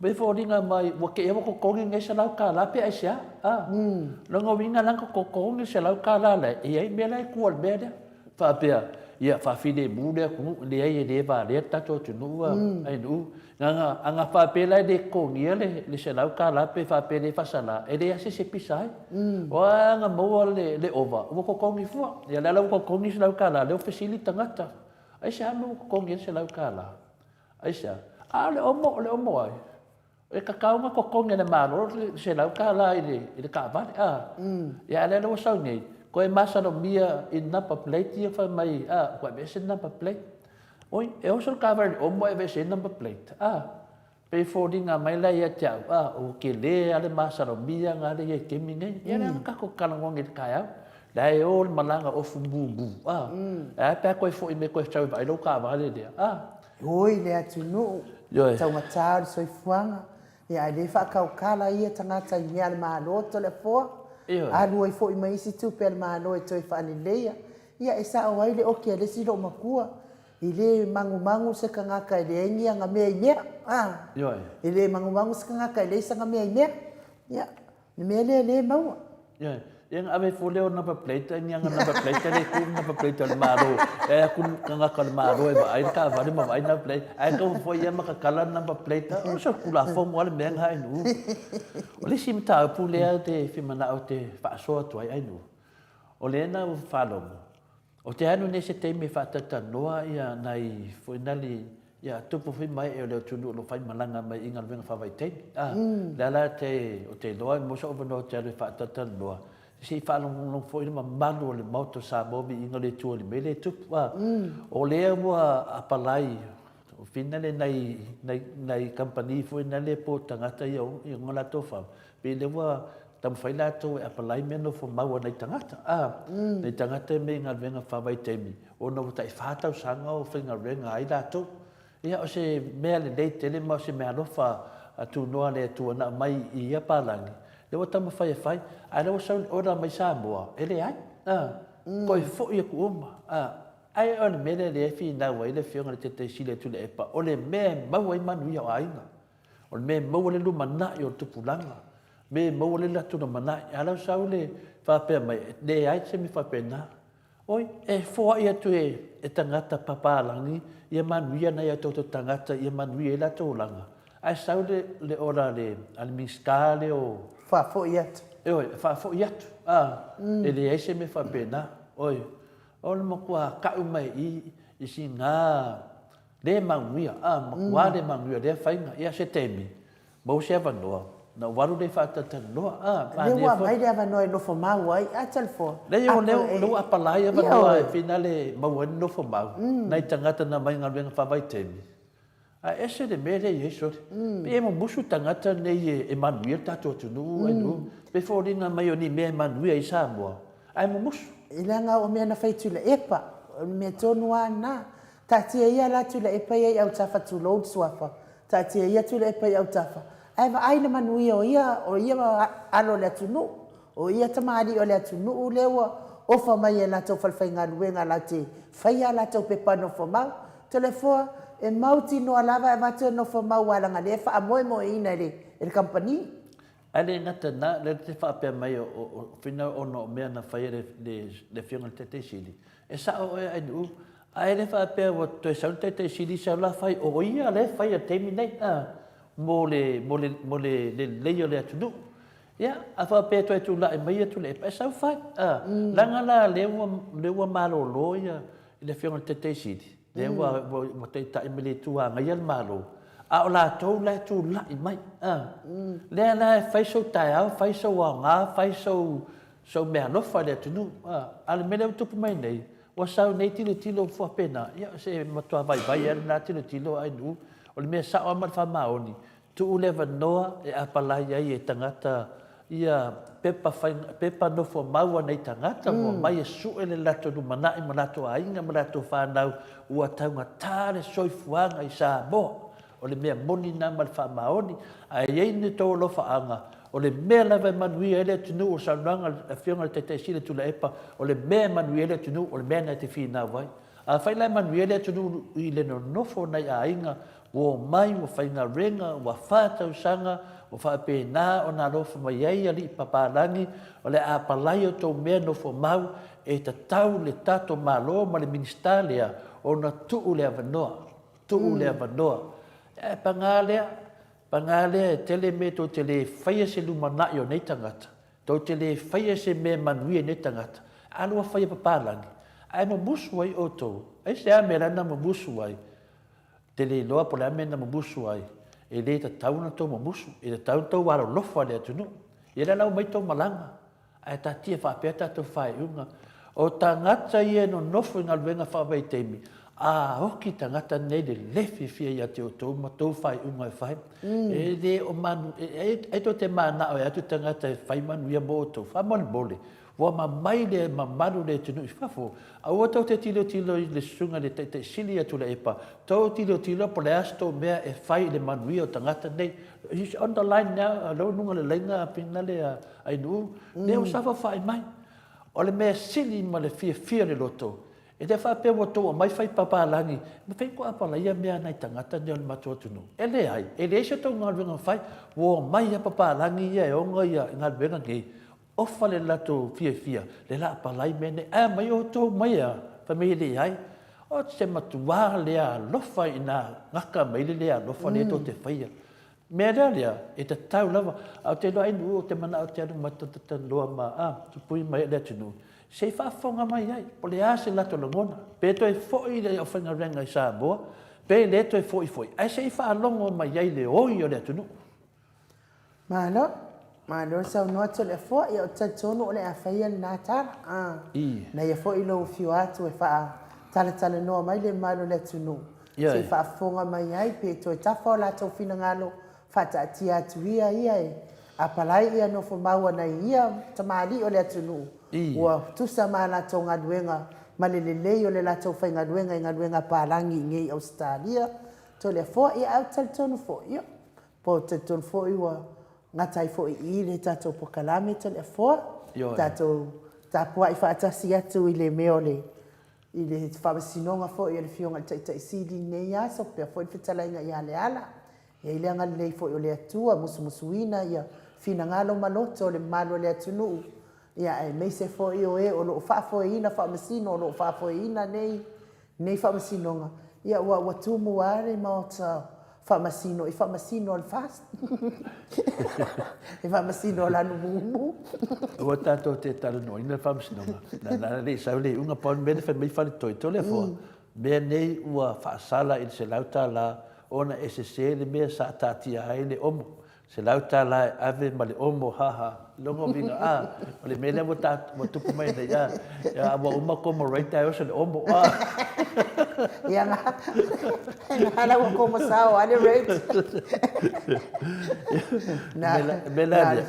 pei e foliga mai ua te i lava ua totogi lenei $100 pe aisea, a. Lona uiga la na totogi le $100 lea, e i ai mea la e tua i le mea lea. Faapea, ia faafilemu le atunuu, leai e le valea le tatou atunuu ainuu. A na faapea la e le totogia le $100 pe faapea e le faasala, e leai lava se isi e pisa ai. O a na maua le ova, ua totogi fua. Ia lea la ua totogi le $100, lea ua fesili tagata, aisea mea ua totogi ai le $100? Aisea? A o le omo, o le omo ai? E tatau ona totogi e le Malo le $100 i le taavale, a? Ia a o lea la ua sau nei, toe masalomia i le number plate ia fai mai, a, ua aveese le number plate. Oi, e oso le taavale i le omo ae aveese ai le number plate, a? Pei e foliga mai la ia te au, a, ua tele lava le masalomia lena lea e i ai i le taimi nei. Ia lea na tatou talanoa nei i le taeao, la e o le malaga ofu mumu, a? Ae a pe a toe foi mai toe sau e vaai lau taavale lea, a? Oi le atunuu, taugata o le soifuaga, ia ae le faataukala ia tagata i mea a le Malo Toleafoa, alu ai foi ma isi tupe a le Malo e toe faaleleia. Ia e sao ai le oki a le isi loomatua, e le magumagu se tagata e leai ni ana mea i mea, a, e le magumagu se tagata e leai sana mea i mea. Ia, le mea lea e le maua. Ioe. Ia na ave ifo lea o number plate, ai ni ana number plate le ku number plate o le Malo. E aku tagata o le Malo e vaai le taavale ma vaai number plate. Ae tau foi ia ma tatala number plate. O se Tulafono a le mea na ainuu. O le isi mataupu lea te fia manao te faasoa atu ai ainuu. O lea na ua faalogo, O te alu nei se taimi e faatautanoa ia nai foi nali ia tupu foi mai e o le atunuu o lo o faimalaga mai i galuega faavaitaimi. A, lea la te, o te iloa e maua sou avanoa ou te alu e faatalatalanoa, se i faalogologo foi le mamalu o le Maota o Samoa viiga o le Atua i le mea lea e tupu. A, o lea ua apalai, o fina le nai, nai, nai kamupani foi nale po o tagata ia i ona latou famu, pei lea ua Taumafai latou e apalai mea nofo mau a nai tagata, a, nai tagata e mea i galuega faavaitaimi, ona ua tai fa tausaga o faigaluega ai latou. Ia, o se mea lelei tele ma o se meaalofa a tunoa a le Atua na aumai i ia palagi, lea ua taumafai e fai, a o lea ua sau le order mai Samoa, e leai, a, toe foi atu uma, a. Ae o le mea lea lea e finau ai le Afioga i le Taitai Sili a Tuilaepa, o le mea e maua ai manuia o aiga, O le mea e maua le lumanai o le tupulaga, mea e maua le latou lumanai. A o lau sau le faapea mai, e leai se mea faapena. Oi, e foai atu e, e tagata papalagi ia manuia nai a outou tagata ia manuia ai latou olaga. Ae sau le, le ola a le, a le Minisita lea o... Faafoi atu. Ioe, e faafoi atu. A, mm. E leai se mea faapena. Oi, o le matua ka'u mai i i sina Le manuia, a, matua le manuia lea faiga. Ia, se taimi, maua se avanoa, ona ou alu lea e faatalatalanoa, a, manaia foi. Lea ua aumai le avanoa e nofo mau ai, a Talifoa? Leai, o lea, o lea ua apalai avanoa e finale maua ai le nofo mau, nai tagata na omai i galuega faavaitaimi. Ae ese le mea lea e i ai, sole. Pei e mumusu tagata nei e manuia le tatou atunuu, ae pei e foliga mai o ni mea e manuia ai Samoa, ae mumusu. Leaga o mea na fai Tuilaepa, o le mea tonu lava lena. Taatia ia la Tuilaepa ia i autafa tulou le suafa, taatia ia Tuilaepa i autafa, ae vaai le manuia o ia, o ia alo o le atunuu, o ia tamalii o le atunuu lea ua ofa mai e latou falefaigaluega latou te faia a latou pepa nofomau. Toleafoa, e mautinoa lava e avatu e nofomau aua leaga lea e faamoemoeina e le, e le kamupani. Ae le gata i lena, lea te faapea mai o Fina ona o mea na fai e le Afioga i le Taitai Sili, e sao oe Ainuu, ae le faapea ua toe sau le Taitai Sili sau la fai, o ia lea e fai i le taimi nei, a, mo le, mo le, mo le lelei o le atunuu. Ia, a faapea e toe tulai mai ia Tuilaepa, e sau fai, a, leaga la lea ua, lea ua malolo ia le Afioga i le Taitai Sili, lea ua, ua taitai mai le Itu Agaia le Malo, a o latou la e tulai mai, a. Lea la e fai sou taeao, fai sou aoga, fai sou, sou meaalofa i le atunuu, a. A o le mea lea ua tupu mai nei, ua sau nei tilotilo faapena, ia se matua vaivai lava lena tilotilo a ae o le mea sao lava ma le faamaoni, Tuu le avanoa e apalai ai e tagata ia pepa faiga, pepa nofo mau a nei tagata ua omai e sue le latou lumanai ma latou aiga ma latou fanau ua taugata le soifuaga i Samoa. O le mea moni lena ma le faamaoni. Ae i ai ni tou alofaaga, o le mea lava e manuia ai le atunuu, o le saunoaga a le Afioga i le Taitai Sili Tuilaepa, o le mea e manuia ai le atunuu, o le mea lena e te finau ai. Afai la e manuia le atunuu i le nonofo o nai aiga ua omai, ua faigaluega, ua fa tausaga, ua faapena ona alofa mai ai alii papalagi, o le a palai outou mea nofo mau, e tatau le tatou Malo ma le Minisita lea ona tuu le avanoa, tuu le avanoa. Ae paga lea, paga lea e tele mea tou te le faia se lumanai o nei tagata, Tou te le faia se mea e manuia i nei tagata, a lua faia papalagi, ae mumusu ai outou. Aisea mea la na mumusu ai? Te le iloa po o le a mea na mumusu ai. E le tatau ona tou mumusu, e tatau ona tou alolofa i le atunuu. Ia lea la ua mai tou malaga, ae taatia faapea tatou faaiuga. O tagata ia e nonofo i galuega faavaitaimi, a oki tagata nei le le fiafia ia te outou ma tou faaiuga e fai. E le o manu, ai tou te manao e atu tagata e fai manuia mo outou. Faamolemole, ua mamai le mamalu le atunuu i fafo. Aua tou te tilotilo i le susuga i le Taitai Sili ia Tuilaepa, tou tilotilo po o le a se tou mea e fai i le manuia o tagata nei. He's on the line now, lea ua i luga o le laina a Finale a Ainuu, lea ua saofafai mai. O le mea sili ma le fiafia o le loto, e le faapea ua outou aumai fai papalagi, mafai ona apalaia mea a nai tagata nei o le matou atunuu. E leai, e leai se tou galuega na fai, ua omai lava papalagi ia e ona galuega nei. Ofa le latou fiafia, le la apalai mea nei, ae aumai outou mai a, fai mai e leai. O se matuā le alofa ina gata mai le le alofa lea tou te faia. Mea lea lea, e tatau lava, ae ou te iloa ai nuu ou te manao ou te alu ma talanoa ma a, tupui mai le atunuu, se i faafofoga mai ai, po o le a se latou lagona, pe toe foi le aufaigaluega i Samoa, pe le toe foi foi, ae se i faalogo mai ai le oi o le atunuu. Malo, malo le saunoa Toleafoa, ia ou te talitonu o le a faia lena tala. A, na ia foi lou afio atu e faatalatalanoa mai le mamalu o le atunuu, se i faafofoga mai ai pe toe tafa o latou finagalo, faataatia atu ia ia e apalai ia nofomau a nai ia tamalii o le atunuu ua tusa ma a latou galuega ma le lelei o le latou faigaluega i galuega a palagi i inei i Ausetalia. Toleafoa, ia ae ou te talitonu foi, ia, Po o talitonu foi ua gata ai foi i i le tatou pokalame Toleafoa. Ioe. Tatou tapuai faatasi atu i le mea o le i le faamasinoga foi a le Afioga i le Taitai Sili i lenei aso, faapea foi le fetalaiga ia Leala. E i ai le agalelei foi o le Atua, musumusuina ia finagalo ma loto o le mamalu o le atunuu, ia aemaise foi o e o lo o faafoeina faamasino o lo o faafoeina nei Nei faamasinoga, ia ua ua tumu lava le maota faamasino i faamasino a le FAST, i faamasino a le Lanumumu. Aua tatou te talanoaina le faamasinoga, na le i sau le iuga, pau le mea lea fai mai faletoi, Toleafoa, mea nei ua faasala i le $100 ona e sese le mea sa taatia ai le omo. $100 e ave ma le omo, ha ha, logo uiga, a, o le mea lea ua ta, ua tupu mai nei, a, a ua uma komo rate ae oso le omo, a. Ia nga, nga la ua komo sao a le rate. Na, Me la na,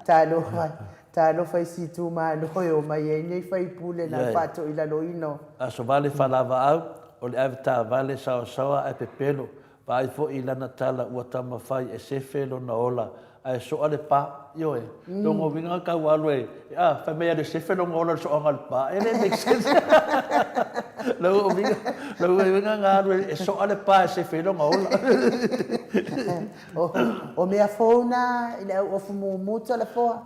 talofa, talofa i si itumalo e o mai ai nei faipule na le faatoilaloina o. Aso vale faalavaau, o le ave taavale saoasaoa ae pepelo, Vaai foi i lana tala ua taumafai e sefe lona ola ae soa le pa. Ioe. Lona uiga tau alu e, a, fai mai alu e sefe lona ola i le soaga o le pa. E le make sense. Lona uiga, lona uiga na alu e soa le pa e sefe ai lona ola. O mea fou na i le au ofu mumu Toleafoa.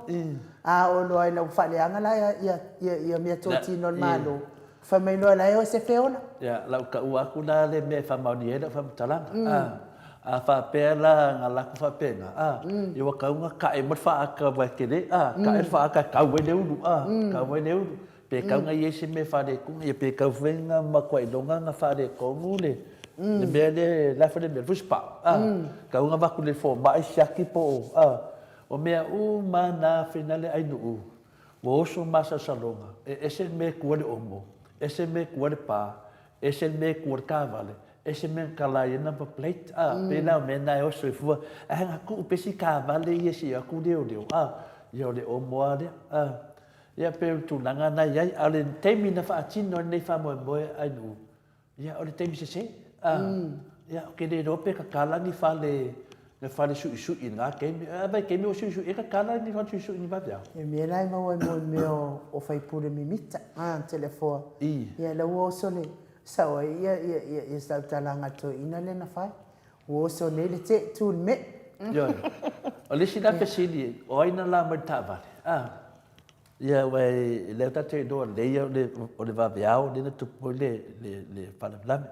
A oo loa ina ua faaleaga la ia meatotino a le Malo, Fai mai loa la e o se feola. Ia, lau taua atu la le mea e faamaonia ai lau faamatalaga. A, a faapea la na lako faapena, a, ia ua tatau ona tae uma le faata aua e tele, a, tae le faata e tau ai le ulu, a, tau ai le ulu. Pe tatau ona i ai se mea faaletonu, ia pe tatau foi ona matua iloga ona faaletonu le, le mea lea, le a foi le mea, le fusipau, a, tatau ona avatu i le fomai siaki po o, a, o mea uma lava na finale ainuu. Ua oso masalosaloga, e ese le mea e tu ai le omo, ese le mea e tu ai le pa, ese le mea e tu ai le taavale, ese le mea na tala ai number plate, a, pei la o mea na e oso ai fua, ae na tuu pea si taavale ia se i o atu leoleo, a, ia o le omo lava lea, a. Ia pei o le tulaga na i ai, a o le taimi na faatino ai lenei faamoemoe ainuu, Ia, o le taimi sese. A, ia, ou te le iloa pe tatala ni fale, ni fale suisui i lena taimi. A vaitaimi o suisui ai, tatala ni fale suisui i ni vaveao. E mea la e maua ai mo le mea o faipule mimita, a, telefoa. I. Ia, la ua oso le, sao ai ia, ia, ia, ia sau talaga toeaina lea na fai. Ua oso nei le te, tu le me. Ioe. O le isi la fesili, o ai na la mai le taavale? A. Ia, aua e lea tatou te iloa lelei ia o le vaveao lea na tupu ai le faalavelave.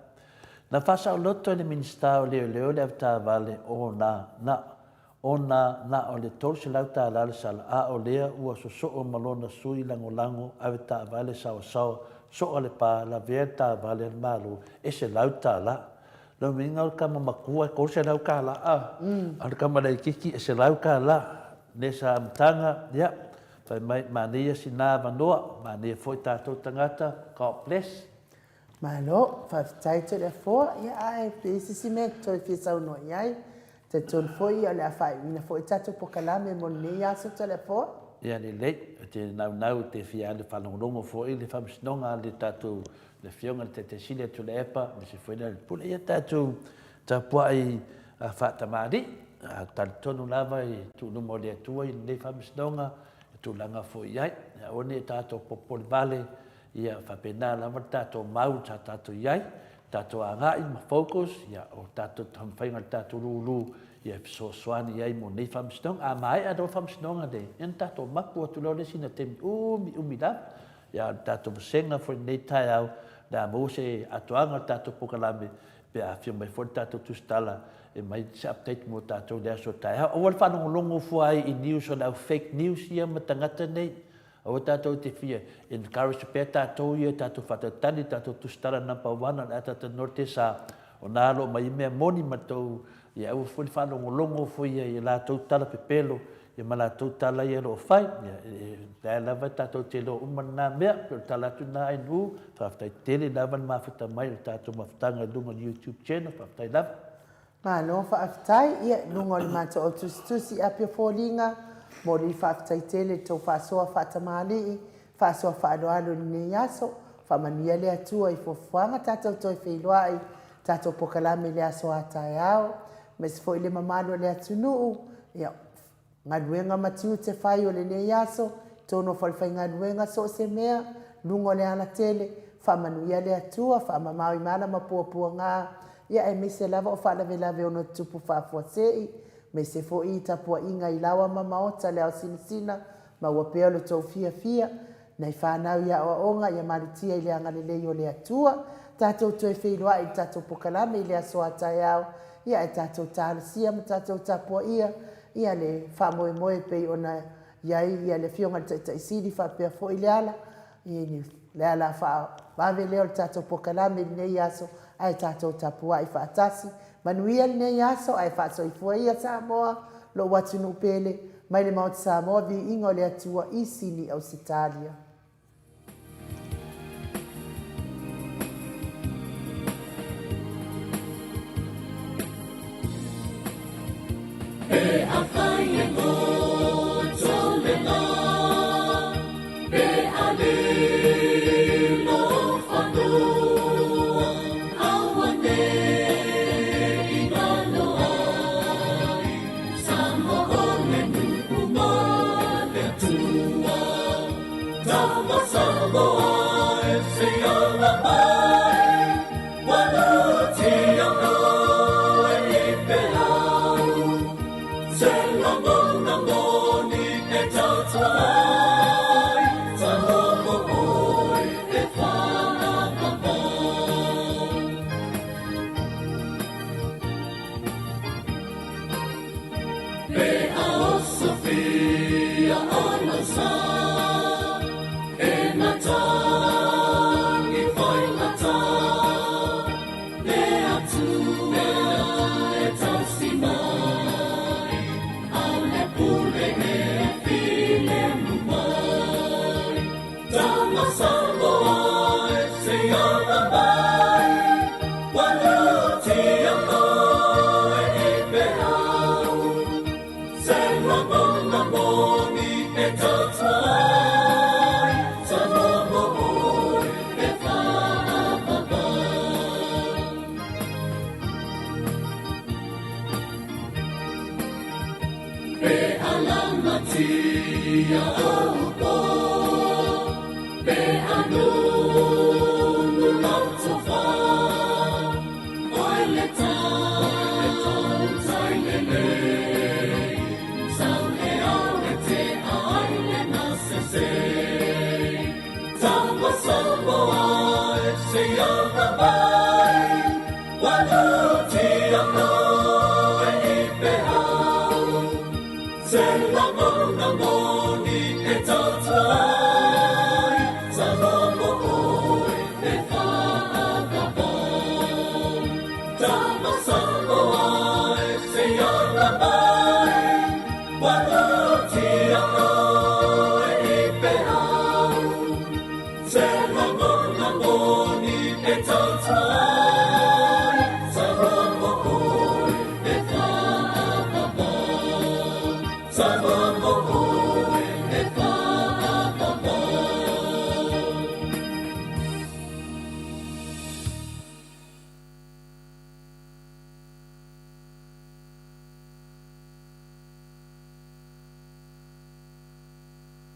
Na faasaoloto e le Minisita o Leoleo le avetaavale ona na ona na o le $300 le sala, a o lea ua sosoo ma lona sui lagolago avetaavale saoasaoa soa le pa lavea le taavale a le Malo e $100. Lona uiga o le tama matua e $300 a, a o le tama laitiiti e $100. Lea sa amataga, ia, Fai mai, manaia sina avanoa, manaia foi tatou tagata, God bless. Malo, faafetai Toleafoa, ia ae pe i ai se isi mea e toe fia saunoa i ai, talitonu foi o le a faaiuina foi tatou pokalame mo lenei aso Toleafoa. Ia lelei, ou te naunau ou te fia alu faalogologo foi i le faamasinoga a le tatou le Afioga i le Taitai Sili a Tuilaepa aemaise foi le Pule, ia tatou tapuai faatamalii, talitonu lava i tuuluma o le Atua i lenei faamasinoga, e tulaga foi i ai. Aua ne i tatou popole vale, ia faapena lava le tatou mau sa tatou i ai. tatou agai ma focus, ia, o tatou taumafaiga o le tatou lulu, ia, e fesoasoani ai mo nei faamasinoga. A maea loa faamasinoga nei, ia ona tatou mapu atu loa le isi na taimi umi umi lava. Ia, o le tatou vasega foi i lenei taeao, o le a maua se atoaga o le tatou polokalame pe a afio mai foi le tatou tusitala e aumai se update mo tatou i le aso taeao. Aua le faalogologo fua ai i news o le au fake news ia ma tagata nei. Aua tatou te fia encourage pea tatou ia tatou faatalitali tatou tusitala number one o le a talatalanoa le tesa o na alo mai mea moni ma tou ia aua foi le faalogologo foi ia i latou tala pepelo ia ma latou tala ia o lo o fai. Ia, lea lava tatou te iloa uma lena mea, pei o le tala atu lena Ainuu, faafetai tele lava le mafuta mai o le tatou mafutaga i luga o le YouTube channel, faafetai lava. Malo faafetai, ia i luga o le matou au tusitusi api o foliga, momoli le faafetai tele i le tou faasoa faatamalii, faasoa faaaloalo i lenei aso, faamanuia le Atua i fuafuaga tatou toe feiloai, tatou pokalame i le aso a taeao, aemaise foi le mamalu o le atunuu, ia, galuega ma tiute fai o lenei aso, i totonu o falefaigaluega, so o se mea, luga o le alatele, faamanuia le Atua, faamamao i mala ma puapuaga, ia aemaise lava o faalavelave ono tutupu faafuasei, aemaise foi i tapuaiga i laoa ma maota le ao sinasina, maua pea lo tou fiafia, Nai fanau i aoaoga ia malutia i le agalelei o le Atua. Tatou toe feiloai i le tatou pokalame i le aso a taeao, ia ae tatou talosia ma tatou tapuaia ia le faamoemoe e pei ona i ai ia le Afioga i le Taitai Sili faapea foi le ala i le ala faavave lea o le tatou pokalame i lenei aso ae tatou tapuai faatasi. Manuia lenei aso ae faasoifua ia Samoa, lou atunuu pele, mai le Maota Samoa, viiga o le Atua i Sini Ausetalia. Pe afai e moto le la, pe a lilo fanua, aua nei galo ai, Samoa o le nuu ma le Atua. Tama Samoa e se ala mai, ua lutia oe i peau. Se lagona moni e tautua ai, Samoa mo oe e whaapapa. Pe a osofia o lausa, e matangi faigata, le Atua e tausi mai, a o le pule e filemu mai. Tama Samoa e se ala mai, ua lutia oe i peau. Se lagona moni e tautua ai, Samoa mo oe e whaapapa. Pe a lamatia ou po, pe a nunu lau tofa, oe le tautai lelei, sau e au e te ai le nasese. Tama Samoa e se ala mai, ua lutia oe i peau. Se lagona moni e tautua ai, Samoa mo oe e whaapapa. Tama Samoa e se ala mai, ua lutia oe i peau. Se lagona moni e tautua ai, Samoa mo oe e whaapapa. Samoa.